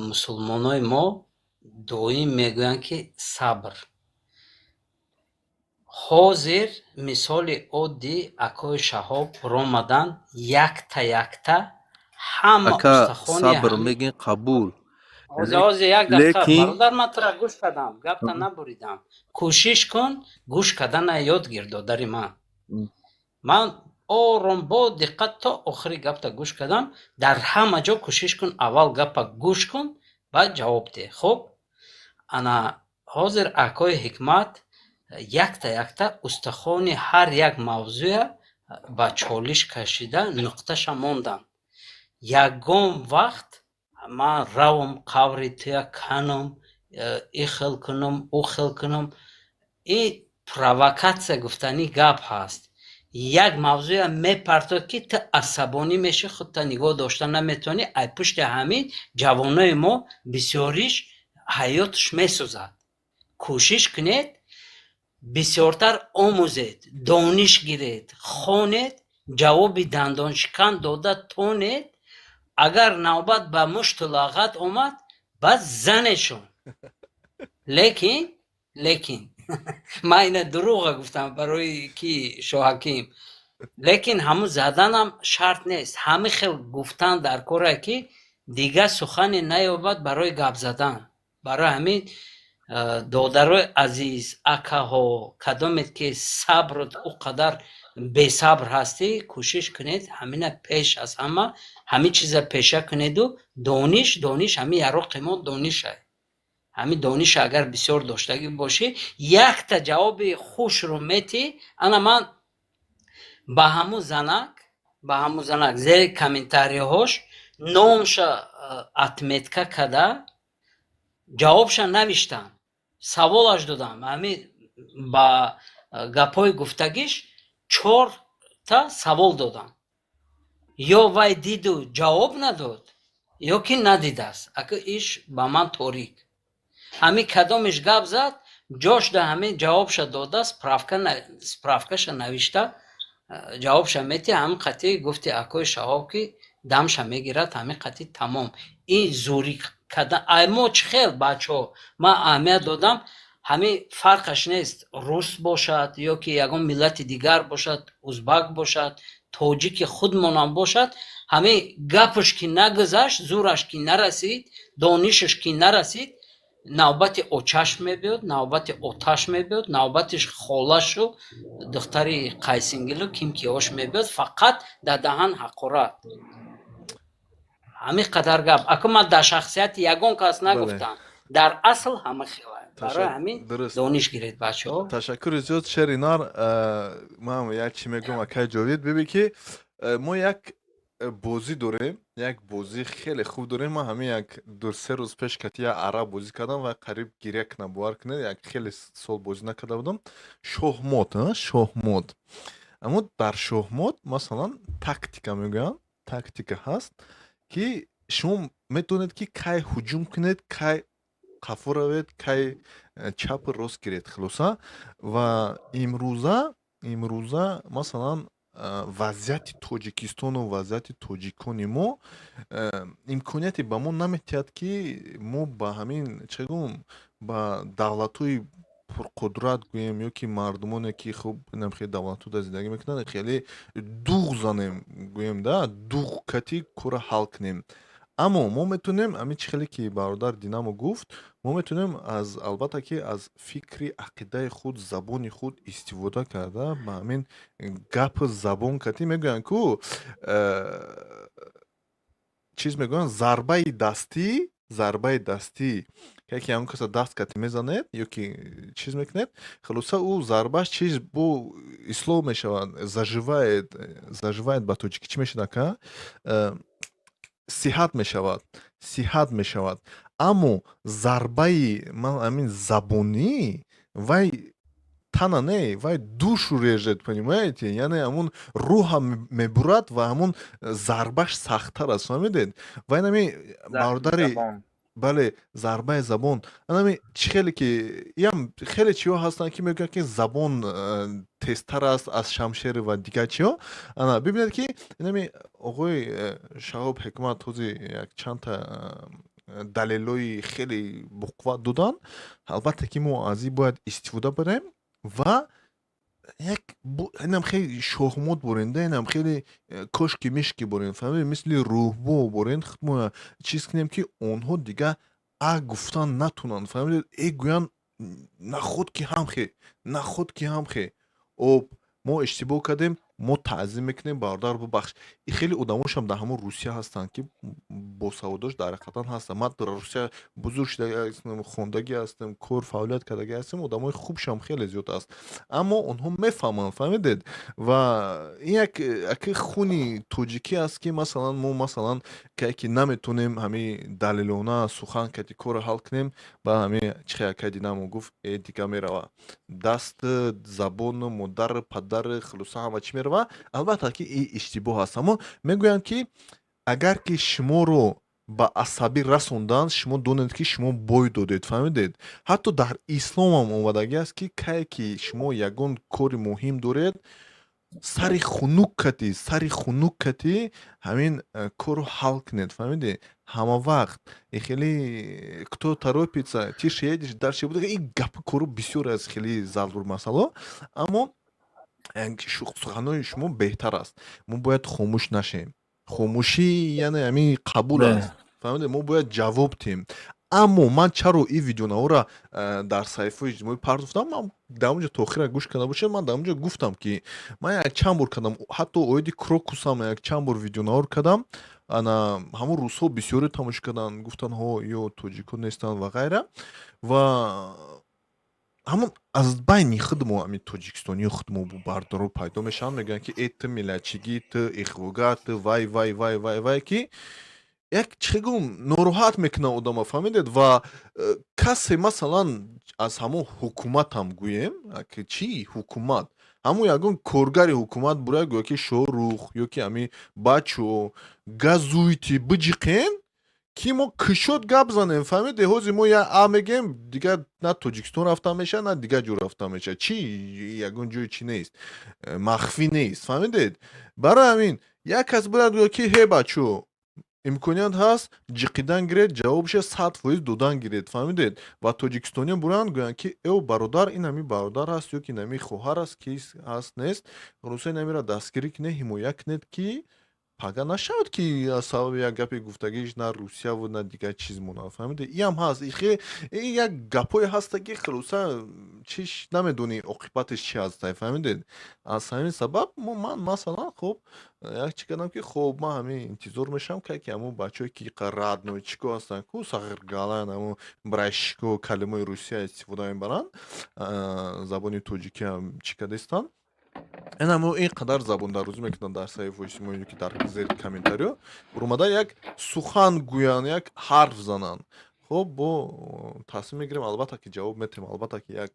мусулмонои мо доим мегӯянд, ки сабр. Ҳозир мисоли оддӣ, акои Шаҳоб ромадан якта якта ҳама Ака, устахони сабр ҳамин мегин, қабул. Ҳозир, ҳозир, як дақиқа. Лекин Бародар, ман тура гӯш кардам, гапта набуридам. Кӯшиш кун, гӯш кардана ёд гир, додари ман. Ман ором, бо диққат то охири гапта гӯш кардам. Дар ҳама ҷо кӯшиш кун, аввал гапа гӯш кун, баъд ҷавоб деҳ. Хуб, ана ҳозир акои Ҳикмат якта якта устахони ҳар як мавзӯя ба чолиш кашида, нуқташа монданд. Ягон вақт ман равам, қаври туя канам, и хел кунам, ӯ хел кунам, и провокатсия гуфтанӣ гап ҳаст. Як мавзӯя мепартод, ки ту асабонӣ мешӣ, худта нигоҳ дошта наметавонӣ. Ай пушти ҳамин ҷавонои мо бисёриш ҳаётш месӯзад. Кӯшиш кунед, бисёртар омӯзед, дониш гиред, хонед, ҷавоби дандоншикан дода тонед. Агар навбат ба мушту лағат омад, баъд занешон. Лекин ман ина дурӯға гуфтам барои ки Шоҳаким, лекин ҳамун заданам шарт нест. Ҳами хел гуфтан дар коре, ки дигар сухане наёбад барои гап задан. Барои ҳамин, додарои азиз, акаҳо, кадомет ки саброт ӯ қадар бесабр ҳастӣ, кӯшиш кунед, ҳамина пеш аз ҳама ҳамин чиза пеша кунеду дониш, дониш, ҳамин яроқи мо донишай. Ҳамин дониша агар бисёр доштагӣ бошӣ, якта ҷавоби хушро метӣ. Ана ман ба ҳамун занак зери комментариҳош номша отметка када, ҷавобша навиштам, саволаш додам. Ҳамин ба гапҳои гуфтагиш чорта савол додам. Ё вай диду ҷавоб надод, ё ки надидааст. Ака, иш ба ман торик. Ҳамин кадомиш гап зад, ҷошда ҳамин ҷавобша дода, справкаша навишта, ҷавобша мети. Ҳамин қатъи гуфти акои Шаҳоб, ки дамша мегирад, ҳамин қатъи тамом. Ин зӯрӣ кардан ай мо чӣ хел, бачаҳо, ман аҳамият додам, ҳамин фарқаш нест, рус бошад ё ки ягон миллати дигар бошад, узбак бошад, тоҷики худмонам бошад, ҳамин гапаш ки нагузашт, зӯраш ки нарасид, донишаш ки нарасид, навбати очаш мебиёд, навбати оташ мебиёд, навбати холашу духтари қайсингилу ким киҳош мебиёд. Фақат дар даҳан ҳақорат. Ҳамин қадар гап. Аку ман дар шахсияти ягон кас нагуфтам, дар асл ҳама хела. Барои ҳамин дониш гиред, бачаҳо. Ташаккури зиёд, Шеринар. Ман як чӣ мегӯям, акай Ҷовид, биби, ки мо як бозӣ дорем, як бозии хеле хуб дорем. Ман ҳамин як 2-3 рӯз пеш кати як араб бозӣ кардам ва қариб гиря кунам, бовар кунед, як хеле сол бозӣ накарда будам. Шоҳмот, шоҳмот. Аммо дар шоҳмот, масалан, тактика мегӯянд, тактика ҳаст, ки шумо метавонед, ки кай ҳуҷум кунед, кай қафо равед, кай чапу рост гиред. Хулоса, ва имрӯза, масалан, вазъияти Тоҷикистону вазъияти тоҷикони мо имконияте ба мо наметиҳад, ки мо ба ҳамин, чӣ гӯм, ба давлатҳои пурқудрат гӯем ё ки мардумоне, ки хуб хеле давлатҳо дар зиндагӣ мекунанд, хеле дуғ занем, гӯем да, дуғ кати кора ҳал кунем. Аммо мо метавонем, ҳамин чӣ хеле ки бародар Динамо гуфт, мо метавонем аз, албатта ки, аз фикри ақидаи худ, забони худ истифода карда, ба ҳамин гапу забон катӣ мегӯянд ку, чиз мегӯянд, зарбаи дастӣ, яке ҳамон каса даст кати мезанед ё ки чиз мекунед, хулоса, ӯ зарбааш чиз бо ислоҳ мешавад, заживает. Заживает ба тоҷикӣ чӣ мешавад, ака? Сиҳат мешавад, сиҳат мешавад. Аммо зарбаи ман ҳамин забонӣ, вай тана не, вай душу режет, понимаете? Яъне ҳамун рӯҳа мебурад ва ҳамун зарбаш сахттар аст, фаҳмидед? Вай нами бародари. Бале, зарбаи забон. Анами чӣ хеле ки иам хеле чиҳо ҳастанд, ки мегӯянд, ки забон тезтар аст аз шамшер ва дигар чиҳо. Ана бибинед, ки инами оғои Шаҳоб Ҳикмат ҳози як чандта далелҳои хеле боқувват доданд. Албатта, ки мо аз ин бояд истифода барем ва як инам хеле шоҳмот борем да, инам хеле кошки мишки борем, фаҳмидед, мисли рӯҳбо борем, худмо чиз кунем, ки онҳо дига а гуфтан натунанд, фаҳмидед, э гӯянд, наход ки ҳамхе, наход ки ҳамхе. Об мо иштибоҳ кардем, мо таъзим мекунем, бародар, бубахш. И хеле одамошам дар ҳамон Русия ҳастанд, ки босаводош дар ҳақиқатан ҳастанд. Ман дар Русия бузург шудагӣ ҳастам, хондагӣ ҳастам, кор фаъолият кардагӣ ҳастам, одамои хубшам хеле зиёд аст, аммо онҳо мефаҳманд, фаҳмидед. Ва ин як хуни тоҷикӣ аст, ки масалан мо, масалан, ки наметонем ҳамин далелона сухан кати корро ҳал кунем, ба ҳамин чихе акай динамо гуфт, э дига мерава даст, забону модар, падар, хулоса, ҳама чӣ мерава. Албатта, ки ин иштибоҳ аст, аммо мегӯянд, ки агар ки шуморо ба асабӣ расонданд, шумо донед, ки шумо бой додед, фаҳмидед. Ҳатто дар исломам омадагӣ аст, ки кае ки шумо ягон кори муҳим доред, сари хунук кати, сари хунук кати ҳамин корро ҳал кунед, фаҳмидед. Ҳама вақт хеле кто торопится, тише едешь, дальше буд. Ин гапи кору бисёр аст, хеле зарур масъало, аммо суханҳои шумо беҳтар аст. Мо бояд хомӯш нашем. Хомӯшӣ яъне ҳамин қабул аст, фаҳмидед. Мо бояд ҷавоб диҳем. Аммо ман чаро ин видеонаҳоро дар саҳифаҳои иҷтимоӣ партофтам? Ман дар онҷо то охира гӯш карда бошед, ман дар онҷо гуфтам, ки ман як чанд бор кардам, ҳатто оиди Крокусам як чанд бор видеонаҳор кардам. Ана ҳамон рӯзҳо бисёре тамошо карданд, гуфтанд, ҳо, ё тоҷико нестанд ва ғайра. Ва ҳамон аз байни худмо, ҳамин тоҷикистониё худмо бардоро пайдо мешаванд, мегӯянд, ки э, ту миллатчигӣ, ту ихвога, ту вай, вай, вай, вай, вай, ки як чӣ гум нороҳат мекунад одама, фаҳмидед. Ва касе, масалан, аз ҳамон ҳукуматам гӯем, ки чӣ ҳукумат, ҳамон ягон коргари ҳукумат бурая, гӯя, ки Шорух ё ки ҳамин бачо газуйти биҷиқен, ки мо кушод гап занем, фаҳмиде. Ҳозир мо я а мегӯем, дигар на Тоҷикистон рафта мешавад, на дигар ҷо рафта мешавад. Чӣ, ягон ҷои чӣ нест, махфӣ нест, фаҳмидед. Барои ҳамин як кас бояд гӯяд, ки ҳе, бачо, имконият ҳаст, ҷиқидан гиред, ҷавобша 100% додан гиред, фаҳмидед. Ва тоҷикистониё буранд, гӯянд, ки эв, бародар, ин ҳамин бародар аст ё ки ин ҳамин хоҳар аст, ки ҳаст, нест, русия инамиро дастгирӣ кунед, ҳимоя кунед, ки пага нашавад, ки аз сабаби як гапи гуфтагиш на Русияву, на дигар чиз монанд, фаҳмиде. Иам ҳаст, и як гапҳое ҳаста, ки хулоса чиш намедонӣ, оқибаташ чи ҳаста, фаҳмидед. Аз ҳамин сабаб ман, масалан, хуб, як чӣ кардам, ки хоб, ман ҳамин интизор мешавам, ки ҳамон бачаҳое, ки роднойчико ҳастанд, ку сағиргалан, ҳамон брайщико, калимаи русия истифода мебаранд, забони тоҷикиам чӣ кардастанд, инамо ин қадар забондарозӣ мекунанд дар саҳифаҳои иҷтимоӣ, ки дар зери комментариё уромада як сухан гӯянд, як ҳарф зананд. Хуб, бо тасмим мегирем, албатта, ки ҷавоб метиҳем, албатта, ки як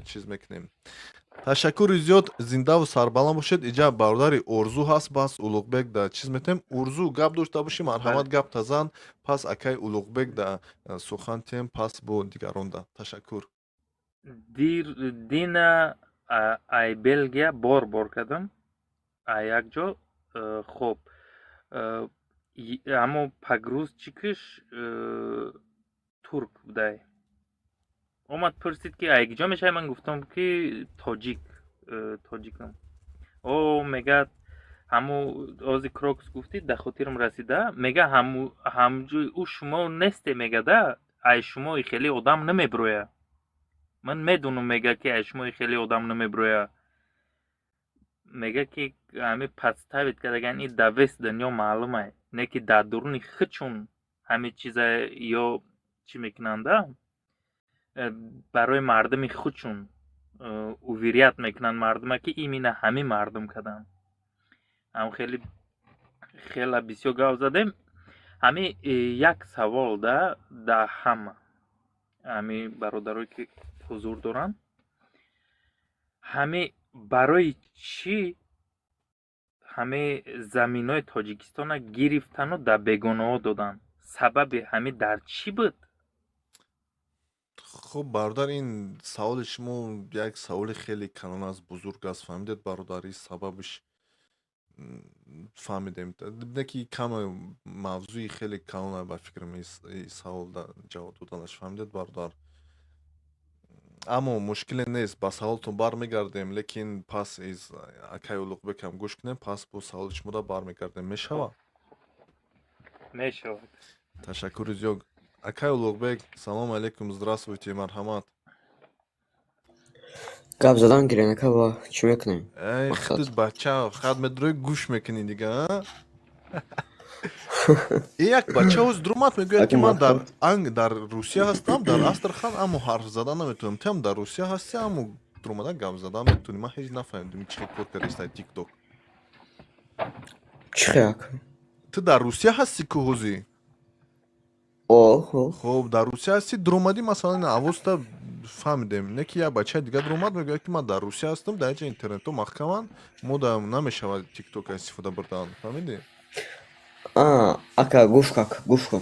чиз мекунем. Ташаккури зиёд, зиндаву сарбаланд бошед. Иҷа бародари Орзу ҳаст, бас Улуғбек да чиз метиҳем. Орзу, гап дошта бошӣ, марҳамат, гап тазан, пас акай Улуғбек да сухан тиҳем, пас бо дигарон да. Ташаккур. Дина ай Белгия бор кардам, а як ҷо хоб, ҳамо погрузчикаш турк будай. Омад, пурсид, ки ай киҷо мешавӣ. Ман гуфтам, ки тоҷик, тоҷикам. О, мегӯяд, ҳамо ози Крокус гуфтӣ, да хотирам расида. Мега, ҳамҷои ӯ шумо несте, мегада, ай шумо хеле одам намеброя, ман медонам. Мега, ки ай шумо хеле одам намеброя. Мега, ки ҳами подставить кардаган, и да весь дунё маълумай, не ки дар дуруни худшон ҳами чиза ё чӣ мекунанда, барои мардуми худшон уверять мекунанд мардума, ки именно ҳамин мардум карданд. Ҳам хеле хела бисёр гап задем. Ҳами як савол да ҳама ҳами бародарое, ки ҳузур доранд: ҳами барои чӣ ҳами заминҳои Тоҷикистона гирифтану дар бегонаҳо доданд? Сабаби ҳамин дар чӣ буд? Хуб, бародар, ин саволи шумо як саволи хеле калон аст, бузург аст, фаҳмидед, бародар? Ин сабабиш фаҳмидем, не ки каме мавзӯи хеле калон ба фикрам ин савол ҷавоб доданаш, фаҳмидед, бародар? Аммо мушкиле нест, ба саволтон бармегардем, лекин пас из акаи Улуғбекам гӯш кунем, пас бо саволи шумода бармегардем, мешавад? Мешавад. Ташаккури зиёд. Акаи Улуғбек, салому алейкум, здравствуйте, марҳамат. Гап задан гирен, ака, ва чӣ мекунем? Эй. Мақсад. Худат, бача, хат медрои, гӯш мекунӣ дига, а? И як бача оз дурумад, мегӯяд, ки Ака, ман дар марҳамат. Анг дар Русия ҳастам, дар Астрахан, аммо ҳарф задан наметавонам. Ту ҳам дар Русия ҳастӣ, аммо дурумада гап задан метавонӣ. Ман ҳеҷ нафаҳмидам, чӣ хел кор кардистай Тикток. Чӣ хел, ака? Ту дар Русия ҳастӣ ку ҳозӣ? О, хоб. Хоб, дар Русия ҳастӣ, дуромадӣ, масалан, авоста фаҳмидем, не ки як бачаи дигар дуромад, мегӯяд, ки ман дар Русия ҳастам, дар инҷа интернетҳо маҳкаманд, мо да намешавад Тиктока истифода бурдан, фаҳмидӣ? А, ака, гӯш ка, гӯш кун.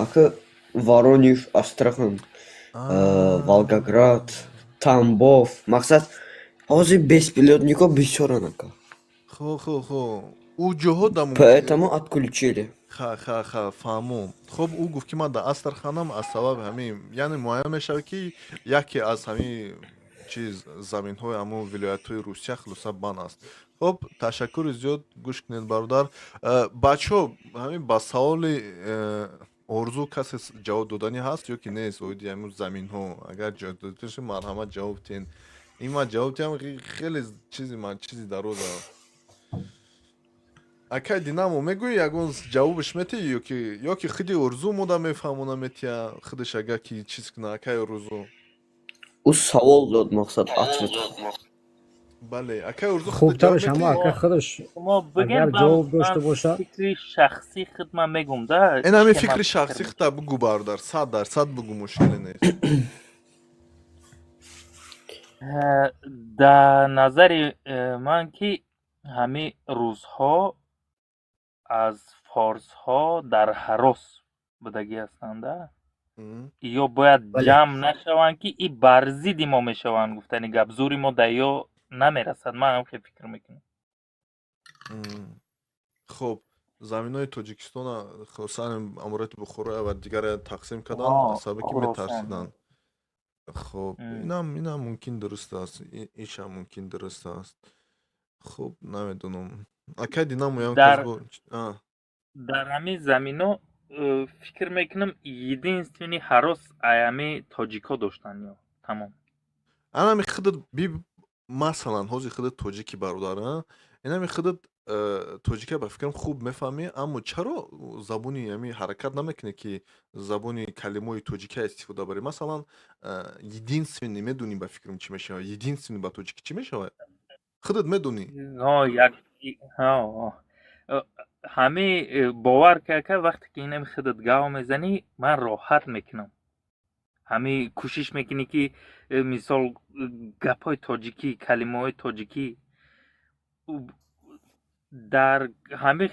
Ака, Воронеж, Астрахан, Волгоград, Тамбов. Мақсад, ҳозир беспилотникҳо бисёранд, ака. Хо, ӯ ҷоҳо да мумкин. Поэтому отключили. Ха, фаҳмом. Хоб, ӯ гуфт, ки ман дар Астраханам, аз сабаби ҳамин, яъне муайян мешавад, ки яке аз ҳамин чиз заминҳои ҳамон вилоятҳои Русия хулоса бан аст. Хоб, ташаккури зиёд, гӯш кунед, бародар. Бачаҳо, ҳамин ба саволи Орзу касе ҷавоб доданӣ ҳаст ё ки нест оиди ҳамин заминҳо? Агар ҷавоб дода, марҳамат, ҷавоб диҳен. Ин ман ҷавоб диҳам, хеле чизи ман чизи дароза. Акай Динамо, мегӯӣ, ягон ҷавобаш метиҳӣ ё ки худи Орзу мода мефаҳмона метиҳа худаш, агар ки чиз куна, акай Орзу? Ӯ савол дод, мақсад, ответ. Бале, акай Орзу, худат ҷавоб Хубтараш ҳамо метиҳӣ? ака худаш Шумо бигем, агар ҷавоб дошта бошад. Фикри шахсии худ ман мегум да. Ин ҳамин чӣ ки фикри ман фикр шахсӣ мекунам. хута бугӯ, бародар, 100% бугӯ, мушкиле нест. Дар назари ман, ки ҳамин рӯзҳо аз форсҳо дар ҳарос будагӣ ҳастанд, ё бояд ҷамъ нашаванд, ки и бар зидди мо мешаванд, гуфтани гап, зури мо дар ё намерасад. Ман ҳам хел фикр мекунам. Хуб, заминҳои Тоҷикистона, хусусан Аморати Бухороя ва дигаре тақсим карданд, аз сабаби ки Хуросон. метарсиданд. Хуб, инам мумкин дуруст аст, ишам мумкин дуруст аст. Хуб, намедонам, акай Динамоям. Дар ҳамин замино фикр мекунам, единственный ҳарос аями тоҷикҳо доштанд, ё тамом. Анами худат би, масалан, ҳозир худат тоҷики, бародар, инами худат тоҷика, ба фикрам, хуб мефаҳмӣ, аммо чаро забони ами ҳаракат намекунӣ, ки забони калимаҳои тоҷика истифода барӣ? Масалан, единственный медонӣ, ба фикрам, чӣ мешавад? Единственный ба тоҷикӣ чӣ мешавад, худат медонӣ? Ҳами бовар ка, вақте ки инами худат гав мезанӣ, ман роҳат мекунам. Ҳами кӯшиш мекунӣ, ки мисол, гапҳои тоҷикӣ, калимаҳои тоҷикӣ дар ҳами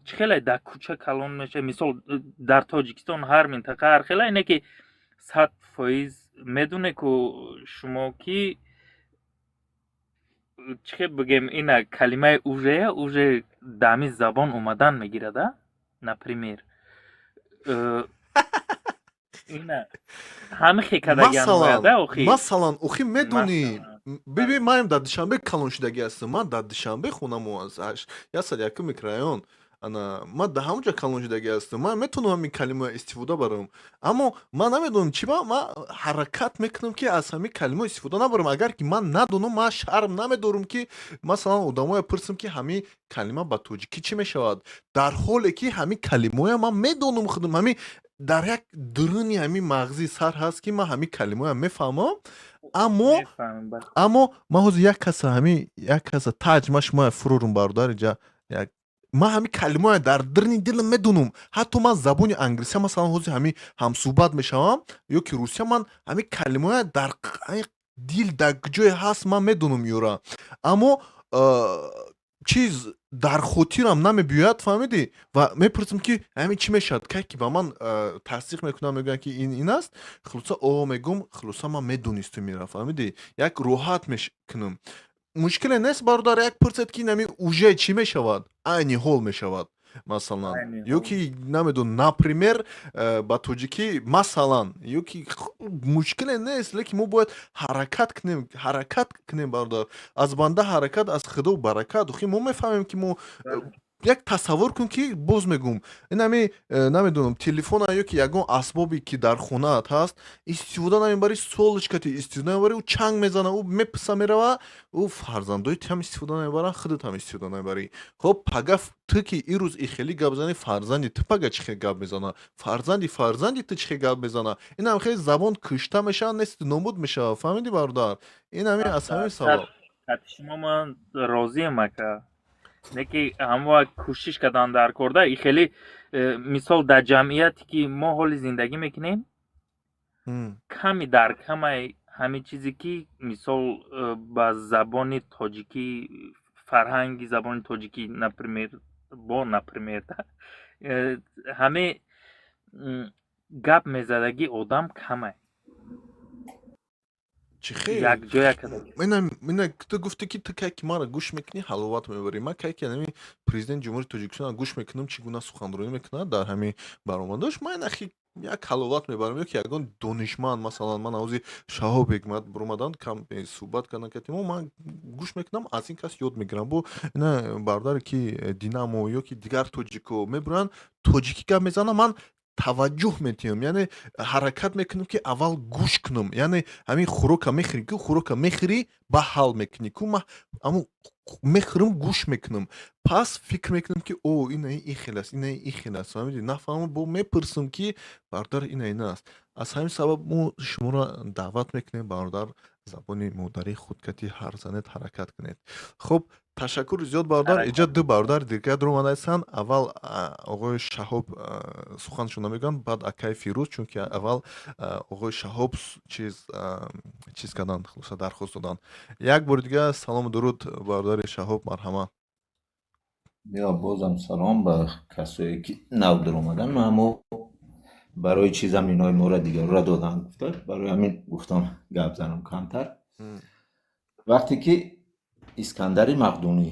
чӣ хеле дар кӯча калон меша. Мисол, дар Тоҷикистон ҳар минтақа ҳар хела, ине ки 100% медоне ку шумо, ки чӣ хел бигем, ина калимаи уже дар ҳамин забон омадан мегирад, а например, ина ҳами хе кардагиан. Масалан, охи, медонӣ, бибин, маем дар Душанбе калон шудагӣ ҳастам, ман дар Душанбе хонамо 101 микрорайон, ана ман дар ҳамон ҷо калон шудагӣ ҳастам, ман метавонам ҳамин калима истифода барам, аммо ман намедонам чӣ ба ман ҳаракат мекунам, ки аз ҳамин калима истифода набарам. Агар ки ман надонам, ман шарм намедорам, ки масалан одамоя пурсам, ки ҳамин калима ба тоҷикӣ чӣ мешавад, дар ҳоле ки ҳамин калимаоя ман медонам худам. Ҳамин дар як дуруни ҳамин мағзи сар ҳаст, ки ман ҳамин калимаоя мефаҳмам, аммо ман ҳозир як каса, ҳамин як каса таҷ ма шумо фурорум, бародар, иҷа як ман ҳамин калимаоя дар дирни дилам медонам. Ҳатто ман забони англисия, масалан, ҳозир ҳамин ҳамсӯҳбат мешавам ё ки русия, ман ҳамин калимаоя дар дил дар ҷое ҳаст, ман медонам ёра, аммо чиз. Дар хотирам намебиёяд, фаҳмидӣ? Ва мепурсам, ки ҳамин чӣ мешавад. Кай ки ба ман тасдиқ мекунам, мегӯянд, ки ин аст, хулоса, о мегӯм, хулоса, ман медонистум ира, фаҳмидӣ? Як роҳат мекунам. Мушкиле нест, бародар, як пурсед, ки инами уже чӣ мешавад, айни ҳол мешавад, масалан, ё ки намедонам, например, ба тоҷикӣ масалан, ё ки мушкиле нест, лекин мо бояд ҳаракат кунем, ҳаракат кунем, бародар. Аз банда ҳаракат, аз худо баракат. Охи мо мефаҳмем, ки мо як тасаввур кун, ки боз мегӯм, инами намедонам, телефона ё ки ягон асбобе, ки дар хонаат ҳаст, истифода намебарӣ, солочкати истифода намебарӣ, ӯ чанг мезана, ӯ меписа, мерава. Ӯ фарзандои ту ҳам истифода намебаранд, худат ҳам истифода намебарӣ. Хоб, пага ту ки ирӯз и хеле гап занӣ, фарзанди ту пага чӣ хел гап мезана, фарзанди фарзанди ту чӣ хел гап мезана? Инам хеле забон кушта мешавад, нест, нобуд мешавад, фаҳмидӣ, бародар? Ин ҳами аз ҳамин сабаб. Шумо ман розиам, ака, не ки ҳамва кӯшиш кардан дар корда и хеле мисол, дар ҷамъияте, ки мо ҳоли зиндагӣ мекунем, ками дар камай ҳамин чизе, ки мисол, ба забони тоҷикӣ, фарҳанги забони тоҷикӣ, например, бо например, ҳаме гап мезадагӣ одам камай. Чӣ хел? Якҷоя када. Ина ту гуфтӣ, ки ту кай ки маро гӯш мекунӣ, ҳаловат мебарӣ. Ман кай ки ҳамин президенти Ҷумҳурии Тоҷикистонро гӯш мекунам, чӣ гуна суханронӣ мекунад дар ҳамин баромадош, ман инахи як ҳаловат мебарам. Ё ки ягон донишманд, масалан, ман ҳози Шаҳоб Ҳикмат биромаданд, кам суҳбат кардан кардем, ман гӯш мекунам, аз ин кас ёд мегирам. Бо ина бародаре, ки Динамо ё ки дигар тоҷико мебуранд, тоҷикӣ гап мезанам, ман таваҷҷӯҳ метиҳам, яъне ҳаракат мекунам, ки аввал гӯш кунам. Яъне ҳамин хӯрока мехӯрӣ, ку хӯрока мехӯрӣ, ба ҳал мекунӣ, ку ман ҳамун мехӯрам, гӯш мекунам, пас фикр мекунам, ки о, ина ин хел аст, ина ин хел аст, фаҳмидӣ? Нафаҳмам, бо мепурсам, ки бародар, ина ин аст. Аз ҳамин сабаб мо шуморо даъват мекунем, бародар, забони модарии худ кати ҳарф занед, ҳаракат кунед. Хуб, ташаккури зиёд, бародар. Иҷа ду бародар дигар омадаистанд. Аввал оғои Шаҳоб суханшонро мегӯянд, баъд акаи Фирӯз, чунки аввал оғои Шаҳоб чиз карданд, хулоса, дархост доданд. Як бори дигар салому дуруд, бародари Шаҳоб, марҳамат. Ё, бозам салом ба касое, ки нав даромадан. Мамо барои чӣ заминои моро дигарро додан гуфта, барои ҳамин гуфтам гап занам камтар. Вақте ки Искандари Мақдунӣ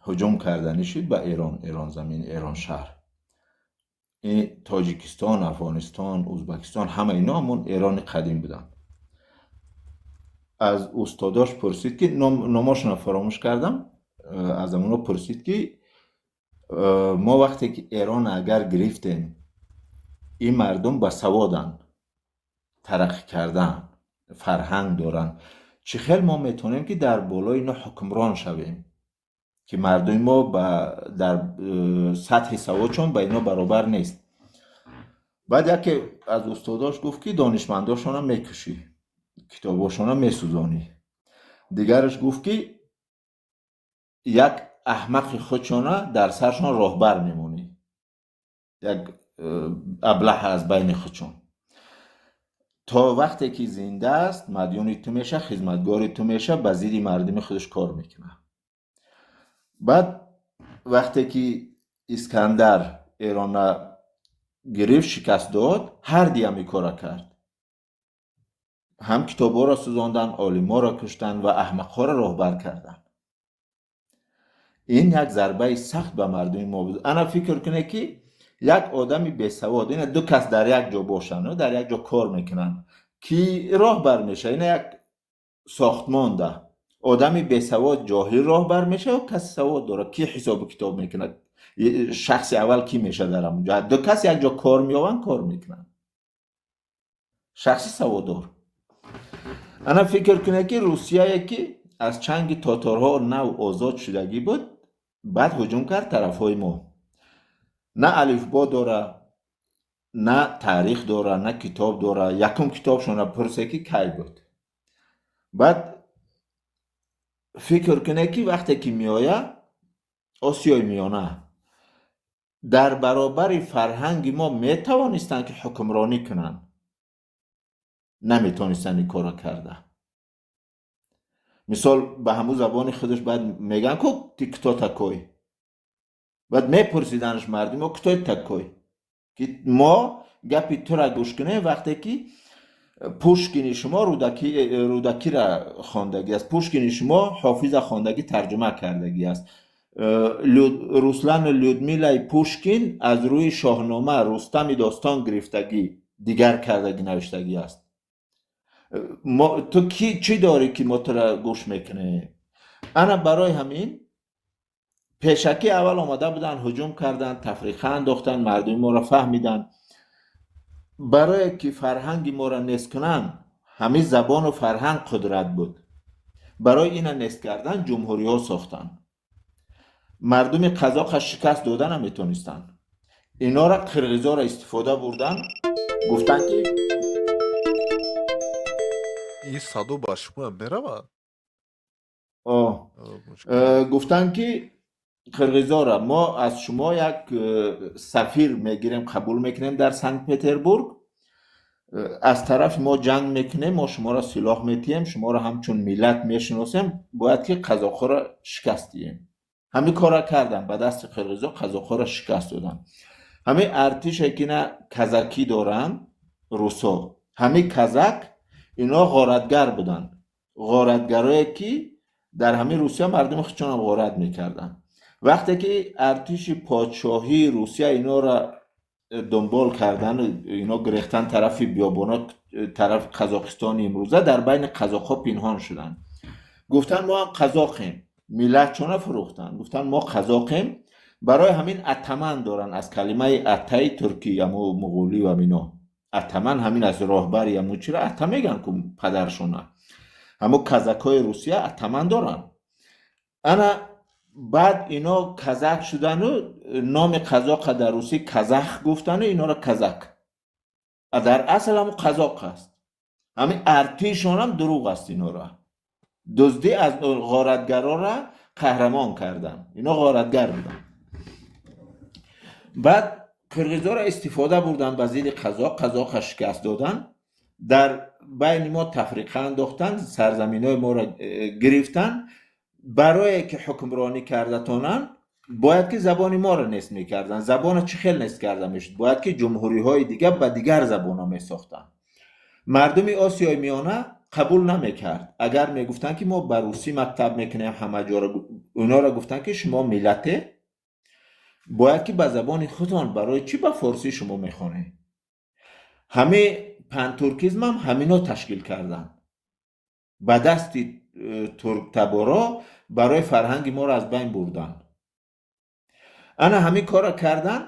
ҳуҷум карданӣ шуд ба Эрон, Эронзамин, Эроншаҳр, Тоҷикистон, Афғонистон, Ӯзбекистон, ҳама ино ҳамон Эрони қадим буданд. Аз устодош пурсид, ки номошонро фаромӯш кардам, аз амоно пурсид, ки мо вақте ки Эрон агар гирифтем, ин мардум басаводанд, тараққӣ кардаанд, фарҳанг доранд, чӣ хел мо метавонем, ки дар болои ино ҳукмрон шавем, ки мардуми мо дар сатҳи саводшон ба ино баробар нест? Баъд яке аз устодош гуфт, ки донишмандошонро мекушӣ, китобошонро месӯзонӣ. Дигараш гуфт, ки як аҳмақи худшона дар саршон роҳбар мемонӣ, як аблаҳ аз байни худшон, то вақте ки зинда аст, мадюни ту меша, хизматгори ту меша, ба зидди мардуми худаш кор мекунад. Баъд вақте ки Искандар Эрона гирифт, шикаст дод, ҳар диам ин кора кард: ҳам китобҳоро сӯзонданд, олиморо куштанд ва аҳмақҳоро роҳбар карданд. Ин як зарбаи сахт ба мардуми мо буд. Ана фикр кунед, ки як одами бесавод, ина ду кас дар як ҷо бошанд, дар як ҷо кор мекунанд, ки роҳбар мешавад? Ина як сохтмонда одами бесавод, ҷоҳил роҳбар мешавад ё каси савод дорад, ки ҳисобу китоб мекунад? Шахси аввал кӣ мешавад дар ҳамон ҷо? Ду кас як ҷо кор меёбанд, кор мекунанд, шахси саводдор. Ана фикр кунед, ки Русияе, ки аз чанги тоторҳо нав озод шудагӣ буд, баъд ҳуҷум кард тарафҳои мо. На алифбо дора, на таърих дора, на китоб дора. Якум китобшонро пурсе, ки кай буд. Баъд фикр кунед, ки вақте ки меояд Осиёи Миёна, дар баробари фарҳанги мо метавонистанд, ки ҳукмронӣ кунанд? Наметавонистанд ин корро карда. Мисол, ба ҳамун забони худаш баъд мегӯянд ку: «Ты кто такой?» Баъд мепурсиданаш мардумо: «Кто такой, ки мо гапи тура гӯш кунем, вақте ки Пушкини шумо Рӯдакира хондагӣ аст, Пушкини шумо Ҳофиза хондагӣ, тарҷума кардагӣ аст, Руслану Людмилаи Пушкин аз рӯи Шоҳнома Рустами достон гирифтагӣ, дигар кардагӣ, навиштагӣ аст? Ту чӣ дорӣ, ки мо тура гӯш мекунем?» Ана барои ҳамин пешакӣ аввал омада буданд, ҳуҷум карданд, тафриқа андохтанд, мардуми моро фаҳмиданд. Барое ки фарҳанги моро нест кунанд, ҳамин забону фарҳанг қудрат буд. Барои ина нест кардан ҷумҳуриҳо сохтанд. Мардуми қазоқа шикаст дода наметонистанд. Инора қирғизоро истифода бурданд, гуфтанд, ки Ин садо ба шумо меравад? Гуфтанд, ки қирғизора мо аз шумо як сафир мегирем, қабул мекунем дар Санкт Петербург, аз тарафи мо ҷанг мекунем, мо шуморо силоҳ метиҳем, шуморо ҳамчун миллат мешиносем, бояд ки қазоқҳоро шикаст диҳем. Ҳамин корро кардам, ба дасти қирғизо қазоқҳоро шикаст додам. Ҳамин артише ки на казакӣ доранд русо, ҳамин казак ино ғоратгар буданд, ғоратгарое ки дар ҳамин Русия мардуми худшонам ғорат мекарданд. Вақте ки артиши подшоҳии Русия инора дунбол кардан, ино гирехтан тарафи биёбонот, тарафи Қазоқистони имрӯза, дар байни қазоқҳо пинҳон шуданд. Гуфтанд: «Мо ҳам қазоқем». Миллатшона фурӯхтанд, гуфтанд: «Мо қазоқем». Барои ҳамин атаман доранд, аз калимаи атаи туркӣ, амо муғулӣ ва мино. Атаман ҳамин аст, роҳбари амо чира ата меган ку падаршона. Ҳамо казакҳои Русия атаман доранд. Ана баъд ино казак шудану номи қазоқа дар русӣ казах гуфтану инора казак. А дар асл ҳамо қазоқ аст. Ҳамин артишонам дурӯғ аст. Инора дуздӣ аз ғоратгарора қаҳрамон кардан. Ино ғоратгар буданд. Баъд қирғизоро истифода бурданд ба зидди қазоқ, қазоқа шикаст доданд, дар байни мо тафриқа андохтанд, сарзаминҳои моро гирифтанд. Барое ки ҳукмронӣ кардатонанд, бояд ки забони моро нест мекарданд. Забона чӣ хел нест карда мешуд? Бояд ки ҷумҳуриҳои дигар ба дигар забонҳо месохтанд. Мардуми Осиёи Миёна қабул намекард. Агар мегуфтанд, ки мо ба русӣ мактаб мекунем ҳама ҷоро, онҳоро гуфтанд, ки шумо миллате бояд ки ба забони худтон, барои чӣ ба форсӣ шумо мехонед? Ҳамин пантуркизмам ҳамино ташкил карданд ба дасти турктаборо, барои фарҳанги моро аз байн бурданд. Ана ҳамин корро карданд,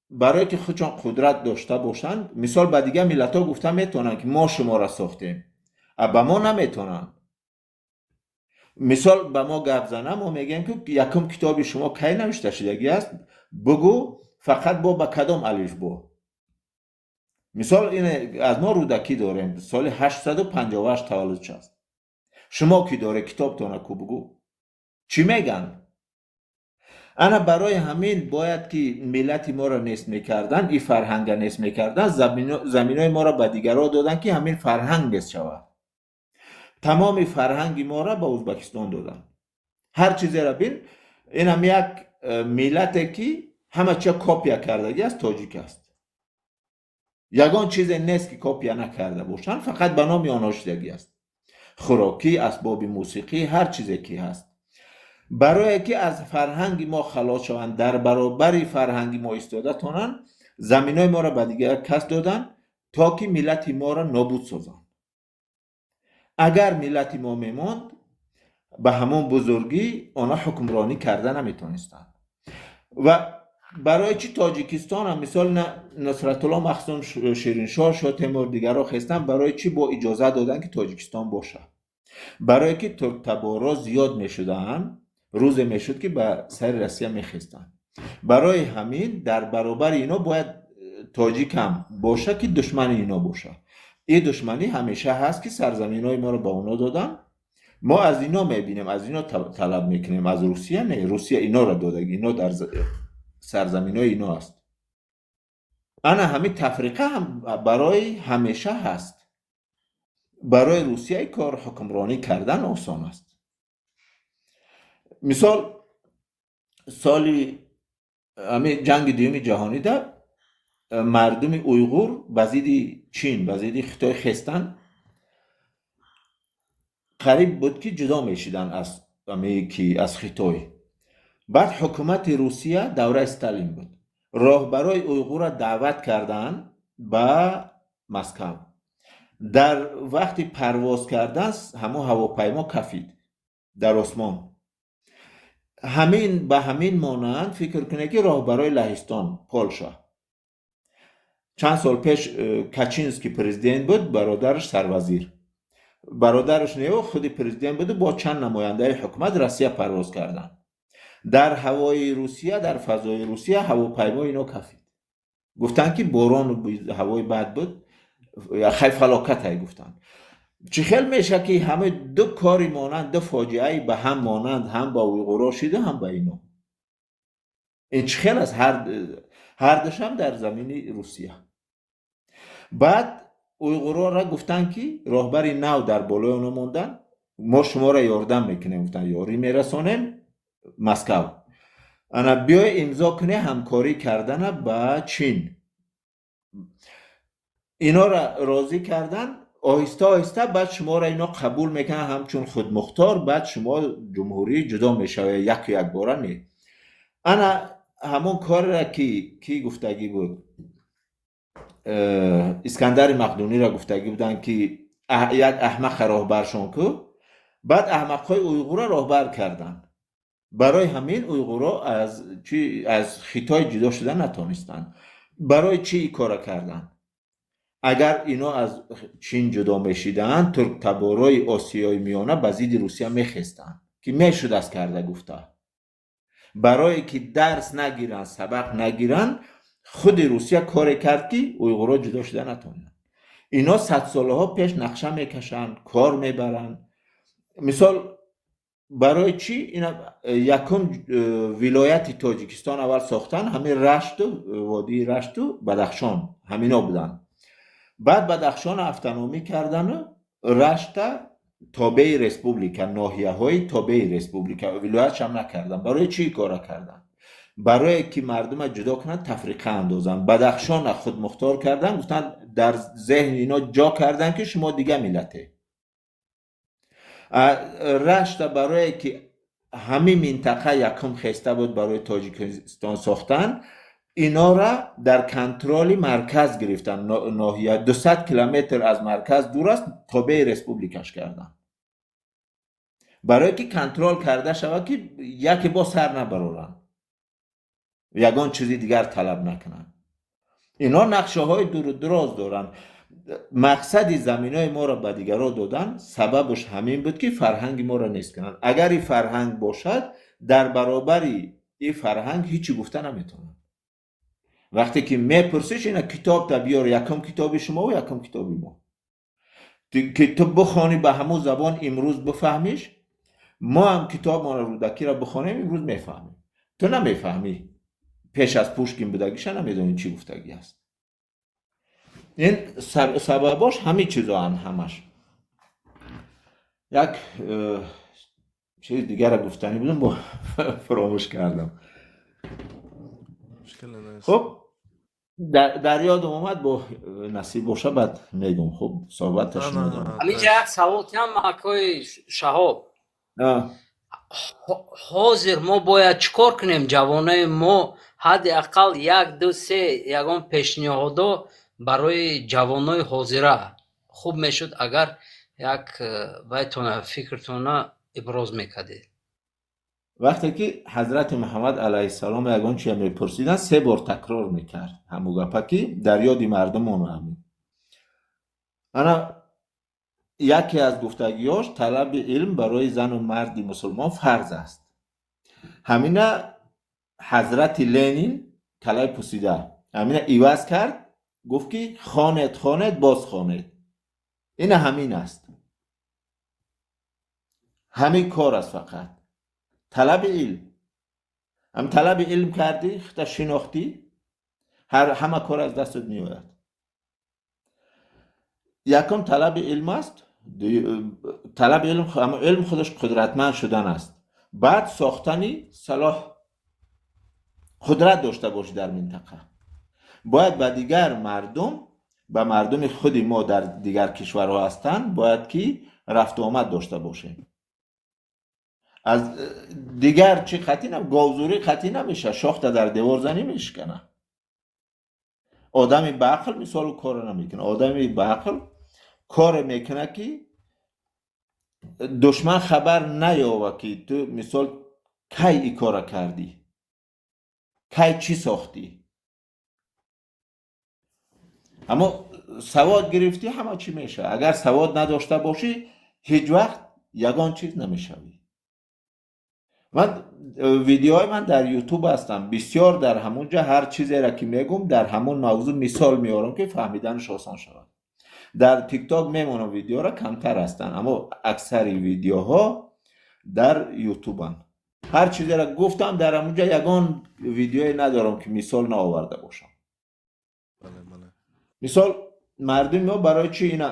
барое ки худшон қудрат дошта бошанд. Мисол, ба дигар миллатҳо гуфта метавонанд, ки мо шуморо сохтем, а ба мо наметавонанд. Мисол, ба мо гап зана, мо мегӯем, ки якум китоби шумо кай навишта шудагӣ аст, бугӯ, фақат бо ба кадом алифбо. Мисол, ин аз мо Рӯдакӣ дорем, соли 858 таваллуд шуд. Шумо ки доре китобтона ку, бугӯ, чӣ мегӯянд? Ана барои ҳамин бояд ки миллати моро нест мекарданд, ин фарҳанга нест мекарданд, заминои моро ба дигарҳо доданд, ки ҳамин фарҳанг нест шавад. Тамоми фарҳанги моро ба Ӯзбекистон доданд. Ҳар чизеро бин, инам як миллате ки ҳама чиз копия кардагӣ аст, тоҷик аст. Ягон чизе нест, ки копия накарда бошанд, фақат ба номи онҳо шудагӣ аст: хӯрокӣ, асбоби мусиқӣ, ҳар чизе ки ҳаст. Барое ки аз фарҳанги мо халос шаванд, дар баробари фарҳанги мо истода тонанд, заминои моро ба дигар кас доданд, то ки миллати моро нобуд созанд. Агар миллати мо мемонд ба ҳамон бузургӣ, онҳо ҳукмронӣ карда наметонистанд. Ва барои чӣ Тоҷикистонам, мисол, Нусратулло Махсум, Шириншоҳ, Шотемур, дигарро хестанд, барои чӣ бо иҷозат доданд, ки Тоҷикистон бошад? Барое ки турктаборро зиёд мешуданд, рӯзе мешуд, ки ба сари Россия мехестанд. Барои ҳамин дар баробари ино бояд тоҷикам боша, ки душмани ино бошад. Ин душманӣ ҳамеша ҳаст, ки сарзаминҳои моро ба оно доданд. Мо аз ино мебинем, аз ино талаб мекунем, аз Русия не. Русия иноро додаги, ино дар сарзаминҳои ино аст. Ана ҳамин тафриқа ҳам барои ҳамеша ҳаст. Барои Русияи кор ҳукмронӣ кардан осон аст. Мисол, соли Ҳамин ҷанги дуюми ҷаҳонида мардуми уйғур ба зидди Чин, ба зидди Хитой хестанд. Қариб буд, ки ҷудо мешиданд аз ки аз Хитой. Баъд ҳукумати Русия, давраи Сталин буд, роҳбарои уйғурра даъват карданд ба Москав. Дар вақти парвоз кардан ҳамон ҳавопаймо кафид дар осмон. Ҳамин ба ҳамин монанд фикр кунед, ки роҳбарои Лаҳистон, Полша, чанд сол пеш Качинский президент буд, бародараш сарвазир, бародараш нео, худи президент буду, бо чанд намояндаи ҳукумат Россия парвоз карданд. Дар ҳавои Русия, дар фазои Русия ҳавопаймои ино кафид. Гуфтанд, ки борону ҳавои бад буд, хай, фалокатай гуфтанд. Чӣ хел меша, ки ҳама ду кори монанд, ду фоҷиаи ба ҳам монанд ҳам ба уйғуро шиду, ҳам ба ино? Ин чӣ хел аст? Ҳардушам дар замини Русия. Баъд уйғурора гуфтанд, ки роҳбари нав дар болои оно монданд. Мо шуморо ёрдам мекунем, гуфтанд, ёрӣ мерасонем. Москав ана биёй имзо куне ҳамкорӣ кардана ба Чин. Инора розӣ кардан. Оҳиста оҳиста баъд шуморо ино қабул мекунанд ҳамчун худмухтор. Баъд шумо ҷумҳурӣ ҷудо мешавед, яку якбора не. Ана ҳамон кореро, ки кӣ гуфтагӣ буд, Искандари Мақдуниро гуфтагӣ буданд, ки як аҳмақа роҳбаршон ку. Баъд аҳмақҳои уйғурро роҳбар карданд. Барои ҳамин уйғурҳо аз чи аз Хитой ҷудо шуда натонистанд. Барои чӣ ин кора карданд? Агар ино аз Чин ҷудо мешиданд, турктаборои Осиёи Миёна ба зидди Русия мехестанд, ки мешудаст карда гуфта. Барое ки дарс нагиранд, сабақ нагиранд, худи Русия коре кард, ки уйғурҳо ҷудо шуда натонанд. Ино садсолаҳо пеш нақша мекашанд, кор мебаранд. Мисол, барои чӣ ина якум вилояти Тоҷикистон аввал сохтан? Ҳамин Рашту, водии Рашту Бадахшон, ҳамино буданд. Баъд Бадахшона автономӣ кардану Рашта тобеи республика, ноҳияҳои тобеи республика, вилоятшам накардан. Барои чӣ кора кардан? Барое ки мардума ҷудо кунанд, тафриқа андозанд. Бадахшона худмухтор кардан, гуфтанд, дар зеҳни ино ҷо кардан, ки шумо дига миллате. Рашта барое ки ҳамин минтақа якум хеста буд барои Тоҷикистон сохтан, инора дар контроли марказ гирифтан. Ноҳия 200 километр аз марказ дур аст, тобеи республикаш кардан, барое ки контрол карда шавад, ки яке бо сар набароранд, ягон чизи дигар талаб накунанд. Ино нақшаҳои дуру дароз доранд. Мақсади заминои моро ба дигарон додан, сабабаш ҳамин буд, ки фарҳанги моро нест кунанд. Агар ин фарҳанг бошад, дар баробари ин фарҳанг ҳичи гуфта наметавонанд. Вақте ки мепурсиш, ина китобта биёр, якум китоби шумову якум китоби мо, ки ту бихонӣ ба ҳамун забон, имрӯз бифаҳмиш. Мо ҳам китобмонро, Рӯдакиро бихонем, имрӯз мефаҳмем. Ту намефаҳмӣ, пеш аз Пушкин будагиша намедонӣ, чӣ гуфтагӣ аст. Ин сабабош ҳамин чизоанд ҳамаш. Як чизи дигарро гуфтанӣ будам, бо фаромӯш кардам. Хуб, дар ёдам омад, бо насиб боша, баъд мегум. Хуб, суҳбаташ медонам. Ҳаминҷа як савол кам, акои Шаҳоб. Ҳозир мо бояд чӣ кор кунем, ҷавонои мо? Ҳадди ақал як, ду, се ягон пешниҳодо барои ҷавонои ҳозира хуб мешуд, агар як вайтона, фикртона иброз мекардед. Вақте ки ҳазрати Муҳаммад алайҳиссалом ягон чия мепурсиданд, се бор такрор мекард ҳамун гапа, ки дар ёди мардумон ҳамин. Ана яке аз гуфтагиёш: талаби илм барои зану марди мусулмон фарз аст. Ҳамина ҳазрати Ленин калай пусида ҳамина иваз кард, гуфт, ки хонед, хонед, боз хонед. Ина ҳамин аст, ҳамин кор аст, фақат талаби илм. Ҳам талаби илм кардӣ, хута шинохтӣ, ҳама кор аз дастат меояд. Якум талаби илм аст. Талаби илм, илм худаш қудратманд шудан аст. Баъд сохтани салоҳ. Қудрат дошта бошӣ дар минтақа, бояд ба дигар мардум, ба мардуми худи мо дар дигар кишварҳо ҳастанд, бояд ки рафту омад дошта бошем. Аз дигар чӣ қатъӣ, говзурӣ қатъӣ намеша, шохта дар девор занӣ, мешикана. Одами баақл мисолу коро намекунад. Одами баақл коре мекунад, ки душман хабар наёва, ки ту мисол кай и кора кардӣ, кай чӣ сохтӣ. Аммо савод гирифтӣ, ҳама чӣ мешавад. Агар савод надошта бошӣ, ҳеҷ вақт ягон чиз намешавӣ. Ман видеоҳои ман дар Ютуб ҳастам бисёр. Дар ҳамон ҷа ҳар чизеро ки мегум, дар ҳамон мавзӯъ мисол меорам, ки фаҳмиданаш осон шавад. Дар Тикток мемонам, видеоро камтар ҳастанд, аммо аксари видеоҳо дар Ютубанд. Ҳар чизеро гуфтам, дар ҳамон ҷа ягон видеое надорам, ки мисол наоварда бошам. Мисол, мардуми мо барои чӣ ина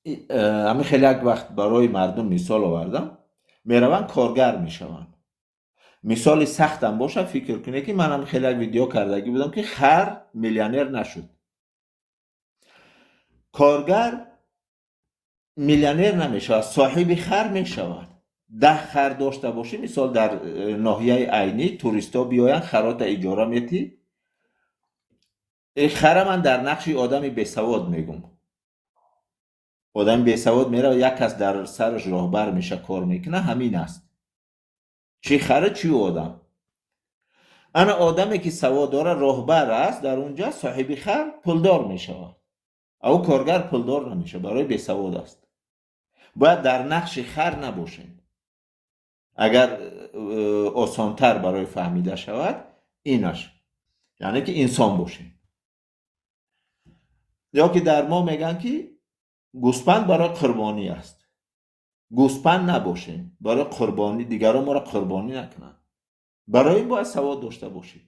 ҳамин хеле як вақт барои мардум мисол овардам, мераванд, коргар мешаванд. Мисоли сахтам бошад, фикр кунед, ки манам хеле як видео кардагӣ будам, ки хар миллионер нашуд, коргар миллионер намешавад, соҳиби хар мешавад. 10 хар дошта бошӣ, мисол, дар ноҳияи Айнӣ туристҳо биёянд, харота иҷора метӣ. Хара ман дар нақши одами бесавод мегум. Одами бесавод меравад, як кас дар сараш роҳбар меша, кор мекуна, ҳамин аст. Чӣ хара, чӣ одам. Ана одаме ки савод дора, роҳбар аст дар он ҷа, соҳиби хар пулдор мешавад, а ӯ коргар пулдор намешавад, барои бесавод аст. Бояд дар нақши хар набошем. Агар осонтар барои фаҳмида шавад инаш, яъне ки инсон бошем. Ё ки дар мо мегӯянд, ки гӯспанд барои қурбонӣ аст. Гӯспанд набошем, барои қурбонӣ дигарон моро қурбонӣ накунанд. Барои ин бояд савод дошта бошем.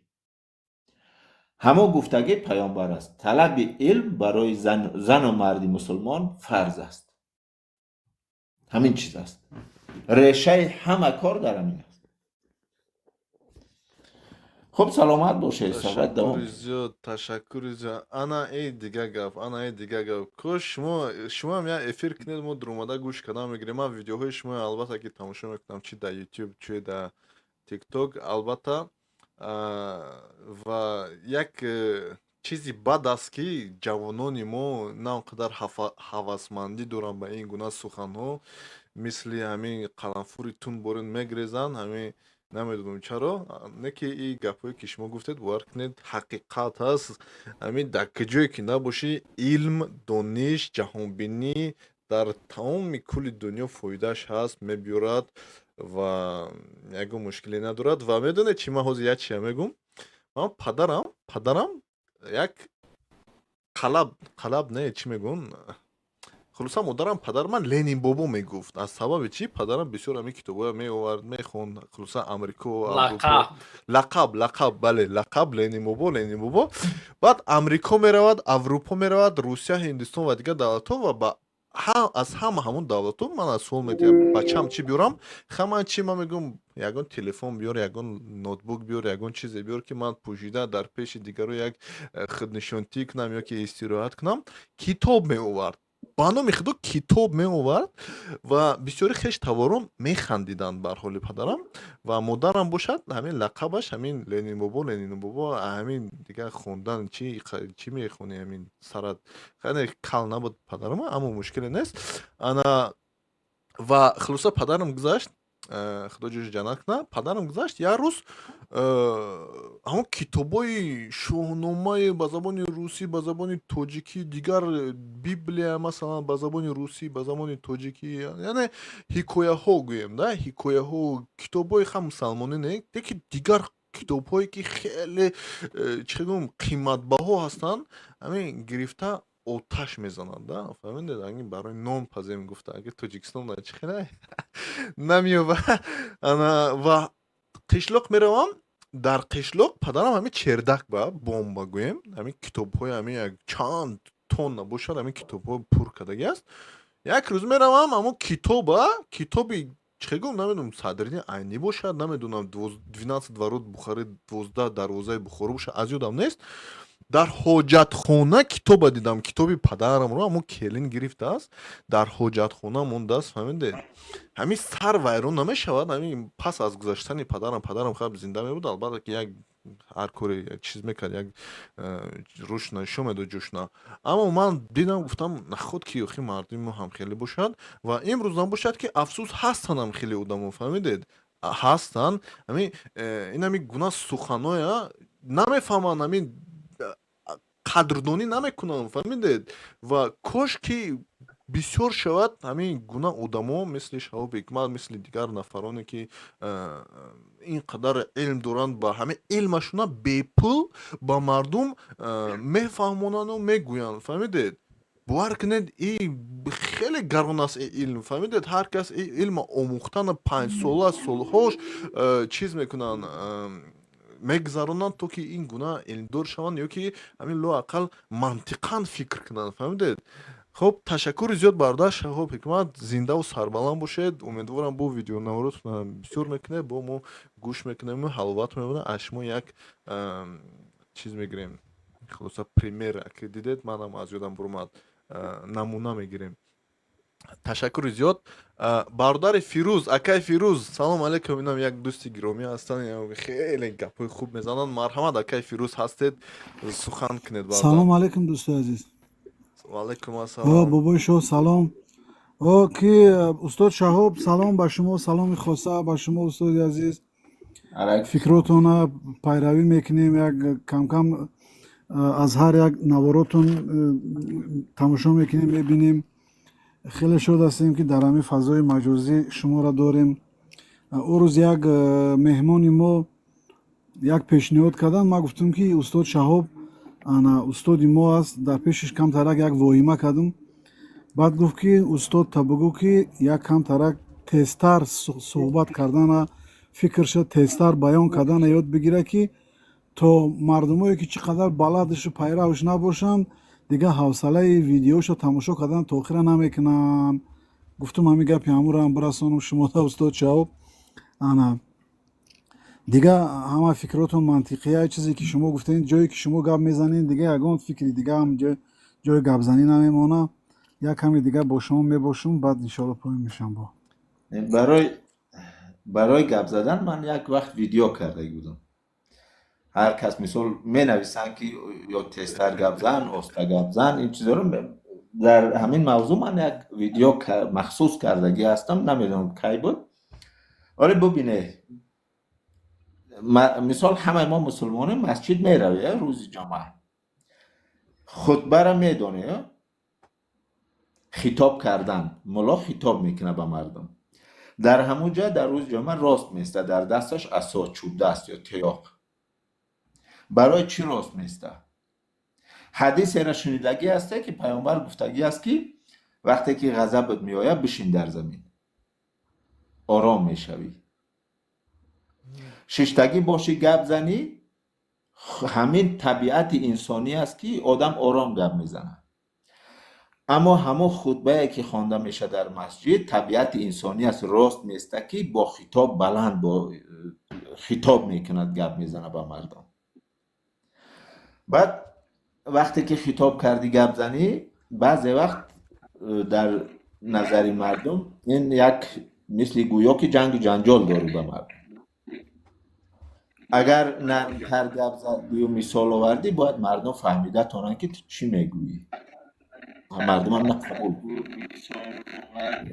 Ҳамон гуфтагӣ паёмбар аст: талаби илм барои зану марди мусулмон фарз аст. Ҳамин чиз аст, решаи ҳама кор дар ҳамин аст. Хуб, саломат бошед, суҳбат давом. Ташаккури зиёд, ташаккури зиёд. Ана эй дига гап, ана эй дига гап. Кош шумоам як эфир кунед, мо дуромада гӯш кардан мегирем. Ман видеоҳои шумо албатта ки тамошо мекунам, чи дар Ютуб, чи дар Тикток, албатта. Ва як чизи бад аст, ки ҷавонони мо на он қадар ҳавасмандӣ доранд ба ин гуна суханҳо, мисли ҳамин қаламфури тун борин мегрезанд. Ҳамин намедонам чаро, не ки ин гапҳое ки шумо гуфтед, бовар кунед, ҳақиқат аст. Ҳамин дар куҷое ки набошӣ, илм, дониш, ҷаҳонбинӣ дар тамоми кулли дунё фоидааш ҳаст, мебиёрад ва ягон мушкиле надорад. Ва медонед чӣ, ман ҳозир як чия мегӯм. Ман падарам як қалаб, қалаб не, чӣ мегӯн, хулоса, модарам падар ман Ленин бобо мегуфт. Аз сабаби чӣ? Падарам бисёр ҳамин китобҳоя меовард, мехонд, хулоса, Амрико. Лақаб. Лақаб, лақаб, бале, лақаб Ленин бобо, Ленин бобо. Баъд Амрико меравад, Аврупо меравад, Русия, Ҳиндистон ва дигар давлатҳо ва ба аз ҳама ҳамон давлатҳо ман аз суол метиҳам: бачам, чӣ биёрам? Ха, ман чӣ, ман мегӯям, ягон телефон биёр, ягон ноутбук биёр, ягон чизе биёр, ки ман пӯшида дар пеши дигаро як худнишонтӣ кунам ё ки истироҳат кунам. Китоб меовард, ба номи Худо, китоб меовард. Ва бисёри хеш таворон механдиданд бар ҳоли падарам. Ва модарам бошад, ҳамин лақабаш ҳамин Ленин бобо, Ленин бобо. Ҳамин дигар хондан чӣ мехонӣ, ҳамин сарат хеле кал набуд падарам, аммо мушкиле нест. Ана ва хулоса, падарам гузашт, Худо ҷои ҷаннат кунад, падарам гузашт. Як рӯз ҳамон китобҳои шоҳномаи ба забони русӣ, ба забони тоҷикӣ, дигар Библия, масалан, ба забони русӣ, ба забони тоҷикӣ, яъне ҳикояҳо гӯем да, ҳикояҳо, китобҳои ха мусалмонӣ не, леки дигар китобҳое ки хеле чӣ гӯм, қиматбаҳо ҳастанд, ҳамин гирифта оташ мезанад да. Фаҳмидед? Ангин барои нон пазем гуфта, агар Тоҷикистон дар чӣ хеле намеёба. Ана ва қишлоқ меравам, дар қишлоқ падарам ҳамин чердак ба бомба гӯем, ҳамин китобҳои ҳамин як чанд тонна бошад, ҳамин китобҳо пур кардагӣ аст. Як рӯз меравам, ҳамон китоба, китоби Чӣ гум, намедонам, Садриддин Айнӣ бошад, намедонам, 12 ворот Бухары, 12 дарвозаи Бухоро бошад, аз ёдам нест. Дар ҳоҷатхона китоба дидам, китоби падарамро ҳамон келин гирифтааст, дар ҳоҷатхона мондааст, фаҳмидед? Ҳамин сар вайрон намешавад? Ҳамин пас аз гузаштани падарам, падарам хаб зинда мебуд, албатта, ки як ҳар коре чиз мекард, як рушд нишон медод ҷӯшна. Аммо ман дидам, гуфтам, наход ки охи мардуми мо ҳам хеле бошад ва имрӯз набошад, ки афсӯс, ҳастанд ҳам хеле одамо, фаҳмидед, ҳастанд. Ҳамин ин ҳамин гуна суханоя намефаҳманд, ҳамин қадрдонӣ намекунанд, фаҳмидед? Ва кош ки бисёр шавад ҳамин гуна одамо, мисли Шаҳоб Ҳикмат, мисли дигар нафароне, ки ин қадар илм доранд, ба ҳамин илмашона бепул ба мардум мефаҳмонану мегӯянд, фаҳмидед? Бовар кунед, и хеле гарон аст ин илм, фаҳмидед? Ҳар кас ин илма омӯхтана 5 сола, солҳош чиз мекунанд, мегузаронанд, то ки ин гуна илмдор шаванд ё ки ҳамин лоақал мантиқан фикр кунанд, фаҳмидед? Хуб, ташаккури зиёд, бародар Шаҳоб Ҳикмат, зиндаву сарбаланд бошед. Умедворам, бо видеонаворотон бисёр мекунед, бо мо гӯш мекунем, ҳаловат мебарем аз шумо, як чиз мегирем, хулоса, пример ки дидед, манам аз ёдам буромад, намуна мегирем. Ташаккури зиёд, бародари Фирӯз. Акай Фирӯз, салом алейкум. Инам як дӯсти гиромӣ ҳастанд, хеле гапҳои хуб мезананд. Марҳамат, акай Фирӯз, ҳастед, сухан кунед. Салом алейкум, дӯстои азиз. Ваалайкум ассалом. Бобои шоҳ, салом. О, ки устод Шаҳоб, салом ба шумо, саломи хоса ба шумо, устоди азиз. Фикротона пайравӣ мекунем, як камкам аз ҳар як наворотон тамошо мекунем, мебинем. Хеле шод ҳастем, ки дар ҳамин фазои маҷозӣ шуморо дорем. О рӯз як меҳмони мо як пешниҳод карданд, ман гуфтам, ки устод Шаҳоб ана устоди мо аст. Дар пешиш камтарак як воҳима кардам. Баъд гуфт, ки устод, та бугӯ, ки як камтарак тезтар суҳбат кардана, фикрша тезтар баён кардана ёд бигира, ки то мардумое, ки чӣ қадар баладишу пайравш набошанд, дигар ҳавсалаи видеошо тамошо кардан то охира намекунанд. Гуфтум, ҳамин гапи ҳамураам бирасонам шумода, устод Шаҳоб. Ана дигар ҳама фикротон мантиқия, чизе ки шумо гуфтед, ҷое ки шумо гап мезанед, дигар ягон фикри дигаам ҷои гапзанӣ намемонад. Як каме дигар бо шумо мебошум, баъд иншоалло поён мешам бо. Барои гап задан ман як вақт видео карда будам. Ҳар кас мисол менависанд, ки ё тезтар гап зан, оста гап зан, ин чизоро. Дар ҳамин мавзӯъ ман як видео махсус кардагӣ ҳастам, намедонам, кай буд. Оре, бубине, мисол, ҳамаи мо мусулмонем, масҷид меравӣ рӯзи ҷумъа, хутбара медонӣ, хитоб кардан, мулло хитоб мекунад ба мардум. Дар ҳамун ҷа дар рӯзи ҷумъа рост места, дар дасташ асо, чӯбдаст ё тиёқ. Барои чӣ рост места? Ҳадисеро шунидагӣ ҳасте, ки паёмбар гуфтагӣ аст, ки вақте ки ғазабат меояд, бишин дар замин, ором мешавӣ. Шиштагӣ бошӣ, гап занӣ, ҳамин табиати инсонӣ аст, ки одам ором гап мезанад. Аммо ҳамон хутбае, ки хонда мешавад дар масҷид, табиати инсонӣ аст, рост места, ки бо хитоб, баланд бо хитоб мекунад, гап мезанад ба мардум. Баъд вақте ки хитоб кардӣ, гап занӣ, баъзе вақт дар назари мардум ин як мисли гӯё ки ҷангу ҷанҷол дорӣ ба мардум. Агар нармтар гап задию мисол овардӣ, бояд мардум фаҳмида тонанд, ки ту чӣ мегӯӣ, мардумам на қабул.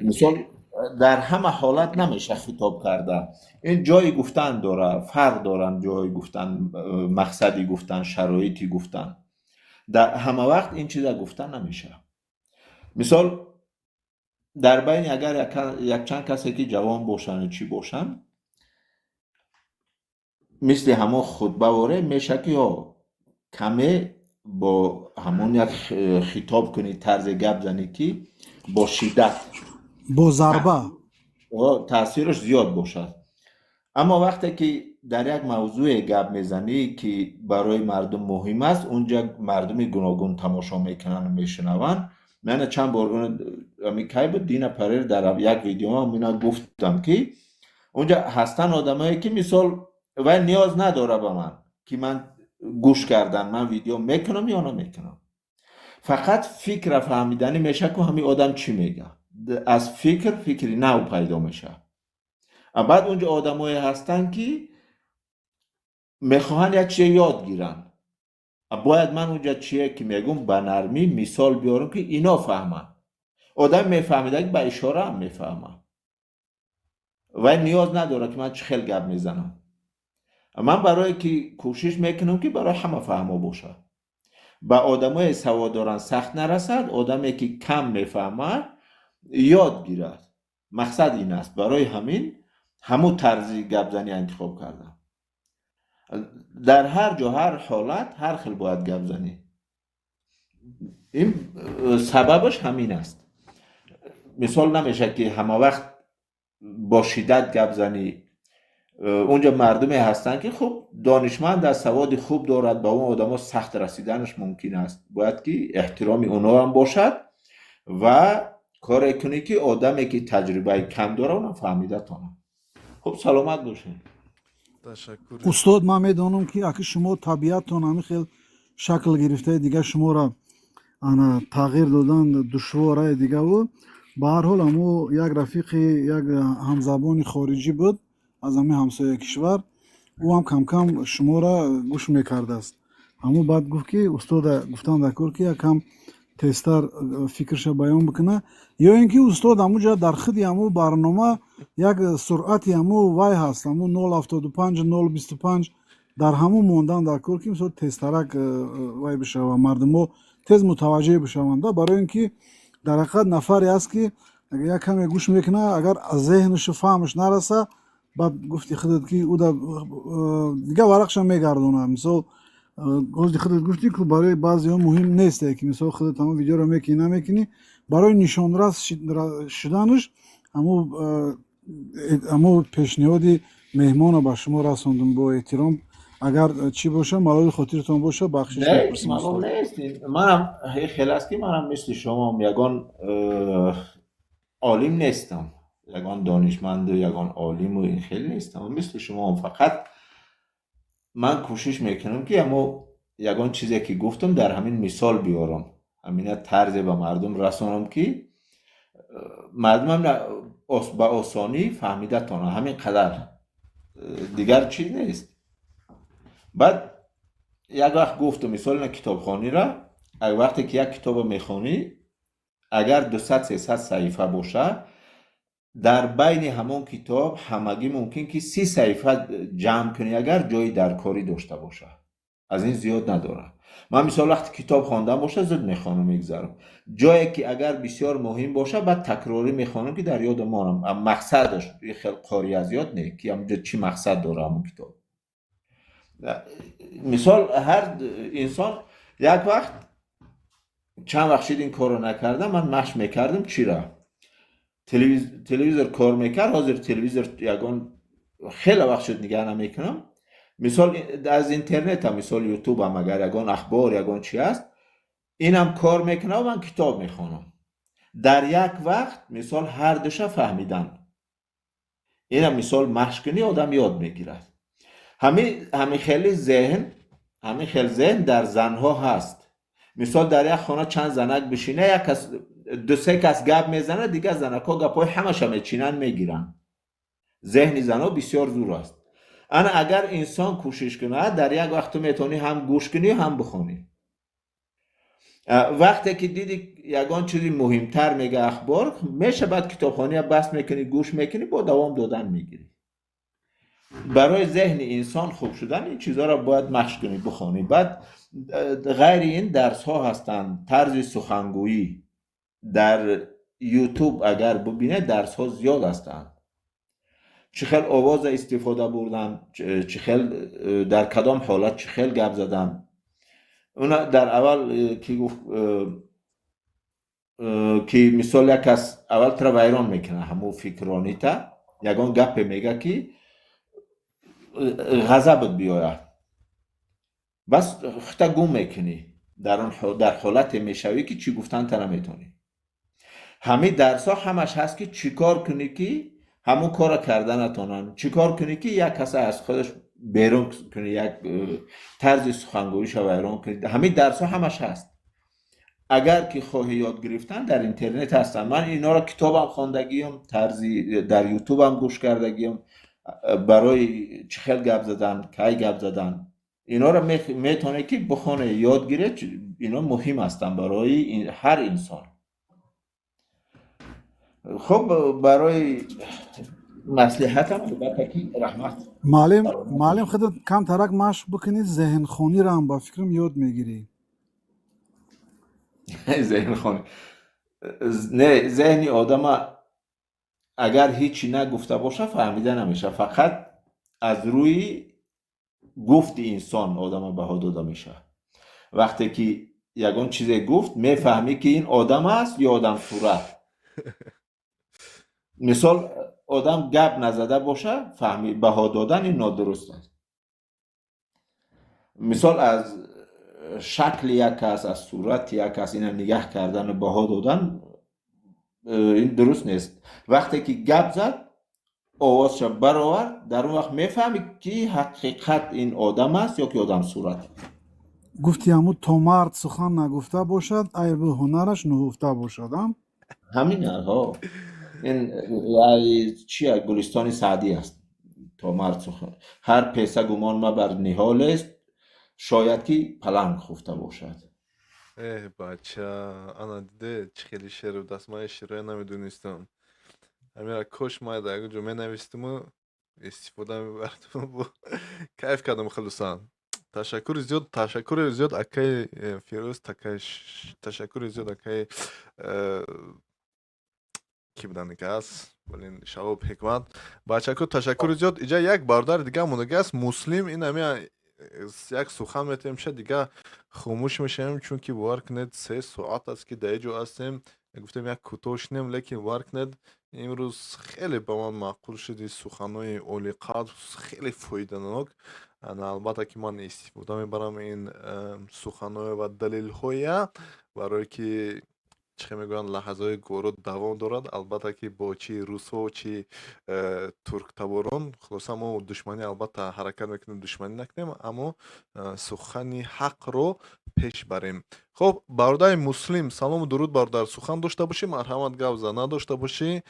Мисол, дар ҳама ҳолат намеша хитоб карда. Ин ҷои гуфтан дора, фарқ доранд ҷои гуфтан, мақсади гуфтан, шароити гуфтан. Дар ҳама вақт ин чиза гуфтан намешавад. Мисол, дар байни агар якчанд касе, ки ҷавон бошанд, чӣ бошанд, мисли ҳамон хутба воре меша, ки ё каме бо ҳамон як хитоб кунӣ, тарзе гап занӣ, ки бо шиддат, бо зарба. Таъсираш зиёд бошад. Аммо вақте ки дар як мавзӯе гап мезанӣ, ки барои мардум муҳим аст, унҷа мардуми гуногун тамошо мекунанду мешунаванд. Мана чанд бор Ами кай буд, дина парер, дар як видеоам ина гуфтам, ки онҷа ҳастанд одамое, ки мисол вай ниёз надора ба ман, ки ман гӯш кардан, ман видео мекунам ё намекунам, фақат фикра фаҳмиданӣ меша, ку ҳамин одам чӣ мега, аз фикр фикри нав пайдо мешавад. Баъд унҷо одамое ҳастанд, ки мехоҳанд як чизе ёд гиранд. Бояд ман унҷа чие ки мегум, ба нармӣ мисол биёрам, ки ино фаҳманд. Одам мефаҳмида, ки ба ишораам мефаҳмад, вай ниёз надорад, ки ман чӣ хел гап мезанам. Ман барое ки кӯшиш мекунам, ки барои ҳама фаҳмо бошад, ба одамое савод доранд сахт нарасад, одаме ки кам мефаҳмад ёд гирад. Мақсад ин аст. Барои ҳамин ҳамун тарзи гапзанӣ интихоб кардам. Дар ҳар ҷо, ҳар ҳолат ҳар хел бояд гап занӣ. Ин сабабаш ҳамин аст. Мисол, намешавад, ки ҳама вақт бо шиддат гап занӣ. Унҷо мардуме ҳастанд, ки хуб донишманд аст, саводи хуб дорад, ба он одамо сахт расиданаш мумкин аст. Бояд ки эҳтироми онҳоам бошад ва коре кунӣ, ки одаме ки таҷрибаи кам дорад, онам фаҳмида тонад. Хуб, саломат бошед. Ташаккур. Устод, ман медонам, ки аки шумо табиаттон ҳамин хел шакл гирифтаи, дигар шуморо ана тағйир додан душворае дигаву. Ба ҳар ҳол, ҳамо як рафиқи, як ҳамзабони хориҷӣ буд аз ҳамин ҳамсоя кишвар, ӯ ҳам камкам шуморо гӯш мекардааст. Ҳамо баъд гуфт, ки устода гуфтан даркор, ки якам тезтар фикрша баён бикуна, ё ин ки устод ҳамуҷа дар худи ҳамун барнома як суръати ҳаму вай ҳаст, ҳамун 0,75, 0,25, дар ҳамун мондан даркор, ки мисол тезтарак вай бишава, мардумо тез мутаваҷҷеҳ бишаванд. Барои ин ки дар ҳақиқат нафаре аст, ки як каме гӯш мекунад, агар зеҳнишу фаҳмаш нараса, баъд гуфти худат, ки ӯ дигар варақша мегардонад. Мисол, ҳозир худат гуфтӣ, ку барои баъзеҳо муҳим несте, ки мисол худат ҳамон видеоро мекунӣ, намекунӣ, барои нишонрас шуданаш ҳамун пешниҳоди меҳмонро ба шумо расондум. Бо эҳтиром, агар чӣ боша, малоли хотиртон боша, бахшиш мепурсем. Малол нест. Манам хел аст, ки манам мисли шумоам, ягон олим нестам, ягон донишманду ягон олиму ин хел нестам, мисли шумоам. Фақат ман кӯшиш мекунам, ки амо ягон чизе ки гуфтам, дар ҳамин мисол биёрам, ҳамина тарзе ба мардум расонам, ки мардумам ба осонӣ фаҳмида тонад. Ҳамин қадар, дигар чиз нест. Баъд як вақт гуфтум, мисол, ина китобхониро, вақте ки як китобо мехонӣ, агар 200, 300 саҳифа боша, дар байни ҳамон китоб ҳамагӣ мумкин ки 30 саҳифа ҷамъ кунӣ, агар ҷои даркорӣ дошта боша, аз ин зиёд надорад. Ман мисол вақте китоб хондан боша, зуд мехонам, мегзарам. Ҷое ки агар бисёр муҳим боша, баъд такрорӣ мехонам, ки дар ёдам монам мақсадаш. Хел қори аз ёд не, ки ҳамҷо чӣ мақсад дора ҳамон китоб. Мисол, ҳар инсон як вақт, чанд вақт шид ин корро накардам, ман машқ мекардам. Чира телевизор кор мекард, ҳозир телевизор ягон хеле вақт шуд нигаҳ намекунам. Мисол, аз интернетам, мисол, ютубам, агар ягон ахбор, ягон чи аст, инам кор мекунам, ман китоб мехонам дар як вақт. Мисол, ҳар душа фаҳмидан, инам мисол машқ кунӣ, одам ёд мегирад. Ҳами хели зеҳн, ҳамин хел зеҳн дар занҳо ҳаст. Мисол, дар як хона чанд занак бишина, як кас, ду се кас гап мезанад, дигар занакҳо гапҳои ҳамаша мечинанд, мегиранд. Зеҳни занҳо бисёр зур аст. Ана агар инсон кӯшиш кунад, дар як вақт ту метавонӣ ҳам гӯш кунӣ, ҳам бихонӣ. Вақте ки диди ягон чизи муҳимтар мега, ахбор мешавад, китобхония баст мекунӣ, гӯш мекунӣ, бо давом додан мегирӣ. Барои зеҳни инсон хуб шудан ин чизҳоро бояд машқ кунӣ, бихонӣ. Баъд ғайри ин дарсҳо ҳастанд, тарзи сухангӯӣ дар ютуб агар бубинед, дарсҳо зиёд ҳастанд, чӣ хел овоза истифода бурдан, чӣ хел, дар кадом ҳолат чӣ хел гап задан. Уна дар аввал ки гуфт, ки мисол як кас аввал тура вайрон мекунад, ҳамун фикронита ягон гапе мега, ки ғазабат биёяд, бас хута гум мекунӣ, дар ҳолате мешавӣ, ки чӣ гуфтанта наметонӣ. Ҳамин дарсҳо ҳамаш ҳаст, ки чӣ кор кунӣ, ки ҳамун корро карда натонанд, чӣ кор кунӣ, ки як каса аз худаш берун кунӣ, як тарзи сухангӯиша вайрон кунӣ. Ҳамин дарсҳо ҳамаш ҳаст. Агар ки хоҳӣ ёд гирифтан, дар интернет ҳастанд. Ман инҳоро китобам хондагиам, тарзи дар ютубам гӯш кардагиам, барои чӣ хел гап задан, кай гап задан. Инҳоро метавонед, ки бихонед, ёд гиред. Ино муҳим ҳастанд барои ҳар инсон. Хуб, барои маслиҳатам, албатта, ки раҳмат. Муаллим, муаллим, худат камтарак машқ бикунӣ, зеҳнхониро ҳам ба фикрам ёд мегирӣ. Зеҳнхонӣ не, зеҳни одама агар ҳичи нагуфта боша, фаҳмида намешавад. Фақат аз рӯи гуфти инсон одама баҳо дода мешавад. Вақте ки ягон чизе гуфт, мефаҳмӣ, ки ин одам аст ё одамсурат. Мисол, одам гап назада боша, фаҳми баҳо додан ин нодуруст аст. Мисол, аз шакли як кас, аз сурати як кас ина нигаҳ кардану баҳо додан ин дуруст нест. Вақте ки гап зад, овозша баровард, дар он вақт мефаҳмӣ, ки ҳақиқат ин одам аст ё ки одамсурат. Гуфти ҳамун: то мард сухан нагуфта бошад, айбу ҳунараш нуҳуфта бошад, а? Ҳамин ҳо, ин чи Гулистони Саъдӣ аст. То мард сухан, ҳар песа гумон мабар ниҳолест, шояд ки паланг хуфта бошад. Э, бача, ана диде, чӣ хеле шеър будаст. Ман шеърое намедонистам. Ҳамира кош ма дар ягон ҷо менавистиму истифода мебардам. Кайф кардам. Хулусан, ташаккури зиёд, ташаккури зиёд, акаи Фирӯз, ташаккури зиёд, акаи ки буданд ки блин, Шаҳоб Ҳикмат. Бачако, ташаккури зиёд. Иҷа як бародари дига мондага аст, Муслим. Ин ҳами як сухан метавем ша, дига хомӯш мешавем, чунки бовар кунед, 3 соат аст, ки дар ҷо ҳастем. Гуфтем, як кӯтоҳ шинем, лекин бовар кунед, имрӯз хеле ба ман маъқул шуди суханҳои олиқадр, хеле фоиданок. Албатта, ки ман истифода мебарам ин суханҳое ва далелҳоя, барое ки чӣ хел мегӯянд, лаҳзаҳои гуворо давом дорад. Албатта, ки бо чи русҳо, чи турктаборон, хулоса, мо душманӣ, албатта, ҳаракат мекунем душманӣ накунем, аммо сухани ҳақро пеш барем. Хуб, бародари Муслим, салому дуруд, бародар. Сухан дошта бошӣ, марҳамат, гап зан, надошта бошӣ,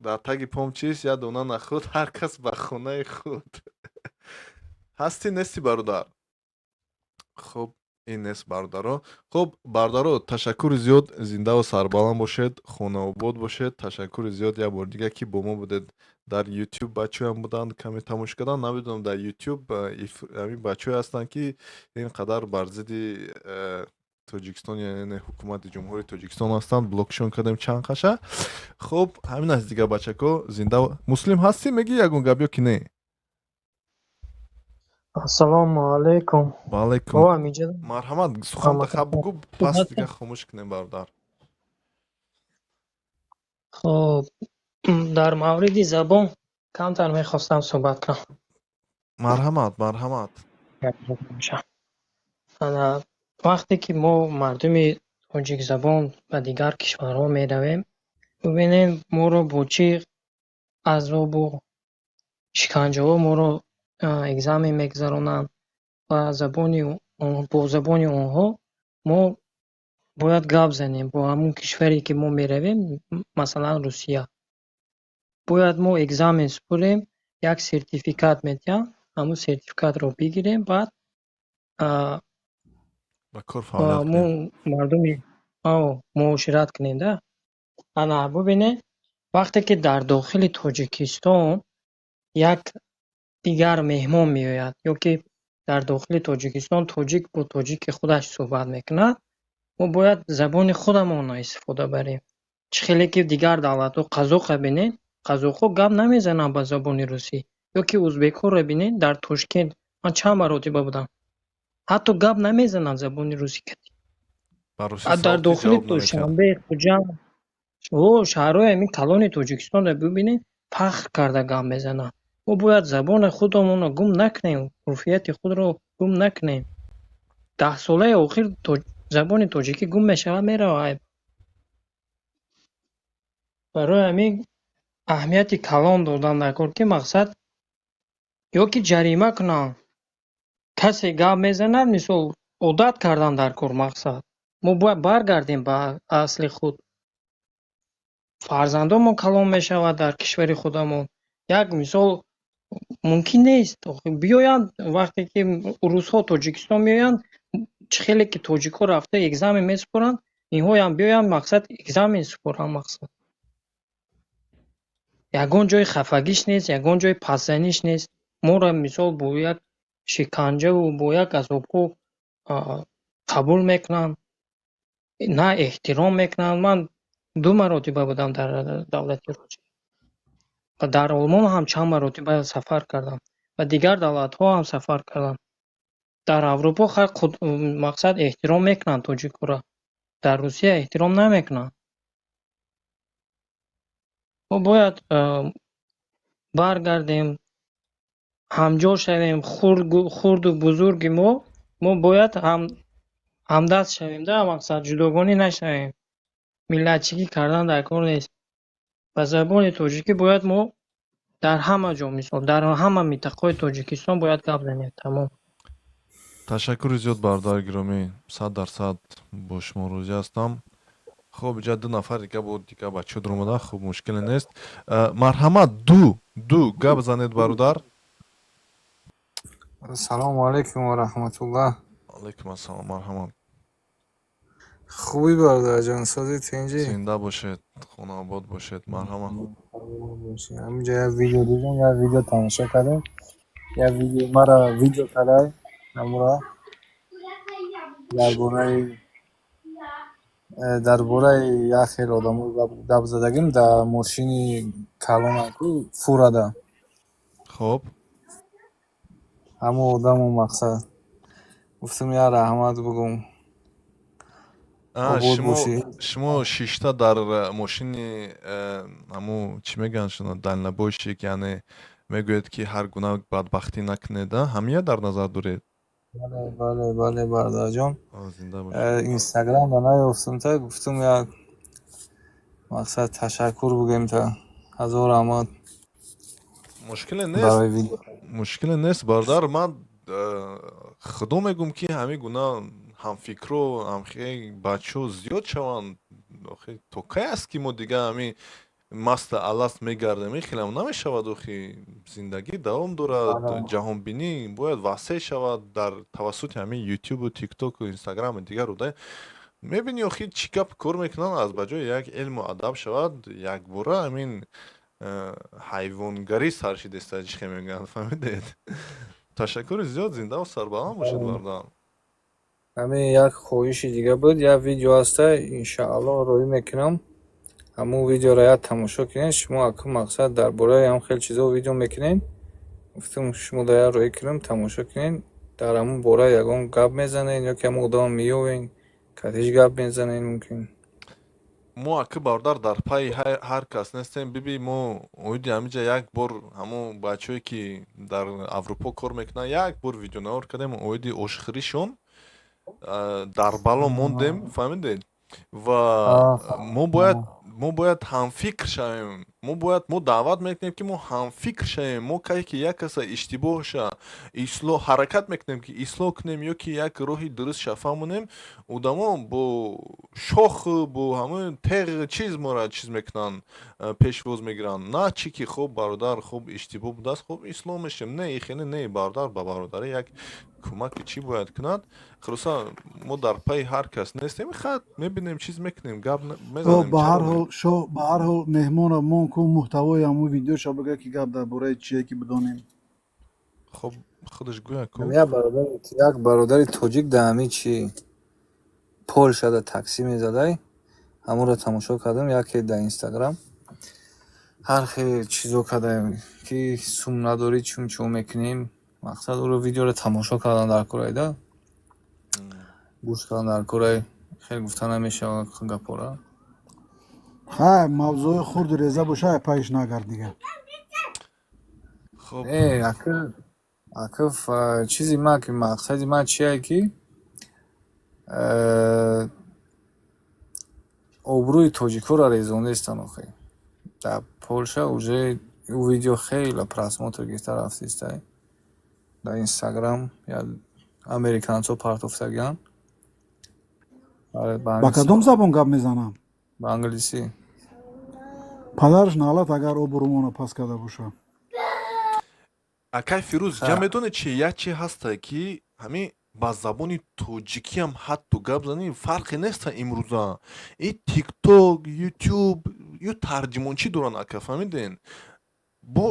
дар таги пом чист, як дона нахӯд, ҳар кас ба хонаи худ. Ҳастӣ, нестӣ, бародар? Хуб, ин нест, бародаро. Хуб, бародаро, ташаккури зиёд, зиндаву сарбаланд бошед, хонаобод бошед. Ташаккури зиёд як бори дига, ки бо мо будед. Дар Ютуб бачаҳоям буданд, каме тамошо карданд. Намедонам, дар Ютуб ҳамин бачаҳое ҳастанд, ки ин қадар бар зидди Тоҷикистон, яъне ҳукумати Ҷумҳурии Тоҷикистон ҳастанд, блокшон кардем чанд қаша. Хуб, ҳамин аст дига, бачако, зинда. Муслим, ҳастӣ, мегӣ ягон гап ё ки не? Ассалому алайкум. Ваалайкум. О, амиҷа. Марҳамат, сухан дахаб бугӯ, пас дига хомӯш кунем, бародар. Хоб, дар мавриди забон камтар мехостам суҳбат кунам. Марҳамат, марҳамат. Ана, вақте ки мо мардуми тоҷикзабон ба дигар кишварҳо меравем, бубинем, моро бо чӣ азобу шиканҷаҳо моро экзамен мегузаронанд ва забони бо забони онҳо мо бояд гап занем. Бо ҳамон кишваре, ки мо меравем, масалан, Русия, бояд мо экзамен супорем, як сертификат медиҳанд, ҳамун сертификатро бигирем, баъд ба кор фаъолият мо кунем. Мардуми муошират кунем да. Ана, бубинед, вақте ки дар дохили Тоҷикистон як дигар меҳмон меояд ё ки дар дохили Тоҷикистон тоҷик бо тоҷики худаш суҳбат мекунад, мо бояд забони худамонро истифода барем. Чӣ хеле ки дигар давлатҳо, қазоқро бинед, қазоқҳо гап намезананд ба забони русӣ, ё ки узбекҳоро бинед, дар Тошкент ман чанд маротиба будам, ҳатто гап намезананд забони русӣ. Ба русӣ Дар савол ки дохили ҷавоб намекард. Душанбе, Хуҷанд, шаҳрҳои ҳамин калони Тоҷикистонро бибинед, фахр карда гап мезананд. Мо бояд забони худамонро гум накунем, урфияти худро гум накунем. 10 солаи охир забони тоҷикӣ гум мешавад, меравад. Барои ҳамин аҳамияти калон додан дар кор, ки мақсад ё ки ҷарима кунанд. Касе гап мезанад, мисол, одат кардан дар кор мақсад. Мо бояд баргардем ба асли худ. Фарзандонмон калон мешавад дар кишвари худамон. Як мисол мумкин нест. Биёянд, вақте ки русҳо Тоҷикистон меоянд, чӣ хеле ки тоҷикҳо рафта экзамен месупоранд, инҳоям биёянд, мақсад, экзамен супоранд мақсад. Ягон ҷои хафагиш нест, ягон ҷои пасзаниш нест. Моро мисол бо як шиканҷаву бо як азобҳо қабул мекунанд, на эҳтиром мекунанд. Ман ду маротиба будам дар давлати Русия ва дар Олмон ҳам чанд маротиба сафар кардам ва дигар давлатҳо ҳам сафар кардам. Дар Аврупо хайр, мақсад, эҳтиром мекунанд тоҷикҳоро. Дар Русия эҳтиром намекунанд. Мо бояд баргардем, ҳамҷо шавем, хурду бузурги мо бояд ҳамдаст шавем, да, мақсад, ҷудогонӣ нашавем. Миллатчигӣ кардан дар кор нест. Ба забони тоҷикӣ бояд мо дар ҳама ҷо, мисол, дар ҳама минтақаҳои Тоҷикистон бояд гап занем. Тамом. Ташаккури зиёд, бародари гиромӣ, 100% бо шумо розӣ ҳастам. Хуб, иҷа ду нафар дига буд, дига бачаҳо дуромада. Хуб, мушкиле нест. Марҳамат, ду гап занед, бародар. Салому алайкум ва раҳматуллоҳ. Алайкум ассалом, марҳамат. Хубӣ, бародарҷон, сози, тинҷӣ? Зинда бошед, хонаобод бошед, марҳамат. Ҳаминҷа як видео дидем, як видео тамошо кардем, як видео мара видео кардай, ҳамура дар бораи як хел одамо гап задагим дар мошини калонаку фурада. Хуб. Ҳамун одаму мақсад гуфтам, як раҳмат бугум. Обод Шумо бошӣ. Шумо шишта дар мошини ҳамун чӣ мегӯянд шуно, дальнобойщик, яъне мегӯед, ки ҳар гуна бадбахтӣ накунед, ҳамия дар назар доред? Бале, бародарҷон. Зинда бошед. Инстаграмда наёфтам, та гуфтам, як мақсад ташаккур бугем, та ҳазор раҳмат Мушкиле нест. барои видео. Мушкиле нест, бародар. Ман худо мегӯм, ки ҳамин гуна ҳамфикру ҳамхе бачаҳо зиёд шаванд. Охи, то кай аст, ки мо дига ҳамин маста аласт мегардем? Ин хелам намешавад. Охи, зиндагӣ давом дорад, ҷаҳонбинӣ бояд васеъ шавад дар тавассути ҳамин ютубу тиктоку инстаграму дигару да. Мебинӣ, охи, чӣ гап кор мекунанд, аз ба ҷои як илму адаб шавад, якбора ҳамин ҳайвонгарӣ сар шидеста, чӣ хел мегӯянд, фаҳмидед? Ташаккури зиёд, зиндаву сарбаланд бошед, бародар. Ҳамин як хоҳиши дига буд, як видео ҳаста, иншааллоҳ роҳӣ мекунам, ҳамун видеоро як тамошо кунед. Шумо аку мақсад дар бораи ҳам хел чизо видео мекунед, гуфтам, шумо да як роҳӣ кунам, тамошо кунед, дар ҳамун бора ягон гап мезанед ё ки ҳамун одама меёвед, катиш гап мезанед мумкин. Мо, аки бародар, дар пайи ҳар кас нестем. Биби, мо оиди ҳаминҷа як бор ҳамун бачаҳое, ки дар Аврупо кор мекунанд, як бор видеонавор кардем оиди ошхӯришон, дар бало мондем, фаҳмидед? Ва мо бояд ҳамфикр шавем. Мо даъват мекунем, ки мо ҳамфикр шавем. Мо кае ки як каса иштибоҳша ислоҳ ҳаракат мекунем, ки ислоҳ кунем ё ки як роҳи дурустша фаҳмонем, одамо бо шох, бо ҳамон теғ чиз моро чиз мекунанд, пешвоз мегиранд. На чӣ ки хуб, бародар, хуб, иштибоҳ будааст, хуб, ислоҳ мешавем. Не, и хеле не, бародар ба бародарӣ як кӯмаки чӣ бояд кунад. Хулоса, мо дар пайи ҳар кас нестем, хат мебинем, чиз мекунем, гап мезанем. Ба ҳар ҳол, шо, ба ҳар ҳол меҳмонро мон ку, муҳтавои ҳамун видеоша бигӯ, ки гап дар бораи чие, ки бидонем. Хуб, худаш гӯя ку. Як бародари тоҷик дар ҳамин чи Полшада таксӣ мезадай, ҳамонро тамошо кардам, яке дар Инстаграм ҳар хел чизо кардаем, ки сум надорӣ, чун чо мекунем, мақсад, ӯро видеоро тамошо кардан дар корайда, гӯш кардан дар корай, хеле гуфта намешавад гапора. Ҳа, мавзӯи хурду реза боша, пайш нагард дига. Хуб. Э, ака, чизи ман ки мақсади ман чие, ки обрӯи тоҷикҳоро резондестан охе. Дар Полша уже ӯ видео хеле просмотр гирифта рафтистай. Дар Инстаграм я американцо партофтагиан. Ба кадом забон гап мезанам? Ба англисӣ. Падараш налат, агар обрӯмона пас карда боша. Акай Фирӯз, ҷа медонед чи як чи ҳаста, ки ҳамин ба забони тоҷикиам ҳатто гап занӣ, фарқе неста. Имрӯза и Тикток, Ютуб ё тарҷимончӣ доранд, ака, фаҳмиден? Бо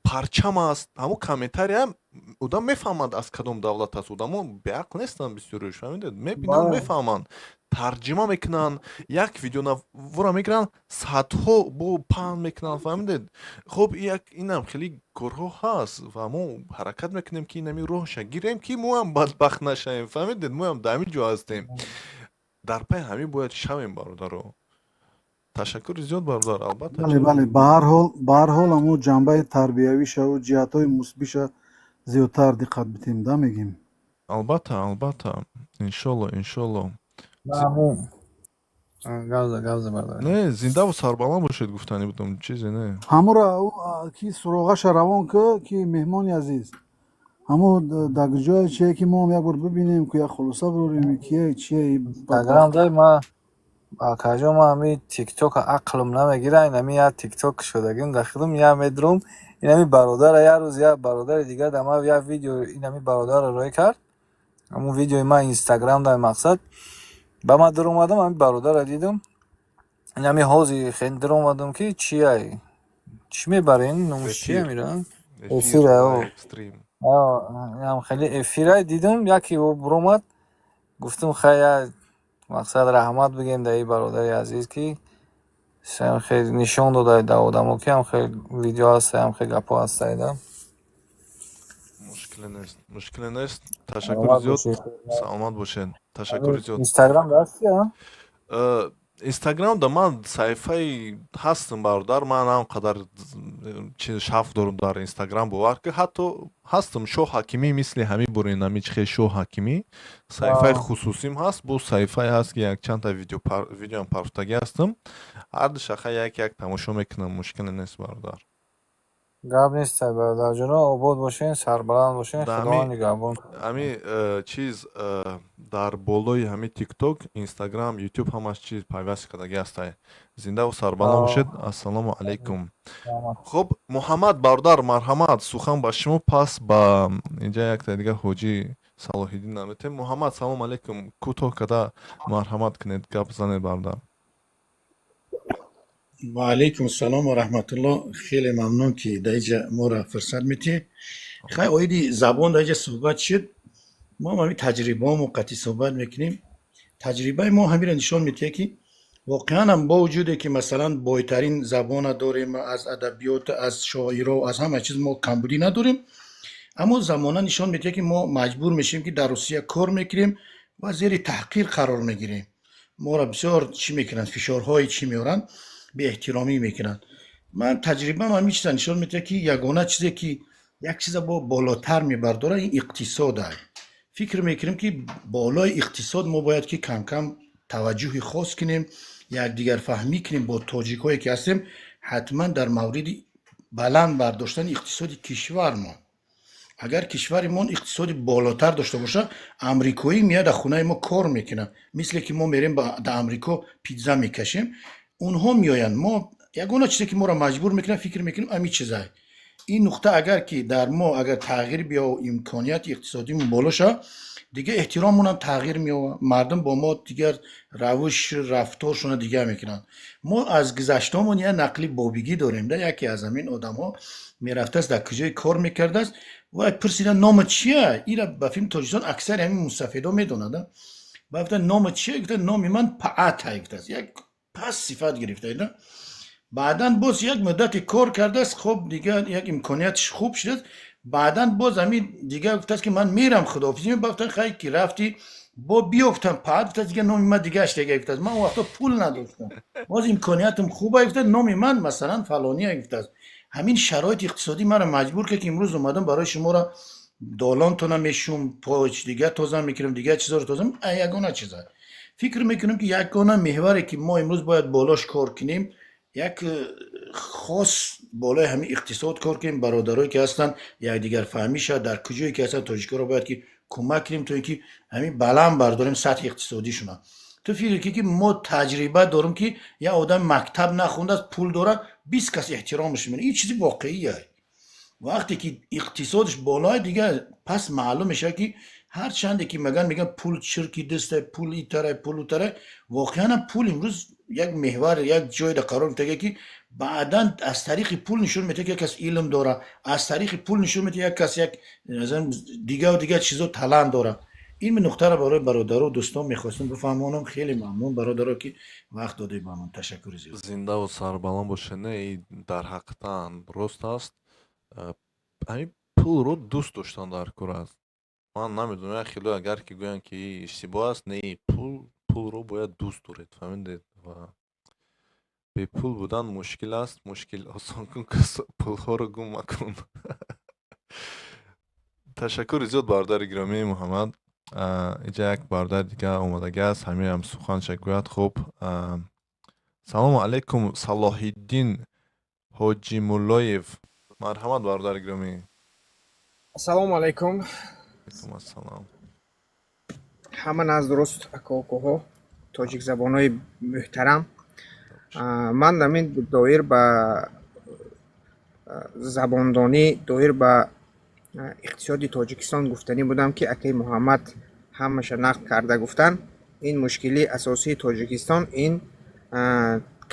парчам аст, ҳамун комментариям одам мефаҳмад, аз кадом давлат аст. Одамо беақл нестанд бисёриш, фаҳмидед? Мебинанд, мефаҳманд, тарҷима мекунанд, як видеонавора мегиранд, садҳо бо паҳн мекунанд, фаҳмидед? Хоб, як инам хеле корҳо ҳаст ва мо ҳаракат мекунем, ки инами роҳша гирем, ки моам бадбахт нашавем, фаҳмидед? Моам дар ҳамин ҷо ҳастем, дар пай ҳамин бояд шавем. Бародаро, ташаккури зиёд, бародар, албатта. Бале, бале, ба ҳар ҳол ҳамо ҷанбаи тарбиявишаву ҷиҳатҳои мусбиша зиёдтар диққат бидиҳем да, мегим. Албатта, албатта, иншолло, иншолло. Гавза, гавза, бародар. Не, зиндаву сарбаланд бошед, гуфтанӣ будам, чизе не. Ҳамура ки суроғаша равон ки, ки меҳмони азиз ҳамо дар ҷое чие, ки моам як бор бибинем, ки як хулоса бирорем, кие, чие. Инстаграм дай ма, акаҷон, ма ҳами Тиктока ақлм намегира. Инами як Тикток шудагим дар худам я медурум. Инами бародара як рӯз як бародари дигар дар ма як видео инами бародарро рӯй кард. Ҳамун видеои ман Инстаграм дар мақсад ба ман дуромадам, ҳами бародарро дидам. Инами ҳози хеле дуромадам, ки чиай, чӣ мебарен, номуш чия мира, эфира хеле эфира дидам, яке буромад, гуфтам, хай, мақсад, раҳмат бигем дар ин бародари азиз, ки хеле нишон дода дар одамо, ки ҳам хеле видео ҳаста, ҳам хеле гапҳо ҳастаида. Мушкиле нест, мушкиле нест. Ташаккури зиёд, саломат бошед, ташаккури зиёд. Инстаграм дасти? Инстаграм да ман саҳифаи ҳастам, бародар. Ман ҳам қадар шавқ дорам дар Инстаграм, бовар ки, ҳатто ҳастам, Шоҳ Ҳакимӣ, мисли ҳамин бурин, ҳами чихе Шоҳ Ҳакимӣ саҳифаи хусусим ҳаст. Боз саҳифае ҳаст, ки якчандта видеоам партофтагӣ ҳастам. Ҳарду шаха як як тамошо мекунам, мушкиле нест, бародар. Гап нест, бародарҷоно, обод бошен, сарбаланд бошен, Худованд нигаҳбон. Ҳами чиз дар болои ҳами Тикток, Инстаграм, Ютуб ҳамаш чиз пайваст кардагӣ ҳастай. Зиндаву сарбаланд бошед, ассалому алайкум. Хуб, Муҳаммад бародар, марҳамат, сухан ба шумо. Пас ба инҷа якта дигар ҳоҷӣ Салоҳиддин наметем. Муҳаммад, салому алайкум, кӯтоҳ карда марҳамат кунед, гап занед, бародар. Ва алайкум ассалом ва раҳматуллоҳ. Хеле мамнун, ки дар инҷа моро фурсат метиҳед. Хай, оиди забон дар инҷа суҳбат шуд. Мо ҳам ҳамин таҷрибаҳомо қатъи суҳбат мекунем. Таҷрибаи мо ҳаминро нишон медиҳад, ки воқеан ҳам бо вуҷуде ки, масалан, бойтарин забона дорем, аз адабиёт, аз шоиро, аз ҳама чиз мо камбудӣ надорем, аммо замона нишон медиҳад, ки мо маҷбур мешавем, ки дар Русия кор мекунем ва зери таҳқир қарор мегирем. Моро бисёр чӣ мекунанд, фишорҳои чӣ меоранд, беэҳтиромӣ мекунанд. Ман таҷрибаам ҳамин чиза нишон медиҳад, ки ягона чизе, ки як чиза бо болотар мебардорад, ин иқтисод аст. Фикр мекунем, ки болои иқтисод мо бояд ки камкам таваҷҷӯҳи хос кунем, якдигарфаҳмӣ кунем бо тоҷикҳое, ки ҳастем, ҳатман дар мавриди баланд бардоштани иқтисоди кишвармон. Агар кишваримон иқтисоди болотар дошта боша, амрикоӣ меяд, дар хонаи мо кор мекунад, мисле ки мо мерем дар Амрико питза мекашем, онҳо меоянд. Мо ягона чизе, ки моро маҷбур мекунад, фикр мекунем, ҳамин чизае. Ин нуқта агар ки дар мо агар тағйир биёв, имконияти иқтисодимон боло шавад, дигар эҳтиромонам тағйир меёбад, мардум бо мо дигар равиш рафторшона дигар мекунанд. Мо аз гузаштаомон як нақли бобигӣ дорем да. Яке аз ҳамин одамҳо мерафтааст, дар куҷое кор мекардааст ва пурсида: «Номат чия?» Ира ба филм Тоҷикистон аксари ҳамин мусафедо медонад. Ба гуфта: «Номат чия?» Гуфта: «Номи ман Паата», гуфтааст. Як пас сифат гирифта. Баъдан боз як муддате кор кардааст. Хоб, дигар як имкониятш хуб шудааст. Баъдан боз ҳамин дигар гуфтааст, ки ман мерам, худоҳофизӣ. Гуфтан: «Хай, ки рафтӣ, бо биёфтам». Паат гуфтааст: «Дигар номи ман дигар шудага», гуфтааст, «ман он вақто пул надоштам, боз имкониятам хуба», гуфта, «номи ман, масалан, фалония», гуфтааст. «Ҳамин шароити иқтисодӣ маро маҷбур кард, ки имрӯз омадам барои шуморо долонтона мешум, поч дигар тоза мекунам, дигар чизоро тоза. Ягона чиза, фикр мекунам, ки ягона меҳваре, ки мо имрӯз бояд болош кор кунем, як Хос болои ҳамин иқтисод кор кунем. Бародарое ки ҳастанд, якдигарфаҳмӣ шавад. Дар куҷое ки ҳастанд, тоҷикоро бояд ки кӯмак кунем, то ин ки ҳамин баланд бардорем сатҳи иқтисодишона. Ту фикр ки мо таҷриба дорем, ки як одам мактаб нахондааст, пул дорад, 20 кас эҳтиромаш мекунад. Ин чизи воқеие. Вақте ки иқтисодаш болои, дигар пас маълум мешавад, ки ҳарчанде ки меган, меган, пул чирки дасте, пул итара, пул утара, воқеан пул имрӯз як меҳвар, як ҷойда қарор метага, ки баъдан аз тариқи пул нишон метавад, ки як кас илм дора, аз тариқи пул нишон метавад, як кас як дигаву дигар чизо талант дора. Ин нуқтаро барои бародару дӯстон мехостем бифаҳмонам. Хеле мамнун, бародаро, ки вақт додед ба ман. Ташаккури зиёд. Зиндаву сарбаланд бошед. Не, дар ҳақиқатан рост аст. Ҳамин пулро дӯст доштан дар кор аст. Ман намедонам, як хело агар ки гӯянд, ки иштибоҳ аст. Не, пул, пулро бояд дӯст доред, фаҳмидед? Ва бепул будан мушкил аст. Мушкил осон кун, пулҳоро гум макун. Ташаккури зиёд, бародари гиромӣ Муҳаммад. Иҷа як бародари дига омодагӣ аст, ҳамиам суханша гӯяд. Хуб, салому алайкум, Салоҳиддин Ҳоҷимуллоев, марҳамат, бародари гиромӣ. Ассалому алайкум. Алайкум ассалом. Ҳама наз дуруст, акокуҳо, тоҷикзабонои муҳтарам. Ман ҳамин доир ба забондонӣ, доир ба иқтисоди Тоҷикистон гуфтанӣ будам, ки акаи Муҳаммад ҳамаша нақл карда гуфтанд. Ин мушкилии асосии Тоҷикистон ин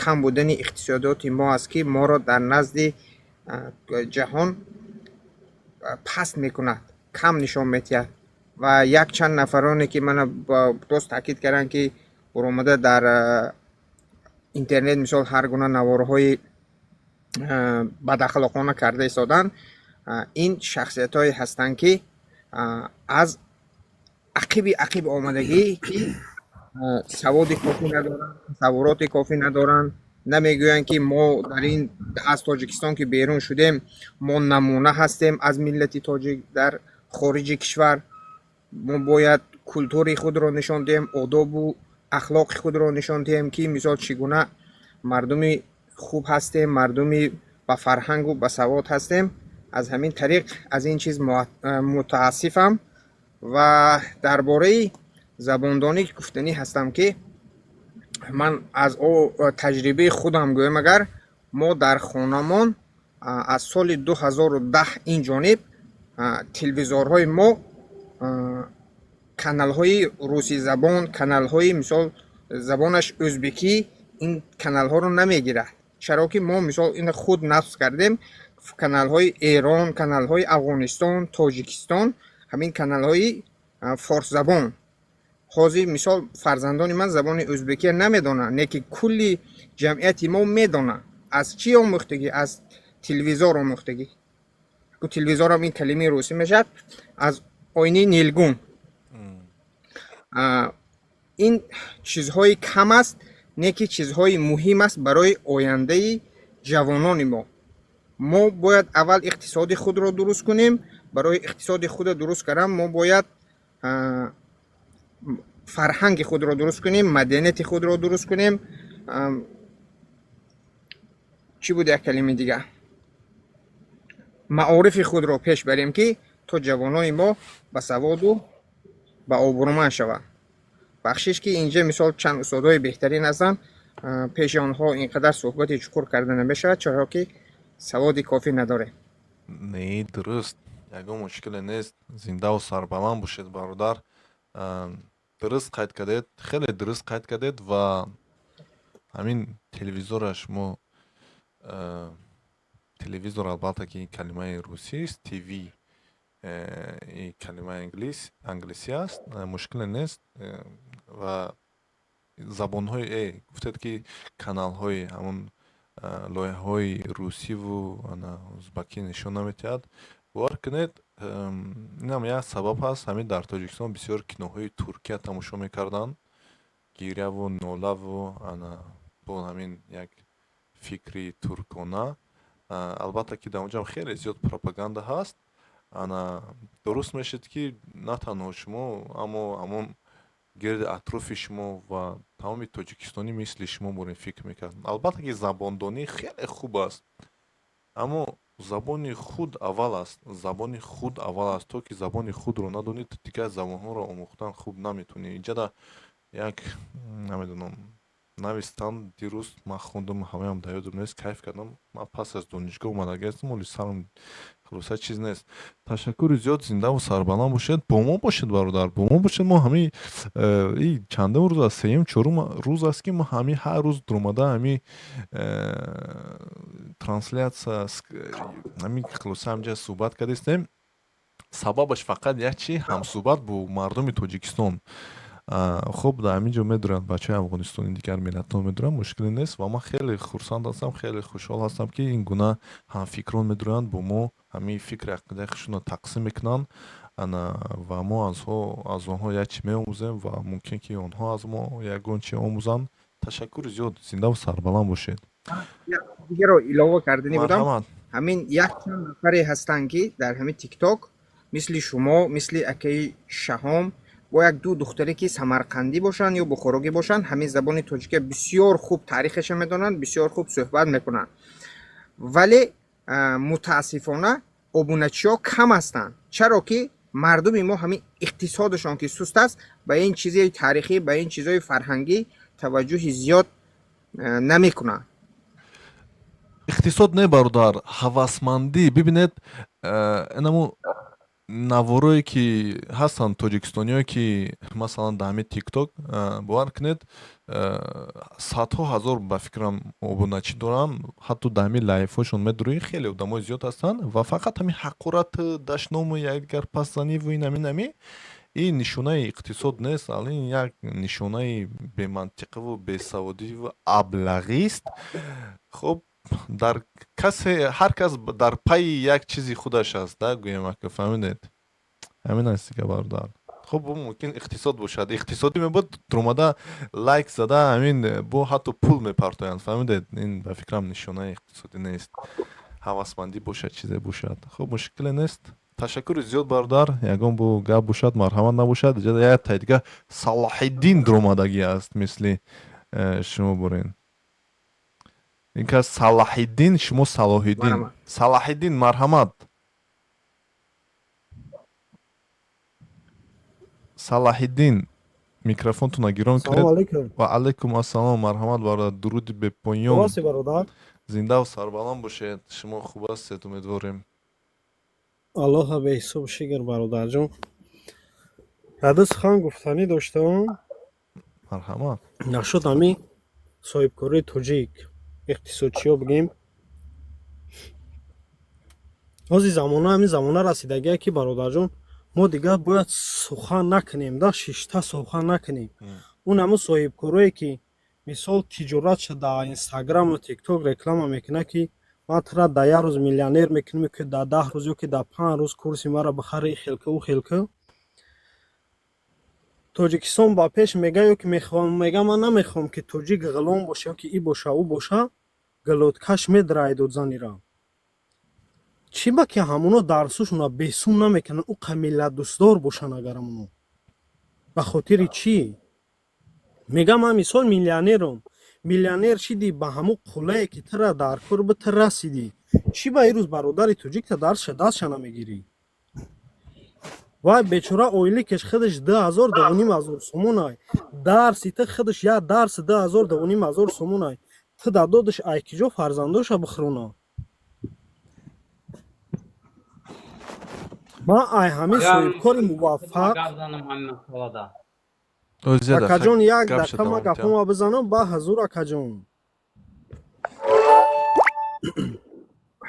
кам будани иқтисодиёти мо аст, ки моро дар назди ҷаҳон паст мекунад, кам нишон медиҳад. Ва якчанд нафароне, ки мана боз таъкид карданд, ки баромада дар интернет, мисол, ҳар гуна наворҳои бадахлоқона карда истоданд, ин шахсиятҳое ҳастанд, ки аз ақиби ақиб омадагӣ, ки саводи кофӣ надоранд, тасаввуроти кофӣ надоранд. Намегӯянд, ки мо дар ин аз Тоҷикистон ки берун шудем, мо намуна ҳастем аз миллати тоҷик дар хориҷи кишвар. Мо бояд культури худро нишон диҳем, одобу ахлоқи худро нишон диҳем, ки мисол чӣ гуна мардуми хуб ҳастем, мардуми ба фарҳангу ба савод ҳастем. Аз ҳамин тариқ аз ин чиз мутаассифам. Ва дар бораи забондонӣ гуфтанӣ ҳастам, ки ман аз таҷрибаи худам гӯям, агар мо дар хонамон аз соли 2010 ин ҷониб телевизорҳои мо каналҳои русизабон, каналҳои, мисол, забонаш ӯзбекӣ, ин каналҳоро намегирад. Чаро ки мо, мисол, ина худ насб кардем каналҳои Эрон, каналҳои Афғонистон, Тоҷикистон, ҳамин каналҳои форсзабон. Ҳозир, мисол, фарзандони ман забони ӯзбекия намедонанд, не ки кулли ҷамъияти мо медонанд. Аз чӣ омӯхтагӣ? Аз телевизор омӯхтагӣ. Телевизорам ин калимаи русӣ мешавад, аз оинаи нилгун. Ин чизҳои кам аст, не ки чизҳои муҳим аст барои ояндаи ҷавонони мо. Мо бояд аввал иқтисоди худро дуруст кунем. Барои иқтисоди худро дуруст кардан мо бояд фарҳанги худро дуруст кунем, маданияти худро дуруст кунем. Чӣ буд як калимаи дигар? Маорифи худро пеш барем, ки то ҷавонони мо ба саводу ба обрӯманд шаванд. Бахшиш, ки инҷа, мисол, чанд устодҳои беҳтарин ҳастанд, пеши онҳо ин қадар суҳбати чуқур карда намешавад, чаро ки саводи кофӣ надорем. Не, дуруст, ягон мушкиле нест. Зиндаву сарбаланд бошед, бародар. Дуруст қайд кардед, хеле дуруст қайд кардед. Ва ҳамин телевизора шумо, телевизор, албатта, ки калимаи русист, ТВ калимаи англисӣ аст, мушкиле нест. Ва забонҳои гуфтед, ки каналҳои ҳамон лоиҳаҳои русиву узбакӣ нишон наметиҳад. Бовар кунед, инам як сабаб ҳаст. Ҳамин дар Тоҷикистон бисёр киноҳои Туркия тамошо мекарданд, гиряву нолаву ана бо ҳамин як фикри туркона. Албатта, ки дар онҷам хеле зиёд пропаганда ҳаст. Ана дуруст мешид, ки на танҳо шумо, аммо ҳамон Гирди атрофи шумо ва тамоми тоҷикистонӣ мисли шумо борин фикр мекард. Албатта ки забондонӣ хеле хуб аст, аммо забони худ аввал аст, забони худ аввал аст. То ки забони худро надонӣ, ту дигар забонҳоро омӯхтан хуб наметавонӣ. Инҷада як, намедонам, навистанд дирӯз, ман хондам, ҳамаям дар ёдам нест, кайф кардам. Ман пас аз донишгоҳ омадагӣ ҳастам, оли сарам хулоса чиз нест. Ташаккури зиёд, зиндаву сарбаланд бошед, бо мо бошед, бародар, бо мо бошед. Мо ҳамин и чандум рӯз аст, сеюм, чорум рӯз аст, ки мо ҳамин ҳар рӯз дуромада ҳамин трансляция, ҳамин хулоса ҳамҷа суҳбат кардастем. Сабабаш фақат як чи: ҳамсуҳбат бо мардуми Тоҷикистон. Хуб, дар ҳамин ҷо медуранд бачаҳои афғонистони, дигар миллатҳо медуранд, мушкиле нест. Ва ман хеле хурсанд ҳастам, хеле хушҳол ҳастам, ки ин гуна ҳамфикрон медуранд, бо мо ҳамин фикри ақидаи худшонро тақсим мекунанд. Ана ва мо аз онҳо як чи меомӯзем ва мумкин ки онҳо аз мо ягон чи омӯзанд. Ташаккури зиёд, зиндаву сарбаланд бошед. Дигаро илова карданӣ будам. Марҳамат. Ҳамин якчанд нафаре ҳастанд, ки дар ҳамин Тикток мисли шумо, мисли акаи Шаҳом, бо як ду духтаре, ки самарқандӣ бошанд ё бухорогӣ бошанд, ҳамин забони тоҷика бисёр хуб таърихаша медонанд, бисёр хуб суҳбат мекунанд, вале мутаассифона обуначиҳо кам ҳастанд. Чаро ки мардуми мо ҳамин иқтисодашон ки суст аст, ба ин чизи таърихӣ, ба ин чизҳои фарҳангӣ таваҷҷӯҳи зиёд намекунанд. Иқтисод не, бародар, ҳавасмандӣ. Бибинед, инамо наворое ки ҳастанд, тоҷикистониое ки масалан дар ҳамин Тикток, бовар кунед, садҳо ҳазор, ба фикрам, обуначӣ доранд. Ҳатто дар ҳамин лайвҳошон медурӣ, хеле одамои зиёд ҳастанд ва фақат ҳамин ҳақорат, дашному, якдигар пасзаниву ин ҳамин ҳамин. Ин нишонаи иқтисод нест, ин як нишонаи бемантиқаву бесаводиву аблағист. Хуб, дар касе, ҳар кас дар пайи як чизи худаш аст да, гӯем, ака, фаҳмидед, ҳамин аст дига, бародар. Хуб, мумкин иқтисод бошад. Иқтисодӣ мебуд, дуромада лайк зада, ҳамин бо ҳатто пул мепартоянд, фаҳмидед. Ин, ба фикрам, нишонаи иқтисодӣ нест, ҳавасмандӣ бошад, чизе бошад. Хуб, мушкиле нест. Ташаккури зиёд, бародар. Ягон бу гап бошад, марҳамат, набошад, як тай дига Салоҳиддин дуромадагӣ аст, мисли шумо бурен. Ин кас Салоҳиддин, шумо Салоҳиддин. Салоҳиддин, марҳамат. Салоҳиддин, микрофонтонро гирон кунед. Ва алайкум ассалом, марҳамат, бародар, дуруди бепоён. Зиндаву сарбаланд бошед. Шумо хуб ҳастед, умедворем. Аллоҳа беҳисоб шукр, бародарҷон. Яду сухан гуфтанӣ доштам. Марҳамат. Нашуд ҳамин соҳибкории тоҷик, иқтисодчиё бигем. Ҳозир замона ҳамин замона расидагие, ки, бародарҷон, мо дигар бояд сухан накунем да, шишта сухан накунем. Он ҳамун соҳибкорое, ки мисол тиҷоратша дар Инстаграму Тикток реклама мекунад, ки ман тура дар як рӯз миллионер мекунем, ё ки дар 10 рӯз, ё ки дар 5 рӯз курси маро бихари, и хелка, ӯ хелка. Тоҷикистон ба пеш мега ё ки мехоҳам, мега, ман намехоҳам, ки тоҷик ғулом боша ё ки и боша, ӯ боша, глоткаш медраид занира. Чӣ ба ки ҳамуно дарсошона бесум намекунанд, ӯ қа миллатдӯстдор бошанд агар ҳамуно. Ба хотири чӣ? Мега, ман мисол миллионерам. Миллионер шидӣ, ба ҳамун қуллае, ки тура дар кор буд, ту расидӣ. Чӣ ба ирӯз бародари тоҷикта дарсша дастша намегирӣ? Вай бечора ойликаш худаш 2000, 2500 сомонай. Дарси ту худаш як дарси 2000, 2500 сомонай. Ту дар додаш айкиҷо фарзандоша бихӯрона? Ман ай ҳамин соҳибкори муваффақ акаҷон, як дақиқа ман гапома бизанам, ба ҳазур, акаҷон.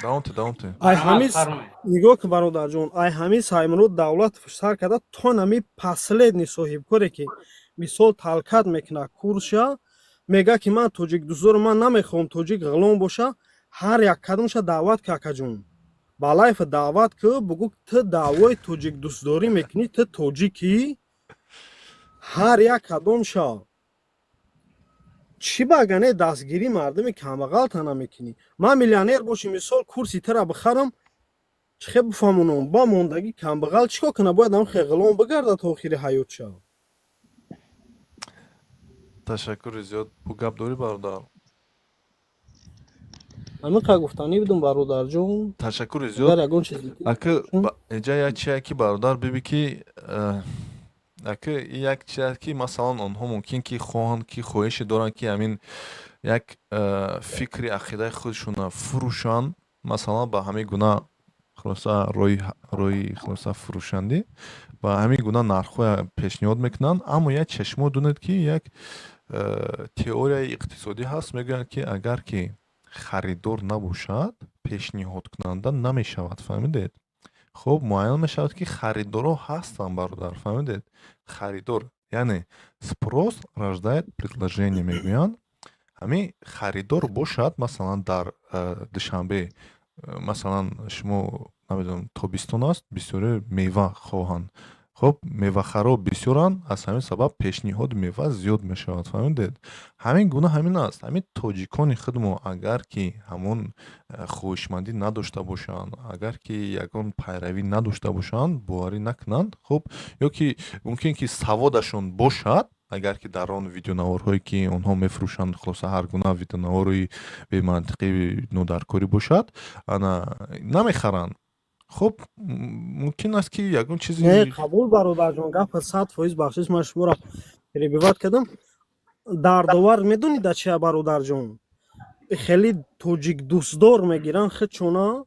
Давом те, давом те. Ай ҳамин нигоҳ ки, бародарҷон, ай ҳамин Саймурод Давлатов сар карда то нами последний соҳибкоре, ки мисол талкат мекунад курсша, мега, ки ман тоҷикдӯстдорам, ман намехоҳам тоҷик ғулом боша. Ҳар як кадомша даъват ки, акаҷон, ба лайфа даъват ки, бугӯ, ту даъвои тоҷикдӯстдорӣ мекунӣ, ту тоҷикӣ. Ҳар як кадомша чӣ ба агар не дастгирӣ мардуми камбағалта намекунӣ? Ман миллионер бошем, мисол, курси тура бихарам, чӣ хел бифаҳмонам? Ба мондагӣ камбағал чӣ кор кунад? Бояд ҳам хел ғулом бигардад то охири ҳаётша. Ташаккури зиёд. Бу гап дорӣ, бародар? Ҳамин гуфтанӣ будум, бародарҷон. Ташаккури Агар зиёд. Ягон чиз Ака, эҷа як чие ки, бародар, биби ки ака, як чиз ки, масалан, онҳо мумкин ки хоҳанд, ки хоҳише доранд, ки ҳамин як фикри ақидаи худшона фурӯшанд, масалан, ба ҳамин гуна, хулоса, роҳи, хулоса, фурӯшандӣ ба ҳамин гуна нархҳоя пешниҳод мекунанд. Аммо як чашмо дунед, ки як теорияи иқтисодӣ ҳаст, мегӯянд, ки агар ки харидор набошад, пешниҳодкунанда намешавад, фаҳмидед? Хуб, муайян мешавад, ки харидорҳо ҳастанд, бародар, фаҳмидед? Харидор, яъне спрос рождает предложение, мегӯянд. Ҳамин харидор бошад, масалан, дар Душанбе, масалан, шумо намедонам, тобистон аст, бисёре мева хоҳанд. Хуб, мевахаро бисёранд, аз ҳамин сабаб пешниҳоди мева зиёд мешавад, фаҳмидед? Ҳамин гуна ҳамин аст. Ҳамин тоҷикони худмо, агар ки ҳамон хоҳишмандӣ надошта бошанд, агар ки ягон пайравӣ надошта бошанд, боварӣ накунанд. Хуб, ё ки мумкин ки саводашон бошад, агар ки дар он видеонаворҳое, ки онҳо мефурӯшанд, хулоса, ҳар гуна видеонавори бемантиқӣ, нодаркорӣ бошад, ана намехаранд. Хуб, мумкин аст, ки ягон чизи Не, қабул, бародарҷон, гапа 100%. Бахшиш, ман шуморо перебивать кардам. Дардовар медонӣ да чия, бародарҷон? Хеле тоҷик дӯстдор мегиранд худшона,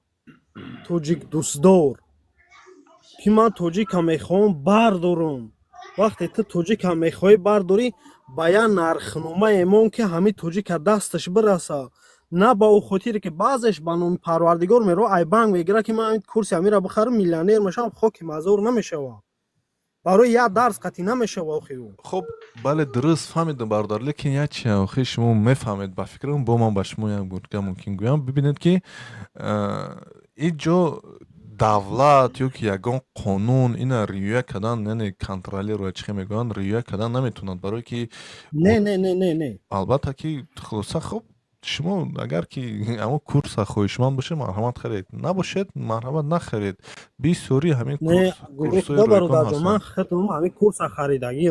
тоҷик дӯстдор, ки ман тоҷика мехоҳам бардорам. Вақте ту тоҷика мехоҳӣ бардорӣ, ба як нархнома эмон, ки ҳамин тоҷика дасташ бираса, на ба ӯ хотире, ки баъзеш ба номи Парвардигор меро, ай банк мегирад, ки ман курси ҳамира бихарам, миллионер мешавам. Хоки мазор намешавам, барои як дарс қатъӣ намешава охи ӯ. Хуб, бале, дуруст фаҳмидам, бародар, лекин як чи, охи, шумо мефаҳмед, ба фикрам, бо ман ба шумо як бурга мумкин гӯям. Бибинед, ки ин ҷо давлат ё ки ягон қонун ина риоя кардан, яъне контролиро, чӣ мегӯянд, риоя кардан наметавонад, барое ки Не, не, не, не, не. Албатта ки, хулоса, хуб, шумо агар ки ҳамон курса хоҳишманд бошед, марҳамат, харед, набошед, марҳамат, нахаред. Бисёри ҳамин Не, гуфта, бародарҷон, ман худам ҳамин курса харидагӣ.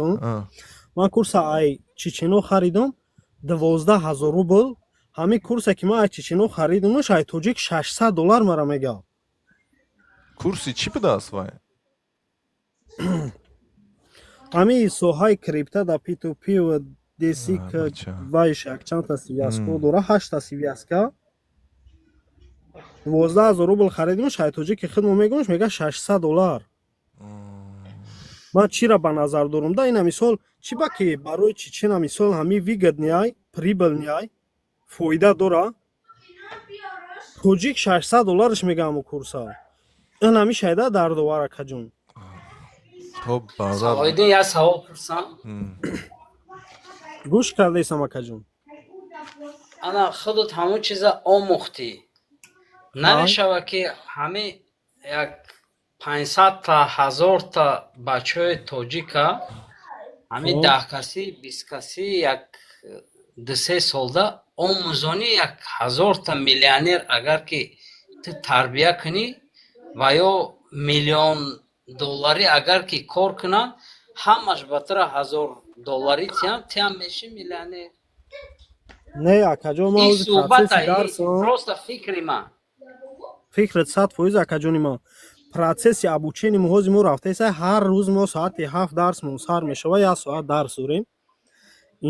Ман курса ай чечено харидам, 12 000 рубл. Ҳамин курсе, ки ман ай чечено харидамаш, ай тоҷик 600 доллар мара мегав. Курси чӣ будааст вай? Ҳамин соҳаи крипта да, P2P ва DeFi вайш, якчандта связка дора, ҳашта связка. 12 000 рубл харидимаш, ай тоҷики худмо мегӯмаш, мега 600 доллар. Ман чира ба назар дорам да? Ина мисол, чӣ ба ки барои чечена, мисол, ҳамин выгодный ай, прибыльный ай, фоида дора, тоҷик 600 доллараш мега ҳаму курса. Ин ҳами шайда дардовар, акаҷон. Хоб. Салоҳиддин, як савол пурсам. Гӯш кардаисам, акаҷон. Ана худат ҳамон чиза омӯхтӣ, намешавад, ки ҳамин як 500-та, 1000-та бачаҳои тоҷика, ҳамин 10 касӣ, 20 касӣ, як 2-3 солда омӯзонӣ, як 1000-та миллионер агар ки ту тарбия кунӣ ва ё миллион долларӣ агар ки кор кунанд, ҳамаш ба тура 1000 долларӣ тиям, тиям меши миллионер. Не, акаҷон, ман Ин ҳозир суҳбата процесси дарсам. Просто фикри ман. Фикрат 100%, акаҷони ман. Процесси обучение мо ҳозир мо рафтаиса, ҳар рӯз мо соати 7 дарсмон сар мешава, як соат дарс дорем.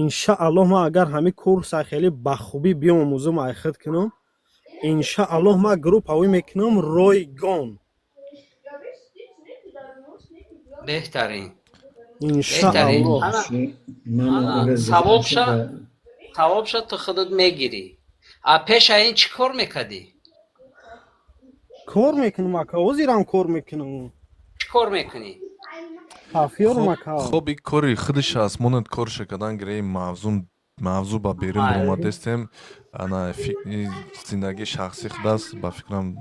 Иншааллоҳ, ман агар ҳамин курса хеле ба хубӣ биомӯзам, айхид кунам, иншааллоҳ, ман группавӣ мекунам ройгон. Беҳтарин. Иншааллоҳ. Савобша ту худат мегирӣ. А пеша ин чӣ кор мекардӣ? Кор мекунам, ака, ҳозирам кор мекунам. Чӣ кор мекунӣ? Ҳафёрам, ака. Хоб, ин кори худаш аст, монанд корша кардан гиреи, мавзӯъ ба берун баромадестем. Ана зиндагии шахсӣ худаст, ба фикрам,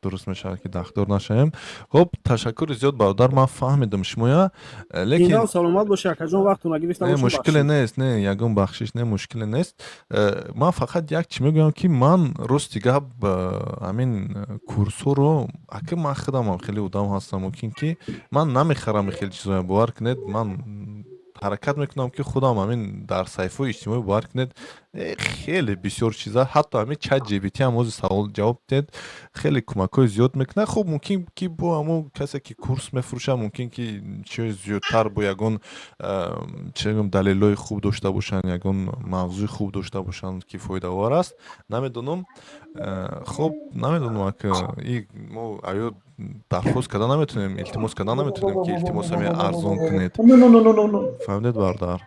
дуруст мешавад, ки дахлдор нашавем. Хоб, ташаккури зиёд, бародар, ман фаҳмидам шумоя, лекин Саломат бошӣ, акаҷон, вақтона гирифтам. Не, мушкиле нест, не, ягон бахшиш не, мушкиле нест. Ман фақат як чӣ мегӯям, ки ман, рости гап, ҳамин курсҳоро, ака, ман худамам хеле одам ҳастам, мумкин ки ман намехарам хеле чизоя, бовар кунед, ман Ҳаракат мекунам, ки худам ҳамин дар саҳифаҳои иҷтимоӣ, бовар кунед, хеле бисёр чиза, ҳатто ҳамин чат GPT ҳам ҳозир савол ҷавоб диҳед, хеле кӯмакҳои зиёд мекунад. Хуб, мумкин ки бо ҳамон касе ки курс мефурӯшад, мумкин ки чизи зиёдтар бо ягон, чӣ мегӯям, далелҳои хуб дошта бошанд, ягон мавзӯи хуб дошта бошанд, ки фоидаовар аст, намедонам. Хуб, намедонам, ака, и мо аё дархост карда наметонем, илтимос карда наметонем, ки илтимос, ҳамин арзон кунед. Фаҳмидед, бародар?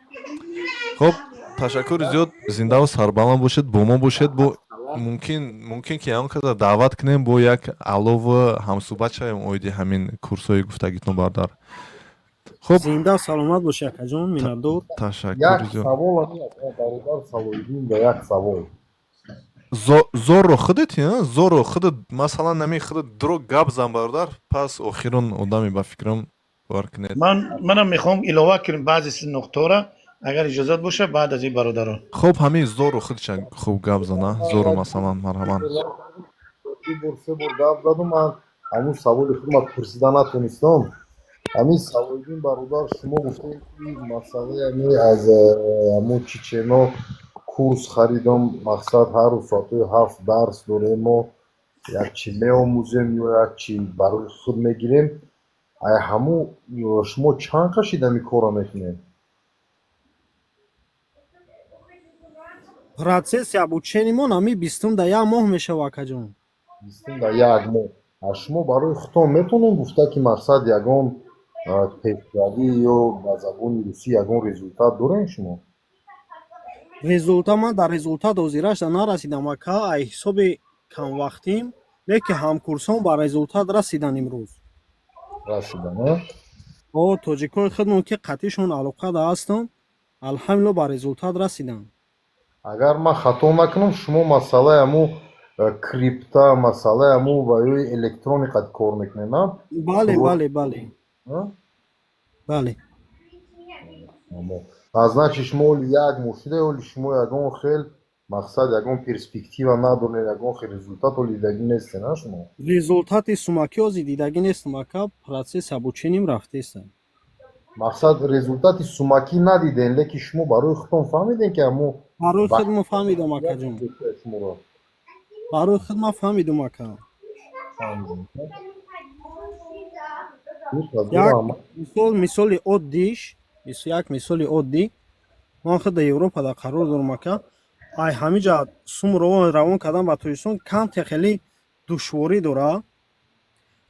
Хуб, ташаккури зиёд, зиндаву сарбаланд бошед, бо мо бошед. Бо мумкин ки ягон касро даъват кунем, бо як алову ҳамсӯҳбат шавем оиди ҳамин курсҳои гуфтагитон, бародар. Хуб. Зинда саломат бошед, акаҷон, миннатдор. Ташаккури Як зиёд. савол, бародар Салоҳиддин, ба як савол. Зорро худат, зорро худат, масалан, нами худат дурӯғ гап зан, бародар, пас охирон одаме, ба фикрам, бовар кунед. Манам мехоҳам илова кунем баъзе нуқтаҳоро, агар иҷозат боша, баъд аз ин бародарон. Хуб, ҳамин зорро худша хуб гап зана, зорро, масалан, марҳамат. Ду бор, се бор гап задум, ман ҳамун саволи худма пурсида натонистам. Ҳамин Салоҳиддин бародар, шумо гуфтем, ки масъалаи ҳамин аз ҳамун чечено курс харидам, мақсад, ҳар рӯз соатҳои 7 дарс дорем, мо як чи меомӯзем ё як чи барои худ мегирем. Ай ҳамун шумо чанд кашид ҳамин корро мекунед? Процесси обучение мон ҳамин 20-ум да як моҳ мешава, акаҷон. 20-ум да як моҳ. А шумо барои худтон метавонед гуфта, ки мақсад, ягон пешравӣ ё ба забони русӣ ягон результат дорем шумо? Результат, ман дар результат ҳозирашда нарасидам, ака, ай ҳисоби камвақтим, лекин ҳамкурсон ба результат расидан имрӯз. Расидан? О, тоҷикои худмон, ки қатъишон алоқада ҳастам, алҳамдулилло, ба результат расиданд. Агар ман хато накунам, шумо масъалаи ҳамун крипта, масъалаи ҳамун ваёи электроникат кор мекунед, на? Бале, бале, бале. Значит, шумо оли як моҳ шуда, оли шумо ягон хел мақсад, ягон перспектива надоред, ягон хел результат оли дидагӣ нестед, на шумо? Результати сумакӣ ҳозир дидагӣ нестам, ака, процесс обучением рафтеста. Мақсад, результати сумакӣ надидем, лекин шумо барои худтон фаҳмидем, ки ҳамун Барои худ мо фаҳмидам, акаҷон. Шуморо Барои худ ман фаҳмидам, ака. Фаҳмидем. Як мисол, мисоли оддиш, як мисоли оддӣ: ман худ дар Европада қарор дорам, ака. Ай ҳамиҷа сум равон кардан ба Тоҷикистон камте хеле душворӣ дорад.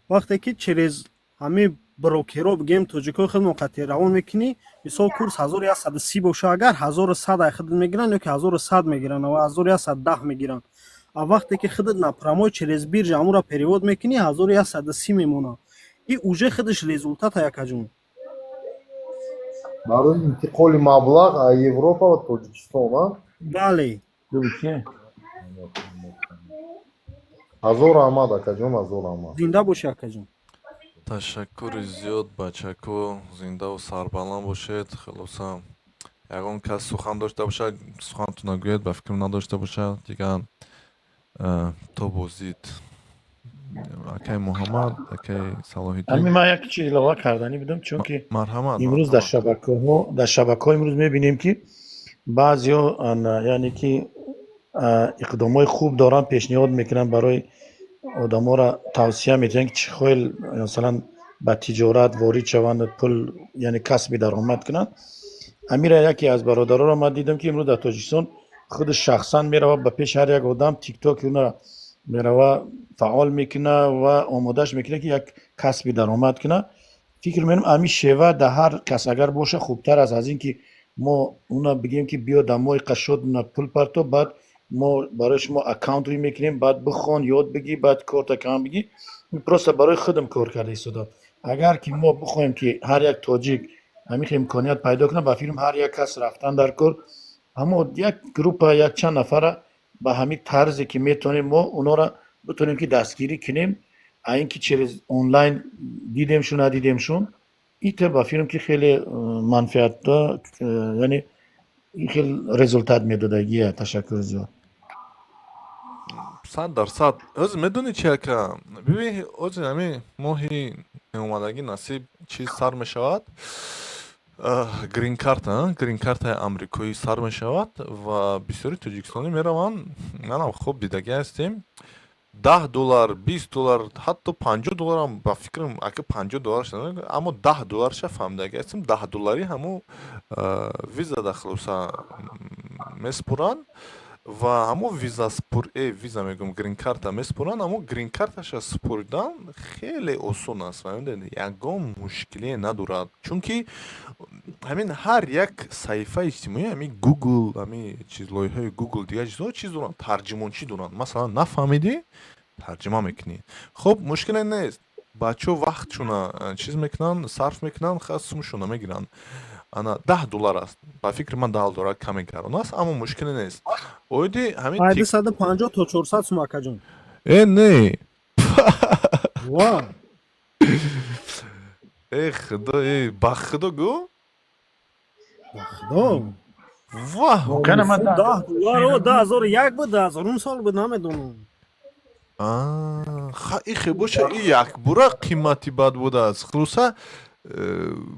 Вақте ки через ҳамин брокеро, бигем, тоҷикои худмон қатъи равон мекунӣ, мисол, курс 1130 боша, агар 1100 ай худат мегиранд ё ки 1100 мегиранд ва 1110 мегиранд. А вақте ки худат напрямой через биржа ҳамура перевод мекунӣ, 1130 мемонад. И уже худаш результата, якаҷон. Барои интиқоли маблағ аз Европа ва Тоҷикистон, а? Бале. Ҳазор раҳмат, акаҷон, ҳазор раҳмат. Зинда бошӣ, акаҷон. Ташаккури зиёд, бачако, зиндаву сарбаланд бошед. Хулоса, ягон кас сухан дошта бошад, сухантона гӯед, ба фикрам, надошта бошад дигар. То боздид, акаи Муҳаммад, акаи Салоҳиддин. Ҳамин ман як чиз илова карданӣ будам, чунки Марҳамат. имрӯз дар шабакаҳо имрӯз мебинем, ки баъзеҳо, яъне ки иқдомҳои хуб доранд, пешниҳод мекунанд, барои одаморо тавсия медиҳанд, ки чӣ хел, масалан, ба тиҷорат ворид шаванд, пул, яъне касби даромад кунанд. Амира яке аз бародаронро ман дидам, ки имрӯз дар Тоҷикистон худи шахсан мерава ба пеши ҳар як одам, тиктоки уна мерава, фаъол мекуна ва омодааш мекунад, ки як касби даромад кунад. Фикр менам, ҳамин шева дар ҳар кас агар боша, хубтар аст аз ин ки мо уна бигем, ки биё, дар мои қашшод пул парто, баъд мо барои шумо аккаунт рӯй мекунем, баъд бихон, ёд бигир, баъд корта кам бигир. Просто барои худам кор карда истодам. Агар ки мо бихоҳем, ки ҳар як тоҷик ҳамин имконият пайдо кунад, ба филм ҳар як кас рафтан дар кор, аммо як группа, як чанд нафара ба ҳамин тарзе, ки метавонем, мо онҳоро битонем, ки дастгирӣ кунем, а ин ки через онлайн дидемшун, надидемшун, ите ба филм, ки хеле манфиатдо, яъне ин хел результат медодагия. Ташаккур зиёд. 100%. Ҳозир медонӣ чи, ака? Бибин, ҳозир ҳамин моҳи омадагӣ, насиб, чиз сар мешавад. Грин-карта, грин-картаи амрикоӣ сар мешавад ва бисёри тоҷикистонӣ мераванд. Манам хуб дидагӣ ҳастем, 10 доллар, 20 доллар, ҳатто 50 долларам, ба фикрам, ака, 50 доллар, аммо 10 долларша фаҳмидагӣ ҳастем, 10 доллари ҳамун виза да хулоса месупоранд ва ҳамун виза спур виза мегӯям, грин-карта месупоранд. Ҳамун грин-карташа супоридан хеле осон аст, фаҳмидед, ягон мушкилие надорад, чунки ҳамин ҳар як саҳифаи иҷтимоӣ, ҳамин Гугл, ҳамин чиз, лоиҳаи Гугл, дигар чизҳо чиз доранд, тарҷумончӣ доранд. Масалан, нафаҳмидӣ, тарҷума мекунӣ. Хуб, мушкиле нест, бачаҳо вақтшона чиз мекунанд, сарф мекунанд, сумшона мегиранд. Ана 10 доллар аст, ба фикри ман, 10 доллар каме гарон аст, аммо мушкиле нест. Оиди ҳамин 250 то 400 сум, акаҷон. Э, не. Ва. Э, худо, э, ба худо гӯ. Ба худо. Ваҳ! 10 доллар 2001 буд, 2000 сол буд, намедонам. Ихе боша, и якбора қимати бад будааст. Хулоса,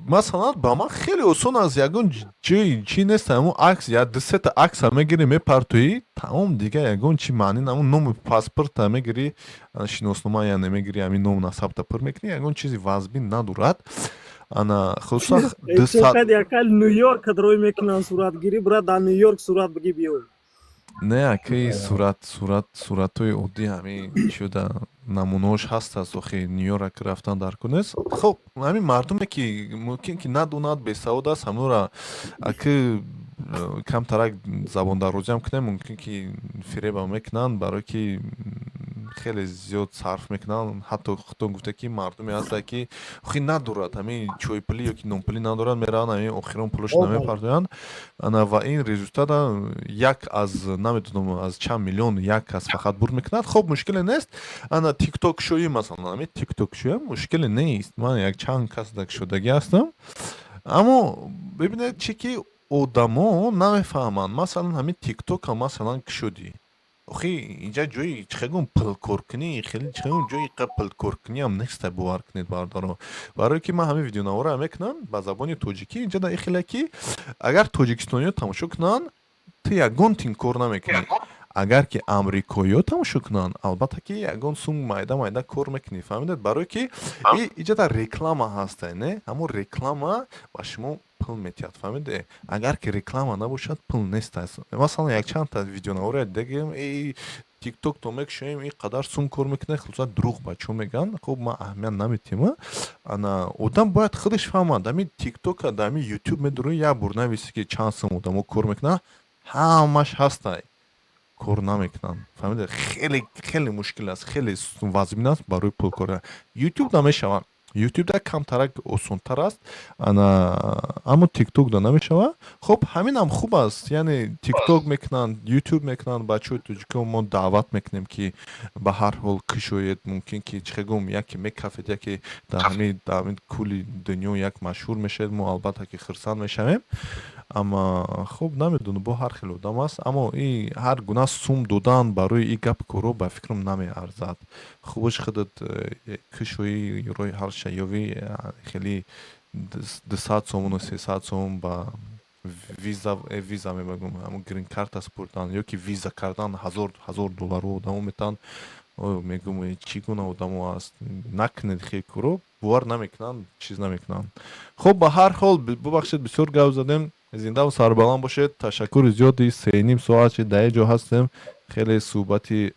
масалан, ба ман хеле осон аст, ягон ҷои чӣ нест, ҳамун акс, я дусета акса мегирӣ, мепартоӣ, тамом, дига ягон чи маъни, ҳамун номи паспорта мегирӣ, шиноснома яъне мегирӣ, ҳамин ному насабта пур мекунӣ, ягон чизи вазбин надорад. Ана, хулоса. Нью-Йорк рой мекунанд суратгирӣ, бира дар Нью-Йорк сурат бигӣ, биё. Не, акаи, сурат сурат суратҳои оддӣ, ҳамин чида намунаҳош ҳаст аст, охи Нью-Йорк рафтан дар кор нест. Хуб, ҳамин мардуме ки мумкин ки надонад, бесавод аст, ҳамонро аки камтарак забондарозиам кунем, мумкин ки фиребам мекунанд, барое ки хеле зиёд сарф мекунанд. Ҳатто худтон гуфта, ки мардуме ҳастанд, ки охи надорад, ҳамин чойпулӣ ёки нонпулӣ надорад, мераванд, ҳамин охирон пулашро мепардоянд. Ана, ва ин результата як аз, намедонам, аз чанд миллион як кас фақат бурд мекунад. Хоб, мушкиле нест. Ана, тикток шоӣ, масалан, ҳамин тикток шоӣ мушкиле нест, ман як чанд кас шудагӣ ҳастам, аммо бибинед, чӣ ки одамо намефаҳманд. Масалан, ҳамин тиктока, масалан, кушодӣ, охи инҷа ҷои чихегум пулкоркунӣ, хеле чихегум ҷои пулкоркуниам неста, бовар кунед, бародаро, барое ки ман ҳамин видеонаворро мекунам ба забони тоҷикӣ. Инҷа да ихеле ки агар тоҷикистониё тамошо кунанд, ту ягон тин кор намекунӣ, агар ки амрикоиё тамошо кунанд, албатта ки ягон сум майда майда кор мекунӣ, фаҳмидед, барое ки иҷа реклама ҳаста, не, ҳамон реклама ба шумо пул метиҳад, фаҳмиде. Агар ки реклама набошад, пул нест. Масалан, якчандта видеонаворе дигем, тикток то мекушоем, ин қадар сум кор мекунад, хулоса, дурӯғ бачаҳо мегӯянд. Хуб, ман аҳамият наметиҳам. Ана, одам бояд худаш фаҳмад. Ҳамин тиктока, дар ҳамин Ютуб медурӣ, як бор нависи, ки чанд сум одамо кор мекунанд, ҳамаш ҳастай, кор намекунанд, фаҳмиде. Хеле хеле мушкил аст, хеле вазмин аст барои пулкор. Ютуб намешавад, Ютуб да камтарак осонтар аст, ана, аммо тикток да намешавад. Хуб, ҳаминам хуб аст, яъне тикток мекунанд, Ютуб мекунанд бачаҳои тоҷико. Мо даъват мекунем, ки ба ҳар ҳол кушоед, мумкин ки, чихе гум, яке мекафед, яке дар ҳамин кулли дунё як машҳур мешавед, мо албатта ки хурсанд мешавем. Амма хуб, намедонам, бо ҳар хел одам аст, аммо и ҳар гуна сум додан барои и гап коро, ба фикрам, намеарзад. Хубаш худат кушоӣ, роҳи ҳалша ёвӣ. Хеле 200 сомону 300 сомон ба виза, виза мебагум, ҳамун грин карта супурдан ё ки виза кардан, ҳазор ҳазор доллару одамо метаҳанд. Мегӯм, чӣ гуна одамо аст, накунед хел коро, бовар намекунанд, чиз намекунанд. Хуб, ба ҳар ҳол, бубахшед, бисёр гап задем. Зиндаву сарбаланд бошед. Ташаккури зиёди, 3,5 соат шид дар ҷо ҳастем, хеле суҳбати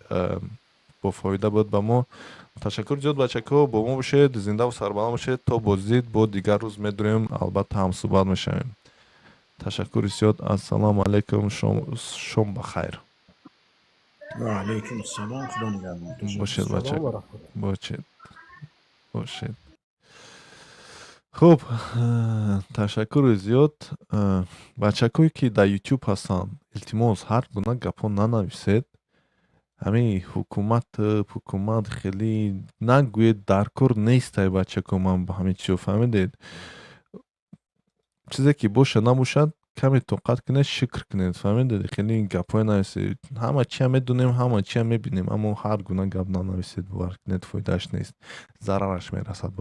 бофоида буд ба мо. Ташаккури зиёд, бачако, бо мо бошед, зиндаву сарбаланд бошед. То боздид, бо дигар рӯз медурем, албатта ҳамсӯҳбат мешавем. Ташаккури зиёд, ассалому алайкум, шом ба хайр. Ва алайкум ассалом, худо нигаҳбон. Бошед, бача, бошед, бошед. Хуб, ташаккури зиёд. Бачакое ки дар Ютуб ҳастанд, илтимос, ҳар гуна гапҳо нанависед. Ҳамин ҳукумат, ҳукумат хеле нагӯед, дар кор нестай, бачако. Ман ба ҳамин чизо, фаҳмидед, чизе ки боша набошад, каме тоқат кунед, шукр кунед, фаҳмидед. Хеле гапҳое нависед, ҳама чиам медонем, ҳама чиам мебинем, аммо ҳар гуна гап нанависед, бовар кунед, фоидааш нест, зарараш мерасад.